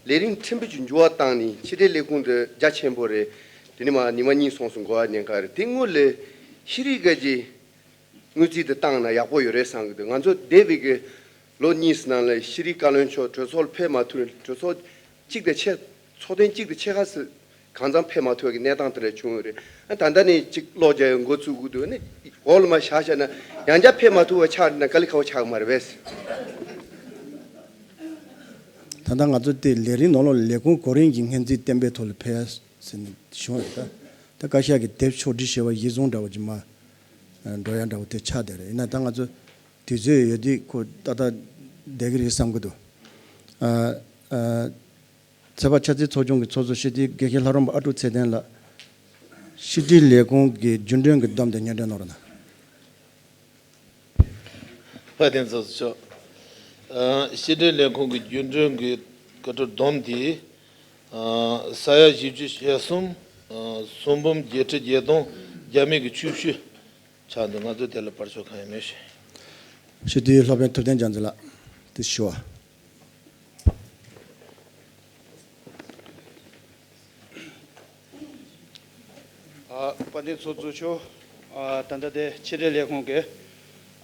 ལས་རིམ་ཕྲན་བུ་ཅིག་འགྱུར་བ་བཏང་ནས། ཕྱི་དྲིལ་ལས་ཁུངས་དེ་རྒྱ་ཆེན་པོ་རེད། དེ་ནི་མ་ཉི་མ་གཉིས་སོང་སོང་གོ་བ་ཉེན་ཁ་རེད། དེ་སྔོན་ལ་ཤེས་རིག་སྒར་གྱི་དངུལ་རྩིས་དེ་བཏང་ན་ཡག་པོ་ཡོད་རེད་བསམ་གྱི་འདུག་ང་ཚོ་འདས་པའི་གི་ལོ་གཉིས་ནང་ལ་ཤེས་རིག་བཀའ་བློན་མཆོག་གྲོས་ཚོགས་ལ་ཕེབས་མ་ཐུབ། གྲོས་ཚོགས་གཅིག་དང་ཕྱེད། ཚོགས་ཐེངས་གཅིག་དང་ཕྱེད་ཀ་ཙམ་གང་འཚམ་ཕེབས་མ་ཐུབ་པའི་གནས་སྟངས་དེ་འདྲ་བྱུང་ཡོད་རེད། ཨ། ད་ལྟ་ནས་གཅིག་གློག་རྒྱག་ཡ་འགོ་ཚུགས་དགོས་འདུག་ཨ་ནི་འོག་ལ་མར་བཞག་བཞག་ན་ཡང་བསྐྱར་ཕེབས་མ་ཐུབ་པ་ཆགས་ན་དཀའ་ལས་ཁག་པོ་ཆགས་ཀྱི་མ་རེད་པས། ད་ལྟ་ང་ཚོ་དེ་ལས་རིམ་ནང་ལོགས་ལས་ཁུངས་གོ་རིམ་གྱི་སྔོན་རྩིས་གཏན་འབེབས་ཐོག་ལ་ཕེབས་ཟེར་ནས་བྱུང་ཡོད། ད་ད་བཀའ་ཤག་གི་དེབ་ཕྱོགས་སྒྲིག་བྱས་པ་གཞིར་བཟུང་འདྲ་བོ་ཅིག་མ་འགྲོ་ཡ་འདྲ་བོ་དེ་ཆགས་བསྡད་རེད། ཡིན་ན་ད་ང་ཚོ་དུས་ཚོད་ཡོད་དུས་ཁོ་ཏག་ཏག་བསྡད་ཀྱི་རེད་བསམ་གྱི་འདུག་ཨ་ཨ། ཚོད་དཔག་ཆ་རྩིས་ཚོགས་ཆུང་གི་ཚོགས་གཙོ་སྤྱི་འཐུས་དགེ་བཤེས་ལྷ་རམས་པ་ཨ་ཀྲུག་ཚེ་བརྟན་ལགས། ཕྱི་དྲིལ་ལས་ཁུངས་ཀྱི་རྒྱུན་གྲོན་གྱི་བསྡོམས་དེ་སྙན་སྒྲོན་གནང་རོགས་གནང་། དཔལ་ལྡན་ཚོགས་གཙོ་མཆོག་ཨ། ཕྱི་དྲིལ་ལས་ཁུངས་ཀྱི་རྒྱུན་གྲོན་གྱི་བཀའ་འཁྲོལ་བསྡོམས་དེ། ཨ། ས་ཡ་བཞི་བཅུ་ཞེ་གསུམ། ཨ། སུམ་འབུམ་བརྒྱད་ཁྲི་བརྒྱད་སྟོང་བརྒྱ་མེད་ཀྱི་བཅུ་བཞི་ཆགས་འདུག་ང་ཚོས་དེ་ལ་བར་ཆད་གང་ཡང་མེད་ཞུ། སྤྱི་འཐུས་སློབ་དཔོན་ཐུབ་བསྟན་རྒྱ་མཚོ་ལགས། དེ་ཞུ་བ། ཨ། དཔལ་ལྡན་ཚོགས་གཙོ་མཆོག་ཨ། ད་ལྟ་དེ་ཕྱི་དྲིལ་ལས་ཁུངས་ཀྱི་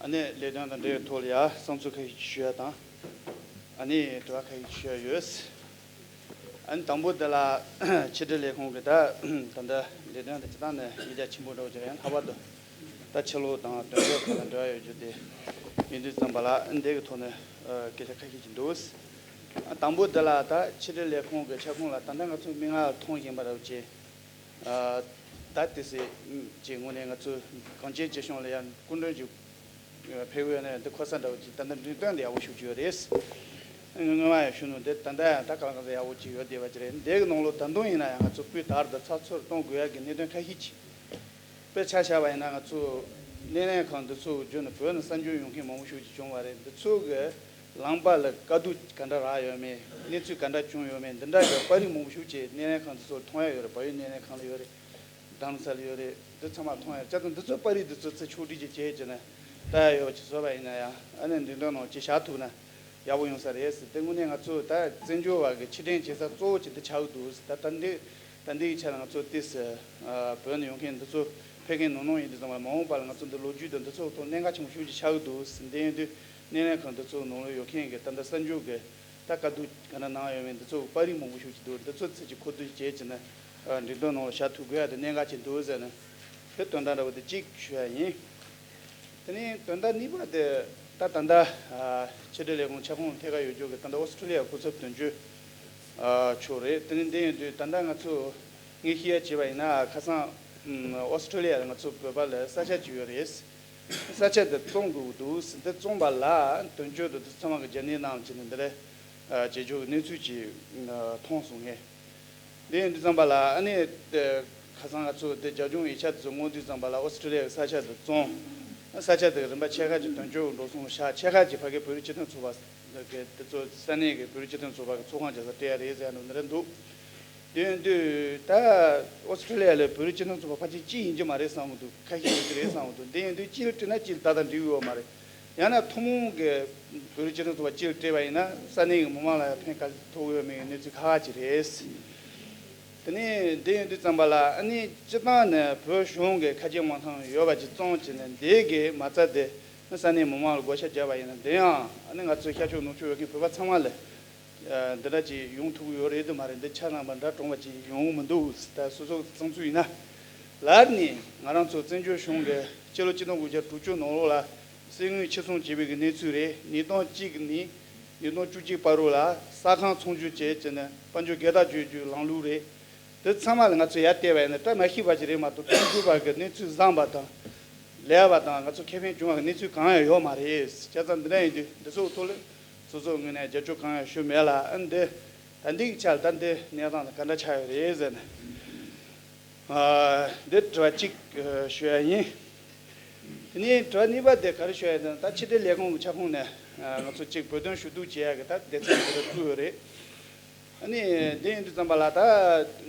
ཨ་ནི་ལས་དོན་དང་འབྲེལ་བའི་ཐོག་ལ་ཡ་བསམ་ཚུལ་ཁ་ཤས་ཞུ་ཡ་དང་། ཨ་ནི་དྲི་བ་ཁ་ཤས་ཞུ་ཡ་ཡོད། ཨ་ནི་དང་པོ་དེ་ལ་ཕྱི་དྲིལ་ལས་ཁུངས་ཀྱི་ད་ད་ལྟ་ལས་དོན་དེ་སྤྱིར་བཏང་ནས་ཉེ་རྒྱ་ཆེན་པོ་འདྲ་བོ་ཅིག་རེད། ལྷག་པར་དུ་ད་ཕྱི་ལོགས་དང་དོན་གཅོད་ཁག་ལ་འབྲེལ་བ་ཡོད་རྒྱུ་དེ་ཡིན་དུས་ཙམ་པ་ལ་ཨ་ནི་འདི་གི་ཐོག་ནས་ཨ། སྐད་ཆ་ཁ་ཤས་ཅིག་འདུག་ཨ། དང་པོ་འདི་ལ་ད་ཕྱི་དྲིལ་ལས་ཁུངས་ཀྱི་ཁྱབ་ཁོངས་ལ་ད་ལྟ་ང་ཚོ་མིག་སྔར་མཐོང་བཞིན་པ་འདྲ་བོ་ཅིག་ཨ། ད་དེ་སྲིད་ཀྱི་ངོས་ནས་ང་ཚོ་གངས་ཅན་སྐྱིད་གཤོངས་ལ་ཡང་སྐུ་མགྲོན་གྱི་ཕེབས་ཡོད་ནས་འདི་གོ་ས་འདྲ་བོ་ཅིག་ད་ལྟ་མགྲིན་སྟོན་འདི་ཡག་པོ་ཞུ་གི་ཡོད་རེད། སྔོན་མ་ཡང་ཞུ་ནོ་འདི་ད་ལྟ་ཡང་ད་གང་ལ་གང་འཚམ་ཡག་པོ་ཅིག་ཡོད་བསྡད་པ་ཅིག་རེད། འདི་གི་ནང་ལོགས་ད་དུང་ཡིན་ན་ཡང་ང་ཚོ་སྤུས་དག་ཏུ་ཚགས་ཚུད་གཏོང་དགོས་ཡག་གི་གནད་དོན་ཁ་ཤས་ཅིག་དཔེར་ཆ་བཞག་པ་ཡིན་ན་ང་ཚོ་སྣེ་ལེན་ཁང་འདི་ཚོ་བརྒྱུད་ནས་བོད་ནས་གསར་འབྱོར་ཡོང་མཁན་མང་པོ་ཞིག་ཅིག་བྱུང་བ་རེད། འདི་ཚོ་གི་ལངས་པ་ལ་དཀའ་སྡུག་ག་འདྲ་རག་ཡོད་མེད། གནས་ཚུལ་ག་འདྲ་བྱུང་ཡོད་མེད། འདི་འདྲ་གི་པར་རིས་མང་པོ་ཞིག་ཅིག་སྣེ་ལེན་ཁང་འདི་ཚོར་མཐོང་ཡ་ཡོད་རེད། བལ་ཡུལ་སྣེ་ལེན་ཁང་ལ་ཡོད་རེད། རྡ་རམ་ས་ལ་ཡོད་རེད། འདི་ཚང་མ་མཐོང་ཡ། བྱས་ཙང་འདི་ཚོ་པར་རིས་འདི་ཚོ་ཚུར་ཕྱོགས་སྒྲིག་ཅིག་བྱས་བྱས་ནས་ལྟ་ཡ་ཡོད་པ་ཅིག་བཟོས་པ་ཡིན་ན་ཡང་ཨ་ནི་མགྲིན་སྟོན་ནང་ཅིག་བཞག་ཐུབ་ན་ཡག་པོ་ཡོང་ས་རེད་ཟེར། དེ་དངོས་གནས་ང་ཚོ་ད་བཙན་བྱོལ་བ་གི་ཕྱིར་དྲན་བྱེད་ས་གཙོ་བོ་ཅིག་འདི་ཆགས་ཀྱི་འདུག་ད་ད་འདི་ད་འདི་ཡི་ཆ་ལ་ང་ཚོ་ཏོག་ཙམ་ཨ། བོད་ནས་ཡོང་མཁན་འདི་ཚོ་ཕེབས་མཁན་ནང་ནང་ཡིན་དུས་ཙམ་པ་མ་འོངས་པ་ལ་ང་ཚོ་འདི་ལོ་རྒྱུས་དང་འདི་ཚོ་ཐོག་གནད་འགག་ཆེན་པོ་ཞེ་པོ་ཅིག་ཆགས་ཀྱི་འདུག་འདི་ཡིན་དུས་སྣེ་ལེན་ཁང་འདི་ཚོ་ནང་ལ་ཡོད་མཁན་གྱི་ད་ལྟ་གསར་འབྱོར་གྱི་ད་དཀའ་སྡུག་ག་འདྲ་གནང་ཡོད་མེད་འདི་ཚོ་པར་རིས་མང་པོ་ཞེ་པོ་ཅིག་འདུག་འདི་ཚོ་ཚུར་ཅིག་མཁོ་བསྡུ་བྱས་བྱས་ནས་ཨ། མགྲིན་སྟོན་ནང་ལ་བཞག་ཐུབ་དགོས་ཡ་དེ་གནད་འགག་ཅིག་འདུག་ཟེར་ནས་དེ་དོན་དག་འདྲ་བོ་དེ་གཅིག་ཞུ་ཡ་ཡིན། དེ་ནས་དོན་དག་གཉིས་པ་དེ་ད་ད་ལྟ་ཨ། ཕྱི་དྲིལ་ལས་ཁུངས་ཁྱབ་ཁོངས་ཐད་ཀར་ཡོད་རྒྱུ་གི་ད་ལྟ་ཨོ་སི་ཁྲུ་ལི་ཡ་སྐུ་ཚབ་དོན་གཅོད་ཨ། མཆོག་རེད། དེ་ནས་འདི་ཡིན་དུས་ད་ལྟ་ང་ཚོ་ངས་ཤེས་ཡ་བྱས་པ་ཡིན་ན་ཁ་སང་ཨ། ཨོ་སི་ཁྲུ་ལི་ཡ་ལ་ང་ཚོ་བོད་པ་ལ་ས་ཆ་ཅིག་ཡོད་རེད། ས་ཆ་དེ་བཙོང་དགོས་འདུག་འདི་བཙོང་པ་ལ་དོན་གཅོད་དུ་འདི་ཚང་མ་གི་རྒྱ་ནས་གནང་བྱས་ནས་འདི་ལ་ཨ། བྱེད་ཆོག་གི་གནས་ཚུལ་ཅིག་ཨ། མཐོང་སོང་ངས། འདི་ཡིན་དུས་ཙམ་པ་ལ་ཨ་ནི་ཁ་སང་ང་ཚོ་འདི་རྒྱབ་ལྗོངས་ཡིག་ཆ་དེ་ཚོ་མངོན་དུས་ཙམ་པ་ལ་ཨོ་སི་ཁྲུ་ལི་ཡ་གི་ས་ཆ་དེ་བཙོང་། ས་ཆ་དེ་གི་རིམ་པ་ཕྱེད་ཀ་ཅིག་དོན་གཅོད་འགྲོ་སོང་བཞག་ཕྱེད་ཀ་ཅིག་ཕ་གི་བོད་རིགས་སྤྱི་མཐུན་ཚོགས་པ་གི་དེ་ཚོ་ས་གནས་ཀྱི་བོད་རིགས་སྤྱི་མཐུན་ཚོགས་པ་གི་ཚོགས་ཁང་རྒྱག་ས་སྤྲད་ཡ་རེད་ཟེར་ཡ་འདྲ་འདི་འདྲ་འདུག་དེ་ཡིན་དུས་ད་ཨོ་སི་ཁྲུ་ལི་ཡ་ལ་བོད་རིགས་སྤྱི་མཐུན་ཚོགས་པ་ཕལ་ཆེར་གཅིག་ཡིན་གྱི་མ་རེད་བསམ་གྱི་འདུག་ཁ་ཤས་ཡོད་ཀྱི་རེད་བསམ་གྱི་འདུག་དེ་ཡིན་དུས་གཅིག་ལ་སྤྲད་ན་གཅིག་ལ་ད་ལྟ་འགྲིག་ཡོད་མ་རེད། ཡང་ན་ཐུན་མོང་གི་བོད་རིགས་སྤྱི་མཐུན་ཚོགས་པ་གཅིག་ལ་སྤྲད་པ་ཡིན་ན་ས་གནས་ཀྱི་མི་མང་ལ་ཡང་ཕན་ག་ཚོད་ཐོགས་ཡོད་མེད་ཀྱི་གནས་ཚུལ་ཁག་ཁག་ཅིག་རེད། དེ་ནས་འདི་ཡིན་དུས་ཙམ་པ་ལ་ཨ་ནི་སྤྱིར་བཏང་ནས་བོད་གཞུང་གི་ཁ་ཆེ་དབང་ཐང་ཡོད་པ་ཅིག་བཙོང་བྱས་ནས་འདི་གི་མ་རྩ་དེ་ས་གནས་མི་མང་ལ་བགོ་བཤའ་བརྒྱབ་པ་ཡིན་ན་འདི་ཡང་ཨ་ནི་ང་ཚོའི་ཤར་ཕྱོགས་ནུབ་ཕྱོགས་ཡོད་མཁན་བོད་པ་ཚང་མ་ལ་འདི་འདྲ་ཅིག་ཡོང་ཐུབ་ཀྱི་ཡོད་རེད་དུ་མ་རེད། འདི་ཆ་ཚང་པ་འདྲ་གྲོང་པ་ཅིག་ཡོང་གི་མི་འདུག་ད་སོ་སོ་བསམ་ཚུལ་ཡིན་ན། ལར་ནས་ང་རང་ཚོ་བཙན་བྱོལ་གཞུང་གི་སྤྱི་ལོ་གཅིག་སྟོང་དགུ་བརྒྱ་དྲུག་ཅུ་ནང་ལོགས་ལ་གསེར་དངུལ་ཕྱིར་ཚོང་བྱས་པའི་གི་གནས་ཚུལ་རེད། ཉིས་སྟོང་གཅིག་ནས་ཉིས་སྟོང་བཅུ་གཅིག་བར་དུ་ལ་ས་ཁང་ཚོང་བསྒྱུར་བྱས་བྱས་ནས་དཔལ་འབྱོར་སྒེར་བདག་བྱེད་རྒྱུའི་ལམ་ལུགས་རེད། འདི་ཚང་མ་ལ་ང་ཚོས་ཡར་བལྟས་པ་ཡིན་ན་བཀྲ་མ་ཤིས་པ་ཅིག་རེད་མ་གཏོགས་དོན་གྲུབ་པ་གི་གནས་ཚུལ་བཟང་བ་དང་ལེགས་པ་དང་ང་ཚོ་ཁེ་ཕན་བྱུང་བ་གི་གནས་ཚུལ་གང་ཡང་ཡོད་མ་རེད། བྱས་ཙང་འདི་འདྲ་ཡིན་དུས་འདི་ཚོའི་ཐོག་ལ་སོ་སོའི་ངོས་ནས་རྒྱབ་སྐྱོར་གང་ཡང་ཞུ་མེད་ལ། ཨ་འདི་ད་འདི་གི་ཆ་ལ་ད་འདི་གནས་སྟངས་དང་ག་འདྲ་ཆགས་ཡོད་རེད་ཟེར་ནས། ཨ། འདི་དྲི་བ་གཅིག་ཨ། ཞུ་ཡ་ཡིན། དེ་ནས་དྲི་བ་གཉིས་པ་དེ་ག་རེ་ཞུ་ཡ་ཡིན་ཟེར་ན། ད་ཕྱི་དྲིལ་ལས་ཁུངས་ཀྱི་ཁྱབ་ཁོངས་ནས་ཨ། ང་ཚོ་གཅིག་བོད་དོན་ཞུ་གཏུག་བྱེད་ཡ་གི་ད་སྡེ་ཚན་དེ་འདྲ་བཙུགས་ཡོད་རེད། ཨ་ནི་འདི་ཡིན་དུས་ཙམ་པ་ལ་ད་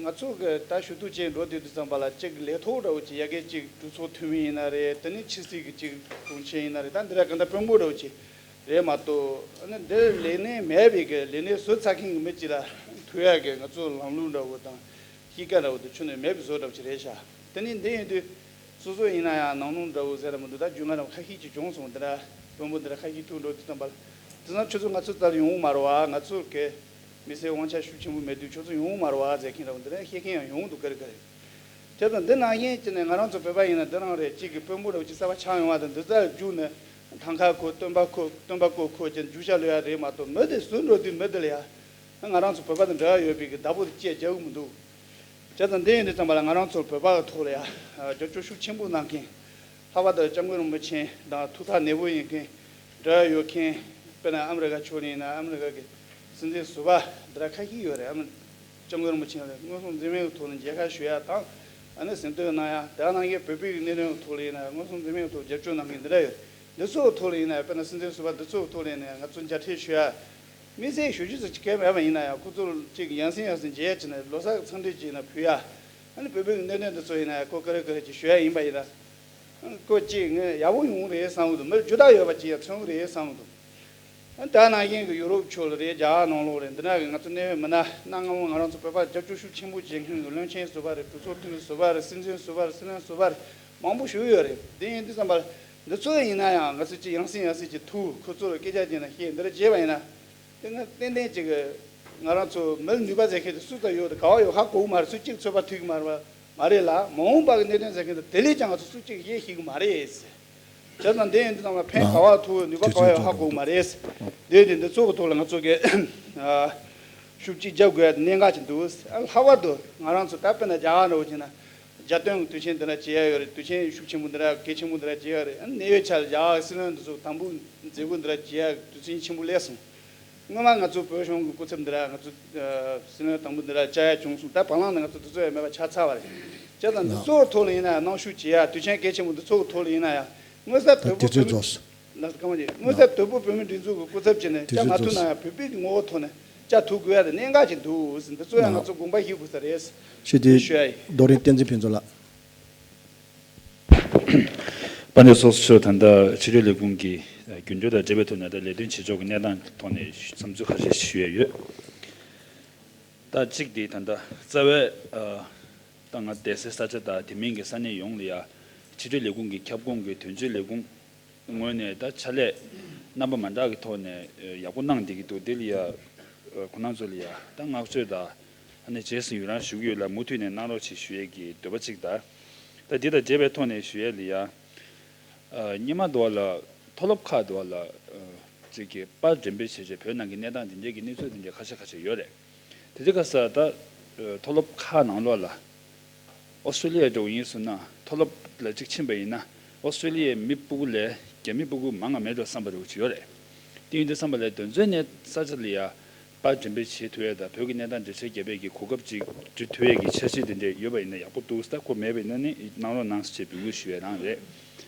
ང་ཚོ་གི་ད་ཞུ་གཏུག་བྱེད་འགྲོ་དུས་དུས་ཙམ་པ་ལ་གཅིག་ལས་ཐོག་འདྲ་བོ་ཅིག་ཡ་གི་གཅིག་གྲོས་ཚོགས་འཐུས་མི་ཡིན་ན་རེད། དེ་ནས་ཕྱི་སྲིད་ཀྱི་གཅིག་དྲུང་ཆེ་ཡིན་ན་རེད། ད་འདི་འདྲ་གང་ལྟར་དཔོན་པོ་འདྲ་བོ་ཅིག་རེད་མ་གཏོགས། ཨ་ནི་འདིར་ལས་སྣེ་མེད་པའི་གི་ལས་སྣེ་བཟོ་ཚར་མཁན་གྱི་མི་གཅིག་ལ་ཐུག་ཡ་གི་ང་ཚོ་ལམ་ལུགས་འདྲ་བོ་དང་གཤིས་ཀ་འདྲ་བོ་དེ་ཁྱོན་ནས་མེད་པའི་བཟོ་འདྲ་བོ་ཅིག་རེད་ཤག་དེ་ནས་འདི་ཡིན་དུས་སོ་སོ་ཡིན་ན་ཡང་ནང་ནང་འདྲ་བོ་ཟེར་ར་མི་འདུག་ད་རྒྱུས་མངའ་འདྲ་བོ་ཁ་ཤས་ཅིག་བྱུང་སོང་། འདི་འདྲ་དཔོན་པོ་འདི་འདྲ་ཁ་ཤས་ཐུག་འགྲོ་དུས་ཙམ་པ་ལ་དེང་སང་ཁྱོད་ཚོ་ང་ཚོ་རྩ་ལ་ཡོང་གི་མ་རེད་བ། ང་ཚོ་གི་མི་སེར་དབང་ཆ་ཤུགས་ཆེན་པོ་མེད་དུས་ཁྱོད་ཚོ་ཡོང་གི་མ་རེད་བ་ཟེར་མཁན་འདྲ་བོ་འདི་འདྲ་བཤད་མཁན་ཡང་ཡོང་གི་འདུག་ག་རེ་ག་རེ། དེ་དང་འདི་ནང་བཞིན་བྱས་ནས་ང་རང་ཚོ་བོད་པ་ཡིན་ན་འདི་རང་རེད། གཅིག་གི་དཔོན་པོ་འདྲ་བོ་ཅིག་གསར་པ་ཆགས་ཡོང་བ་དང་འདི་རྩ་ལ་རྒྱུགས་ནས་ཐང་ཁ་ཁོ་སྟོན་པ་ཁོ་སྟོན་པ་ཀོ་ཁོ་ཅན་རྒྱུགས་ཤ་ལོས་ཡ་རེད་མ་གཏོགས། མི་དེ་ཟུར་འགྲོ་དུས་མི་དེ་ལ་ཡ་ ང་རང་ཚོ་བོད་པ་དང་འབྲེལ་བ་ཡོད་པའི་གི་བདག་པོ་དེ་བཅས་རྒྱག་གི་མི་འདུག་བྱས་ཙང་འདི་ཡིན་དུས་ཙམ་པ་ལ་ང་རང་ཚོ་བོད་པ་གི་ཐོག་ལ་ཡ་རྒྱབ་སྐྱོར་ཤུགས་ཆེན་པོ་གནང་མཁན། ལྷག་པར་དུ་སྐྱབས་མགོན་རིན་པོ་ཆེ་དང་ཐུགས་ཐག་ཉེ་པོ་ཡིན་མཁན། འབྲེལ་བ་ཡོད་མཁན། དཔེར་ན་ཨ་མི་རི་ཀ་ཕྱོགས་ནས་ཡིན་ན་ཨ་མི་རི་ཀ་གི་སྲིད་འཛིན་ཟུར་པ་འདི་འདྲ་ཁ་ཤས་ཡོད་རེད། ཨ་མི་སྐྱབས་མགོན་རིན་པོ་ཆེ་ལ་མངོན་སུམ་འཛེམ་མེད་ཀྱི་ཐོག་ནས་མཇལ་ཁ་ཞུ་ཡ་དང་། ཨ་ནི་གཟེངས་བསྟོད་གནང་ཡ། དེ་ག་ནང་བཞིན་བོད་པའི་གནད་དོན་གྱི་ཐོག་ལ་ཡིན་ན་མངོན་སུམ་འཛེམ་མེད་ཀྱི་ཐོག་རྒྱབ་སྐྱོར་གནང་མཁན་འདི་འདྲ་ཡོད། འདི་ཚོའི་ཐོག་ལ་ཡིན་ན་དཔེར་ན་སྲིད་འཛིན་ཟུར་པ་འདི་ཚོའི་ཐོག་ལ་ཡིན་ན་ང་ཚོ་མཇལ་འཕྲད་ཞུ་ཡ། དམིགས་བསལ་ཞུ་རྒྱུ་ཟེར་གྱི་གལ་མེད་པ་ཡིན་ན་ཡང་ཁོ་ཚོར་ཅིག་ཡང་སེ་ཡང་སེ་མཇལ་ཡ་བྱས་ནས་ལོ་གསར་གྱི་འཚམས་འདྲི་ཅིག་ཡིན་ན་ཕུལ་ཡ། ཨ་ནི་བོད་པའི་གནད་དོན་འདི་ཚོ་ཡིན་ན་ཡང་ཁོ་ཀ་རེ་ཀ་རེ་ཅིག་ཞུ་ཡ་ཡིན་པ་ཡིན་ན། ཁོ་ཅིག་ངས་ཡག་པོ་ཡོང་རེད་བསམ་གྱི་འདུག་མི་རྒྱུ་དག་ཡོད་པ་ཅིག་ཡང་མཚོན་གྱི་རེད་བསམ་གྱི་འདུག་ཨ་ནི་དེ་ནང་བཞིན་གྱི་ཡུ་རོབ་ཕྱོགས་ལ་རེད། རྒྱ་གར་ནང་ལོགས་རེད། འདི་འདྲ་གི་ང་ཚོ་གནད་ཡོད་མི་སྣ་གནའ་སྔ་མོ་ང་རང་ཚོ་བོད་པར་རྒྱབ་སྐྱོར་ཤུགས་ཆེན་པོ་བྱེད་མཁན་གྱི་བློན་ཆེན་ཟུར་པ་རེད། སྲིད་འཛིན་ཟུར་པ་རེད། སྲིད་བློན་ཟུར་པ་རེད། མང་པོ་ཞིག་ཡོད་རེད། དེ་ཡིན་དུས་ཙམ་པར་འདི་ཚོ་ཡིན་ན་ཡང་ང་ཚོ་ཅིག་ཡང་སེ་ཡང་སེ་ཅིག་ཐུག་ཁོ་ཚོ་ལ་སྐད་ཆ་བརྗེས་ན་ཤེས། འདི་འདྲ་བྱས་པ་ཡིན་ན། དེ་ང་ཏན་ཏན་ཅིག་ང་རང་ཚོ་མི་ལ་ནུས་པ་ཟེར་མཁན་དེ་སུ་ཙམ་ཡོད་དེ་ག་བ་ཡོད་ཧ་གོ་གི་མ་རེད། སུ་གཅིག་ཚོད་དཔག་ཐུབ་ཀྱི་མ་རེད་པ། མ་རེད་ལ། མ་འོངས་པ་གི་གནད་དོན་ཟེར་མཁན་དེ་དེ་ལས་ཀྱང་ང་ཚོ་སུ་གཅིག་ཤེས་ཤེས་ཀྱི་མ་རེད། བྱས་ཙང་འདི་ཡིན་དུས་ཙམ་ལ་ཕན་ག་བ་ཐོགས་ཡོད་ནུས་པ་ག་བ་ཡོད་ཧ་གོ་གི་མ་རེད། དེ་དེ་འདི་ཚོ་གི་ཐོག་ལ་ང་ཚོ་གི་ཤུགས་གཅིག་རྒྱབ་དགོས་ཡ་དེ་གནད་འགག་ཅིག་འདུག་ཨ་ལྷག་པར་དུ་ང་རང་ཚོ་ད་དཔེར་ན་རྒྱ་གར་འདྲ་བོ་བྱས་ན། རྒྱལ་སྟོན་གྱི་དུས་ཆེན་འདི་འདྲ་བྱེད་ཡ་ཡོད་རེད། དུས་ཆེན་ཤུགས་ཆེན་པོ་འདི་འདྲ་གལ་ཆེན་པོ་འདི་འདྲ་བྱེད་ཡ་རེད། ཨ་ནི་གནད་ཡོད་ཆ་ལ་རྒྱ་གར་གྱི་སྲིད་བློན་འདི་ཚོ་དམ་འབུལ་མཛད་སྒོ་འདི་འདྲ་བྱེད་ཡ་དུས་ཆེན་ཆེན་པོ་སླེབས་སོང་། སྔོན་མ་ང་ཚོ་བོད་གཞུང་གི་སྐུ་ཚབ་འདི་འདྲ་ང་ཚོ་ཨ་སྲིད་བློན་དམ་འབུལ་འདི་འདྲ་བཅར་ཡ་བྱུང་སོང་། ད་བར་ལམ་ནས་ང་ཚོ་འདི་ཚོ་ཡང་མེད་པ་ཆགས་ཚར་བ་རེད། བྱས་ཙང་འདི་ཚོའི་ཐོག་ལ་ཡིན་ན་ཡང་གནང་ཤུགས་བྱེད་ཡ། དུས་ཆེན་གལ་ཆེན་པོ་འདི་ཚོའི་ཐོག་ལ་ཡིན་ན་ཡང་མངོན་གསལ་ད་བོད་དེ་པོ་ཚོའི་བོད་མི་རྫོགས་སོང་། ན་ཚ་སྐར་མ་གཅིག་མངོན་གསལ་དོལ་པོ་བོད་མིའི་སྒྲིག་འཛུགས་ཀྱི་སྐུ་ཚབ་བྱས་ནས་དེ་བཅར་ཚོའི་མ་ཐུབ་ན་ཡང་བོད་པའི་ངོ་བོ་ཐོག་ནས་བཅར་ཐུབ་དགོས་ཡ་དེ་གནད་འགག་ཅིག་འདུག་འདི་ཚོ་ཡང་ང་ཚོ་དགོངས་པ་བཞེས་དགོས་ས་རེད། ཞུ་དེ་ཞུ་ཡ་ཡིན། རྡོ་རིང་བསྟན་འཛིན་ཕུན་ཚོགས་ལགས། དཔལ་ལྡན་ཚོགས་གཙོ་མཆོག་ད་ལྟ་ཕྱི་དྲིལ་ལས་ཁུངས་ཀྱི་རྒྱུན་སྤྲོད་དང་འབྲེལ་བའི་ཐོག་ནས་ད་ལས་དོན་བྱེད་ཕྱོགས་ཀྱི་གནས་སྟངས་ཐོག་ནས་བསམ་ཚུལ་ཁ་ཤས་ཞུ་ཡ་ཡོད། ད་གཅིག་དེ་ད་ལྟ་རྩ་བའི་ད་ང་བསྡད་སའི་ས་ཆ་དང་དེ་མིན་གྱི་ས་གནས་ཡོངས་ལ་ཡ་ཕྱི་དྲིལ་ལས་ཁུངས་ཀྱི་ཁྱབ་ཁོངས་ཀྱི་དོན་གཅོད་ལས་ཁུངས་ངོས་ནས་ད་ཕྱག་ལས་རྣམ་པ་མ་འདྲ་གི་ཐོག་ནས་ཡག་པོ་གནང་བསྡད་ཀྱི་འདུག་དེ་ལ་ཡ་ཁོང་རྣམ་ཚོ་ལ་ཡ་ད་བསྔགས་བརྗོད་དང་ཨ་ནི་རྗེས་སུ་ཡི་རང་ཞུ་གི་ཡོད་ལ། མུ་མཐུད་ནས་གནང་རོགས་ཞེས་ཞུ་ཡས་ཀྱི་འདོད་པ་གཅིག་དང་། ད་འདི་དང་འབྲེལ་བའི་ཐོག་ནས་ཞུ་ཡས་ལ་ཡ། སྔོན་མ་དུ་བ་ལ་མཐོ་སློབ་ཁག་དུ་བ་ལ་ཅིག་གི་པར་འགྲེམས་སྤེལ་བྱས་རྗེས་བོད་ནང་གི་གནས་སྟངས་དེ་འདྲའི་གི་གནས་ཚུལ་དེ་འདྲའི་ཁ་ཤས་ཁ་ཤས་ཡོད་རེད། དེ་འདྲའི་ཁ་ས་ད་མཐོ་སློབ་ཁག་ནང་ལོགས་ལ། ཨོ་སི་ཀྲོ་ལི་ཡ་འདྲ་བོ་ཡིན་སོང་ན་མཐོ་སློབ་ལ་གཅིག་ཕྱིན་པ་ཡིན་ན། ཨོ་སི་ཀྲོ་ལི་ཡའི་མི་སྤུ་གུ་ལས་རྒྱ་མི་སྤུ་གུ་མང་ང་མེད་འགྲོ་བསམ་པ་འདྲ་བོ་ཅིག་ཡོད་རེད། དེ་ཡིན་དུས་བསམ་པ་ལས་དོན་ཚན་ནས་ས་ཆ་ལ་ཡ་པར་འགྲེམས་སྤེལ་བྱེད་ཐུབ་ཡ་དང་བོད་ཀྱི་གནས་སྟངས་འགྲེལ་བཤད་རྒྱབ་པའི་གི་གོ་སྐབས་ཅིག་སྒྲུབ་ཐུབ་ཡ་གི་འཆར་གཞི་དེ་འདྲས་ཡོད་པ་ཡིན་ན་ཡག་པོ་འདུག་ད་ཁོ་མེད་པ་ཡིན་ན་ནི་གནང་རོགས་གནང་ཞེས་འབོད་སྐུལ་ཞུ་ཡ་རང་རེད།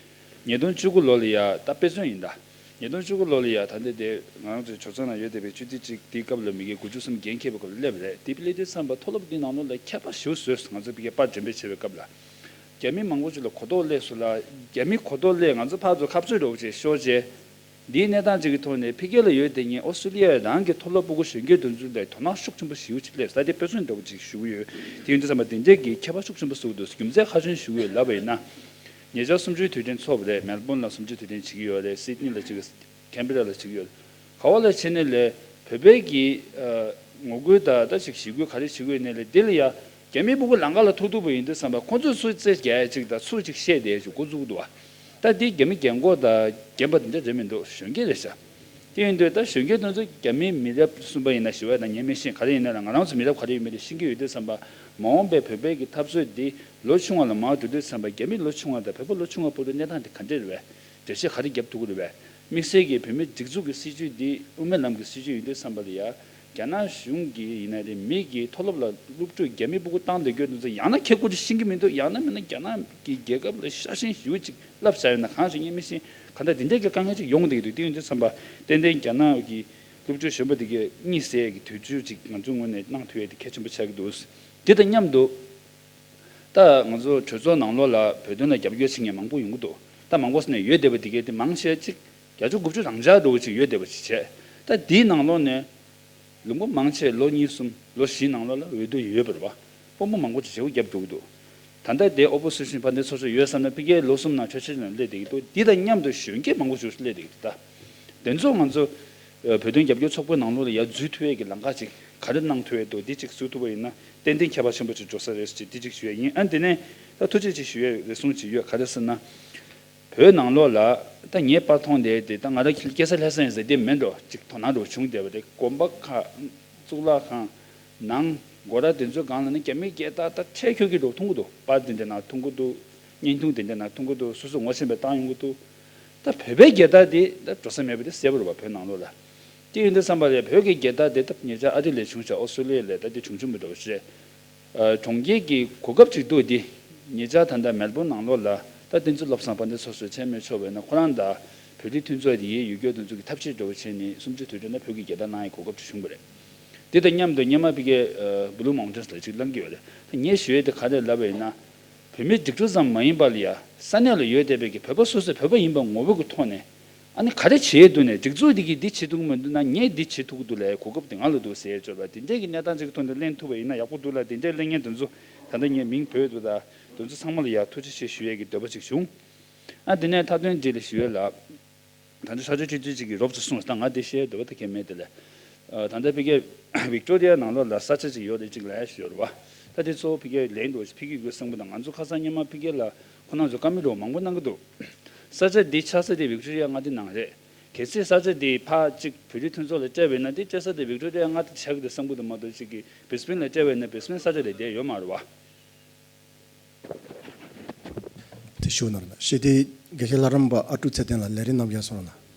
ཉིས་སྟོང་བཅུ་དགུ་ལོ་ལ་ཡ་ད་དཔེ་མཚོན་ཡིན་ད། ཉིས་སྟོང་བཅུ་དགུ་ལོ་ལ་ཡ་ད་ལྟ་དེ་ང་རང་ཚོའི་གྲོས་ཚོགས་ནང་ཡོད་བསྡད་པའི་སྤྱི་འཐུས་གཅིག་དེའི་སྐབས་ལ་མི་སྐྱ་དགུ་བཅུ་གསུམ་འགན་འཁྱེར་བའི་སྐབས་ལ་སླེབས་པ་རེད། དེ་སླེབས་དུས་ཙམ་པ་མཐོ་སློབ་འདི་ནང་ལོགས་ལ་ཁྱད་པར་ཞེ་པོ་བཟོས་སོང་། ང་ཚོ་ཕ་གིར་པར་འགྲེམས་སྤེལ་བྱེད་པའི་སྐབས་ལ། རྒྱ་མི་མང་པོ་ཅིག་ལ་གོ་རྟོགས་སླེབས་སོང་ལ། རྒྱ་མི་གོ་རྟོགས་སླེབས་ང་ཚོ་ཕར་ཚུར་ཁ་རྩོད་འདྲ་བོ་ཅིག་ཤོར་རྗེས། འདིའི་གནས་སྟངས་ཅིག་གི་ཐོག་ནས་ཕ་གི་ལ་ཡོད་བསྡད་མཁན་ཨོ་སི་ཀྲོ་ལི་ཡ་རང་གི་མཐོ་སློབ་སྤུ་གུ་གཞོན་སྐྱེས་དེ་ཚོ་ལ་དོ་སྣང་ཤུགས་ཆེན་པོ་ཞེ་པོ་ཅིག་སླེབས་ས་དེ་དཔེ་མཚོན་འདྲ་བོ་ཅིག་ཞུ་གི་ཡོད། དེ་ཡིན་དུས་ཙམ་པ་དེ་འདྲས་ཀྱི་ཁྱད་པར་ཤུགས་ཆེན་པོ་བཟོ་གི་འདུག་རྒྱུ་མཚན་ཁ་ཚོན་ཞུ་གི་ཡོད་ལབ་པ་ཡིན་ན། ཉེ་ཆར་གསུམ་བཅུའི་དུས་དྲན་ཚོགས་པ་རེད། མེལ་བོན་ལ་གསུམ་བཅུའི་དུས་དྲན་བྱེད་ཀྱི་ཡོད་རེད། སིད་ནི་ལ་བྱེད་ཀྱི། ཁེན་བེ་ར་ལ་བྱེད་ཀྱི་ཡོད། ག་བ་ལ་བྱེད་ནས་ལས་བོད་པའི་གི་ངོ་རྒོལ་དང་ད་ཅིག་ཞི་རྒོལ་ག་རེ་བྱེད་ཀྱི་ཡོད་ནས་ལས་དེ་ལ་ཡ་རྒྱ་མི་སྤུ་གུ་ལམ་ཁ་ལ་ཐུག་ཐུག་པ་ཡིན་དུས་ཙམ་པ་ཁོང་ཚོས་ཚུར་རྩེད་རྒྱག་ཡ་ཅིག་དང་ཚུར་ཅིག་བཤད་བསྡད་ཡ་ཅིག་འགོ་བཙུགས་འདུག་བ། ད་འདི་རྒྱ་མི་རྒན་གོག་དང་རྒན་པ་དེ་འདྲ་རེད་མི་འདུག་གཞོན་སྐྱེས་རེད་ཤག་དེ་ཡིན་དུས་ད་གཞོན་སྐྱེས་དེ་ཚོ་རྒྱ་མིའི་མི་རབས་གསུམ་པ་ཡིན་ན་བཞི་པ་ཡིན་ན་ངས་མི་ཤེས། ག་རེ་ཡིན་ན་ལ་ང་རང་ཚོ་མི་རབས་ག་རེ་ཡོད་མེད་དེ་ཤེས་ཀྱི་ཡོད་དུས་ཙམ་པ་མ་འོངས་པའི་བོད་པའི་གི་འཐབ་རྩོད་འདི་ལོ་ཆུང་བ་ལ་མར་འགྲོ་དུས་ཙམ་པ་རྒྱ་མི་ལོ་ཆུང་བ་དང་བོད་པ་ལོ་ཆུང་བ་བར་དུ་གནས་སྟངས་དེ་ག་འདྲས་རེད་པས། འགྲེལ་བཤད་ག་རེ་རྒྱབ་ཐུབ་ཀྱི་རེད་པས། དམིགས་བསལ་གྱི་བོད་མིའི་སྒྲིག་འཛུགས་ཀྱི་སྲིད་བྱུས་འདི་དབུ་མའི་ལམ་གྱི་སྲིད་བྱུས་ཡིན་དུས་ཙམ་པ་ལ་ཡ། རྒྱ་ནག་གཞུང་གིས་ཡིན་ན་རེད། མི་གིས་མཐོ་སློབ་ལ་སློབ་ཕྲུག་རྒྱ་མིའི་སྤུ་གུ་བཏང་བསྡད་རྒྱུ་དེ་ཚོ་ཡང་ན་ཁྱད་མགོ་ཅིག་ཤེས་ཀྱི་མི་འདུག་ཡང་ན་མིན་ན་རྒྱ་ནག་གི་རྒྱལ་ཁབ་ལ་ཤ་ཞེན་ཞེ་པོ་ཅིག་ལབ་བཞག་ཡོད་ན་གང་ཞིག་ངས་མི་ཤེས། གང་ལྟར་འདི་འདྲའི་གི་དཀའ་ངལ་ཅིག་ཡོང་བསྡད་ཀྱི་འདུག་དེ་ཡིན་དུས་ཙམ་པ་ཏན་ཏན་རྒྱ་ནག་གི་སློབ་ཕྲུག་གཞོན་པ་འདི་གས་གཉིད་སད་ཀྱི་དུས་ཚོད་ཅིག་ང་ཚོའི་ངོས་ནས་གནང་ཐུབ་ཡས་དེ་གལ་ཆེན་པོ་ཆགས་ཀྱི་འདུག་དེ་དང་མཉམ་དུ། ད་ང་ཚོ་གྲོས་ཚོགས་ནང་ལོགས་ལ་བོད་དོན་ལ་རྒྱབ་སྐྱོར་བྱེད་མཁན་མང་པོ་ཡོང་གི་འདུག་ད་མང་པོ་ཟེར་ནས་ཡོད་བསྡད་པ་འདི་གས་དེ་མང་ཆེ་ཅིག་བརྒྱ་ཆ་དགུ་བཅུ་རང་འཇགས་འདྲ་བོ་ཅིག་ཡོད་བསྡད་པ་ཅིག་བྱས། ད་འདིའི་ནང་ལོགས་ནས་ལོ་ངོ་མང་ཆེ་ལོ་གཉིས་གསུམ་ལོ་བཞི་ནང་ལོགས་ལ་འོས་བསྡུ་ཡོད་པ་རེད་པ། དཔོན་པོ་མང་པོ་ཅིག་བྱེད་སྒོ་བརྒྱབ་འགྲོ་གི་འདུག་ད་ལྟ་དེ་ཨོ་པོ་སི་ཤན་ཕར་འདི་ཚོགས་ཆོག་ཡོད་བསམ་ན་ཕ་གིའི་ལོ་གསུམ་ནང་ཆོག་ཆོག་ནང་སླེབས་བསྡད་ཀྱི་འདུག་འདི་དང་མཉམ་དུ་གཞོན་སྐྱེས་མང་པོ་ཞིག་སླེབས་བསྡད་ཀྱི་འདུག་ད། དེ་ཚོ་ང་ཚོ་བོད་དོན་རྒྱབ་སྐྱོར་ཚོགས་པའི་ནང་ལོགས་ལ་ཡར་འཛུལ་ཐུབ་ཡས་ཀྱི་ལམ་ཁ་ཅིག་ག་རེ་གནང་ཐུབ་ཡས་འདུག་འདི་ཅིག་བཟོ་ཐུབ་པ་ཡིན་ན་ཏན་ཏན་ཁྱད་པར་ཆེན་པོ་ཅིག་འགྲོ་ས་རེད་ཅེས་འདི་ཅིག་ཞུ་ཡས་ཡིན། ཨ་འདི་ནས་ད་ཐུགས་རྗེ་ཅིག་ཞུ་ཡས་རེ་ཟུང་ཅིག་ཡོད། ག་རེ་ཟེར་ན། བོད་ནང་ལོགས་ལ་ད་ངས་པར་མཐོང་བསྡད་དེ་ད་ང་རང་སྐྱེས་ས་ལྷ་ས་ཡིན་ཟེར་དེ་མིན་འགྲོ་ཅིག་དོ་སྣང་འགྲོ་བྱུང་བསྡད་པ་རེད། དགོན་པ་ཁག་ གཙུག་ལག་ཁང་ནང་སྒོ་ར་དེ་ཚོའི་སྒང་ལ་ནི་རྒྱ་མི་རྒྱལ་དར་ད་འཕྲལ་འཁྱོག་གི་འགྲོ་མཐོང་གི་འདུག་པར་དེ་འདྲ་ནང་མཐོང་གི་འདུག་བརྙན་ཐུང་དེ་འདྲ་ནང་མཐོང་གི་འདུག་སོ་སོ་ངོ་ཤེས་པའི་བཏང་ཡོང་གི་འདུག་ད་བོད་པའི་རྒྱལ་དར་དེ་ད་འགྲོ་ས་མེད་པ་དེ་གསལ་པོ་རེད་པ། བོད་ནང་ལོགས་ལ། དེ་ཡིན་དུས་ཙམ་པ་ལ་བོད་ཀྱི་རྒྱལ་དར་དེ་ད་ཉེ་ཆར་ཨ་རི་ལ་བྱུང་ཤག་ཨོ་སི་ཀྲོ་ལི་ཡ་ལ་ད་དེ་བྱུང་བྱུང་མི་འདྲ་བ་ཞིག་རེད། ཨ། གྲོང་ཁྱེར་གྱི་གོ་སྐབས་ཅིག་འདུག་དེ་ཉེ་ཆར་ད་ལྟ་མེལ་བོན་ནང་ལོགས་ལ་ད་དེ་ཚོ་བློ་བཟང་དཔལ་ལྡན་སོ་སོའི་ཆེད་མེད་ཆོག་པས་ན་ཁོ་རང་དང་བོད་རིགས་མཐུན་ཚོགས་དེ་ཡི་ཡུལ་སྐྱོར་དེ་ཚོ་གི་ཐབས་ཤེས་འདྲ་བོ་བྱས་ནས་གསུམ་བཅུ་དུས་དྲན་ལ་བོད་ཀྱི་རྒྱལ་དར་གནང་ཡའི་གོ་སྐབས་ཅིག་བྱུང་བ་རེད། དེ་དང་མཉམ་དུ་སྔོན་མ་ཕ་གིའི་ཨ་Blue Mountains་ལ་ཅིག་བླང་གི་ཡོད་རེད། ད་ངས་ཞུ་ཡས་དེ་ག་རེ་ལབ་པ་ཡིན་ན། བོད་མི་སྒྲིག་འཛུགས་ཙམ་མ་ཡིན་པ་ལ་ཡ་ས་གནས་ལ་ཡོད་བསྡད་པའི་གི་བོད་པ་སོ་སོས་བོད་པ་ཡིན་པ་ངོ་བོ་གི་ཐོག་ནས་ཨ་ནི་ག་རེ་བྱེད་འདུག་ནས་སྒྲིག་འཛུགས་འདི་གིས་འདི་བྱེད་ཐུབ་ཀྱི་མི་འདུག་ན་ངས་འདི་བྱེད་ཐུབ་ཀྱི་འདུག་ལབ་ཡའི་གོ་སྐབས་དེ་ང་ལ་འདུག་ཟེར་ཡས་ཅོག་ལ་དེ་འདྲས་ཀྱི་གནས་སྟངས་ཅིག་གི་ཐོག་ནས་གླེང་ཐུབ་པ་ཡིན་ན་ཡག་པོ་འདུག་ལ། དེ་འདྲས་གླེང་མཁན་དེ་ཚོ་ད་ལྟ་ངས་མིང་འབོད་འདུག་ད་དེ་ཚོ་ཚང་མ་ལ་ཡ་ཐུགས་རྗེ་ཆེ་ཞུ་ཡས་ཀྱི་འདོད་པ་ཅིག་བྱུང་། ཨ་དེ་ནས་མཐའ་དོན་འདི་ལ་ཞུ་ཡས་ལ། ད་ལྟ་ཕྱག་ཕྱིད་ཁྲི་བརྩི་ཅིག་གིས་རོབ་ཙམ་གསུངས། ད་ང་དེ་བཤད་འདོད་པ་ད་གལ་མེད་དེ་ལས། ཨ། ད་ལྟ་ཕ་གིའི་Victoria་ནང་ལོགས་ལ་ས་ཆ་ཅིག་ཡོད་རེད་ཅིག་ལབ་ཡ་ཞིག་ཡོད་རེད་བ། ད་དེ་ཚོ་ཕ་གིའི་ལན་འགྲོ་ཕ་གི་ཡུལ་གསུམ་པོ་དང་ང་ཚོ་ཁ་སང་སྔོན་མ་ཕ་གི་ལ་ཁོ་རང་ཚོ་བཀའ་མོལ་འདྲ་བོ་མང་པོ་གནང་གི་འདུག་ས་ཆ་འདི་ཆགས་ས་དེ་Victoria་མངའ་སྡེ་ནང་རེད། གལ་སྲིད་ས་ཆ་འདི་ཕར་ཅིག་བོད་རིགས་མཐུན་ཚོགས་ལ་སྤྲད་པ་ཡིན་ན་དེ་སྤྲད་ས་དེ་Victoria་མངའ་སྡེ་ཆགས་ཀྱི་འདུག་བསམ་གྱི་འདུག་མ་གཏོགས་ཅིག་གི་Brisbane་ལ་སྤྲད་པ་ཡིན་ན་Brisbane་ས་ཆ་ལ་བསྡད་ཡོད་མ་རེད་བ། དེ་ཞུ་ནོར་ན་ཤེས་དེ་དགེ་བཤེས་ལྷ་རམས་པ་ཨ་ཀྲུག་ཚེ་བརྟན་ལ་ལས་རིམ་རྣམས་ཀྱང་གསུང་རོགས་གནང་།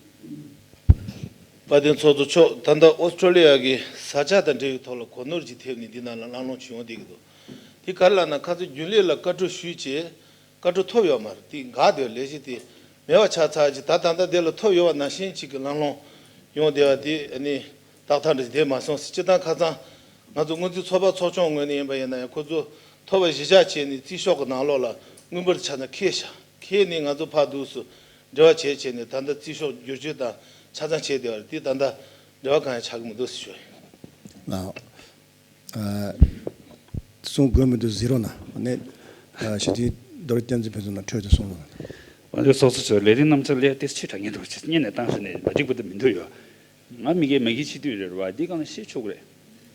དཔལ་ལྡན་ཚོགས་གཙོ་མཆོག་ད་ལྟ་ཨོ་སི་ཀྲོ་ལི་ཡ་གི་ས་ཆ་དང་འབྲེལ་བའི་ཐོག་ལ་གོ་ནོར་ཅིག་ཐེབས་ནས་འདི་ནང་ལ་གླེང་སློང་བྱུང་ཡོང་བསྡད་ཀྱི་འདུག་དེ་ག་རེ་ལབ་ན་ཁ་སང་རྒྱུན་ལས་ལ་བཀའ་འཁྲོལ་ཞུས་བྱས་བཀའ་འཁྲོལ་ཐོབ་ཡོད་མ་རེད། དེ་འགག་བསྡད་ལས་གཞི་དེ་མེད་པ་ཆགས་ཚར་ཅིག་ད་ད་ལྟ་དེ་ལ་ཐོབ་ཡོད་པ་ནང་བཞིན་ཅིག་གི་གླེང་སློང་ཡོང་བསྡད་པ་དེ་ཨ་ནི། ཏག་ཏག་འདྲ་ཞིག་བསྡད་མ་སོང་ཟེར། སྤྱིར་བཏང་ཁ་སང་ང་ཚོ་སྔོན་རྩིས་ཚོགས་པ་ཚོགས་ཆུང་ངོས་ནས་ཡིན་པ་ཡིན་ན་ཡང་ཁོ་ཚོ་ཐོབ་པ་གཞི་བཞག་བྱས་ནས་རྩིས་ཤོག་གི་ནང་ལོགས་ལ་དངུལ་འབོར་ཆ་ཚང་འཁྱེར་བཞག་འཁྱེར་ནས་ང་ཚོ་ཕར་འདུག་སེ་འབྲེལ་བ་བྱས་བྱས་ནས་ད་ལྟ་རྩིས་ཤོག་བསྒྱུར་བཅོས་དང་ཆ་ཚང་བྱས་བསྡད་པ་རེད། དེ་ད་ལྟ་འབྲེལ་བ་གང་ཡང་ཆགས་ཀྱི་མི་འདུག་ཟེར་ཞུ་ཡ་ཡིན། ལགས། ཨ། གསུང་དགོས་མི་འདུག་ཟེར་རོགས་གནང་། ཨ་ནི། ཨ། ཞི་བདེ་རྡོ་རིང་བསྟན་འཛིན་ཕུན་ཚོགས་ནང་འཕྲོས་ཏེ་གསུང་རོགས་གནང་། དཔལ་ལྡན་ཚོགས་གཙོ་མཆོག་ལས་རིམ་རྣམས་ཚོ་ལས་དེ་ཆེས་དྲག་ཉེན་འདུག་ཅེས་སྙན་ནས་བཏང་ཟེར་ནས་མ་འགྲིག་པ་དེ་མི་འདུག་ཡོད། ང་མི་སྒེར་མ་གི་སྤྱི་འཐུས་རེད་བ། འདི་གང་ལ་ཤེས་ཆོག་གི་རེད།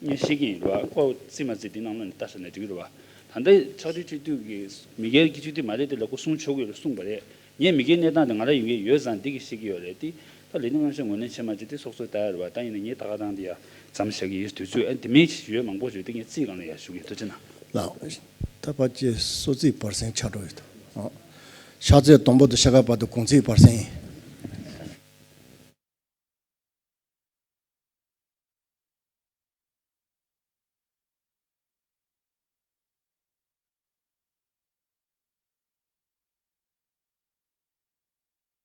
ངས་ཤེས་ཀྱི་ཡིན་རེད་བ། ཁོ་རྩིས་མ་རྩིས་འདི་ནང་ལོགས་ནས་ལྟ་ས་ནས་འགྲིག་གི་རེད་བ། ད་ལྟ་ཕྱག་བྲིས་ཁྲི་འདུས་ཀྱི་མི་སྒེར་གྱི་སྤྱི་འཐུས་མ་རེད་དེ་ལ་ཁོ་གསུང་ཆོག་གི་རེད་གསུངས་པ་རེད། ངས་མི་སྒེར་གནས་སྟངས་དེ་ང་རང་ཡོང་གི་ཡོད་ཙང་འདི་གི་ཤེས་ཀྱི་ཡོད་རེད་དེ། ད་ལས་དོན་ངན་ཤོས་ངོས་ལེན་བྱེད་མ་བྱེད་དེ་ཚོགས་གཙོས་ལྟ་ཡ་རེད་བ། ད་ཡིན་ན་ངས་ད་ག་དང་དེ་ཡ་མཚམས་བཞག་གི་ཡོད། དུས་ཚོད་ཨ་དེ་མིན་ཞིག་ཡོད་མང་པོ་ཞིག་དེ་ངས་རྩིས་སྒང་ལ་ཡ་ཞུ་གི་ཡོད། ཐུགས་རྗེ་གནང་། ལགས། ད་ཕལ་ཆེར་སོ་རྩིས་བར་གསེང་ཆགས་འགྲོ་ཡོད་དོ། ཨ། ཕྱག་ཚོད་དང་པོ་དང་ཕྱེད་ཀ་བར་དུ་གུང་ཚིགས་བར་གསེང་ཡིན།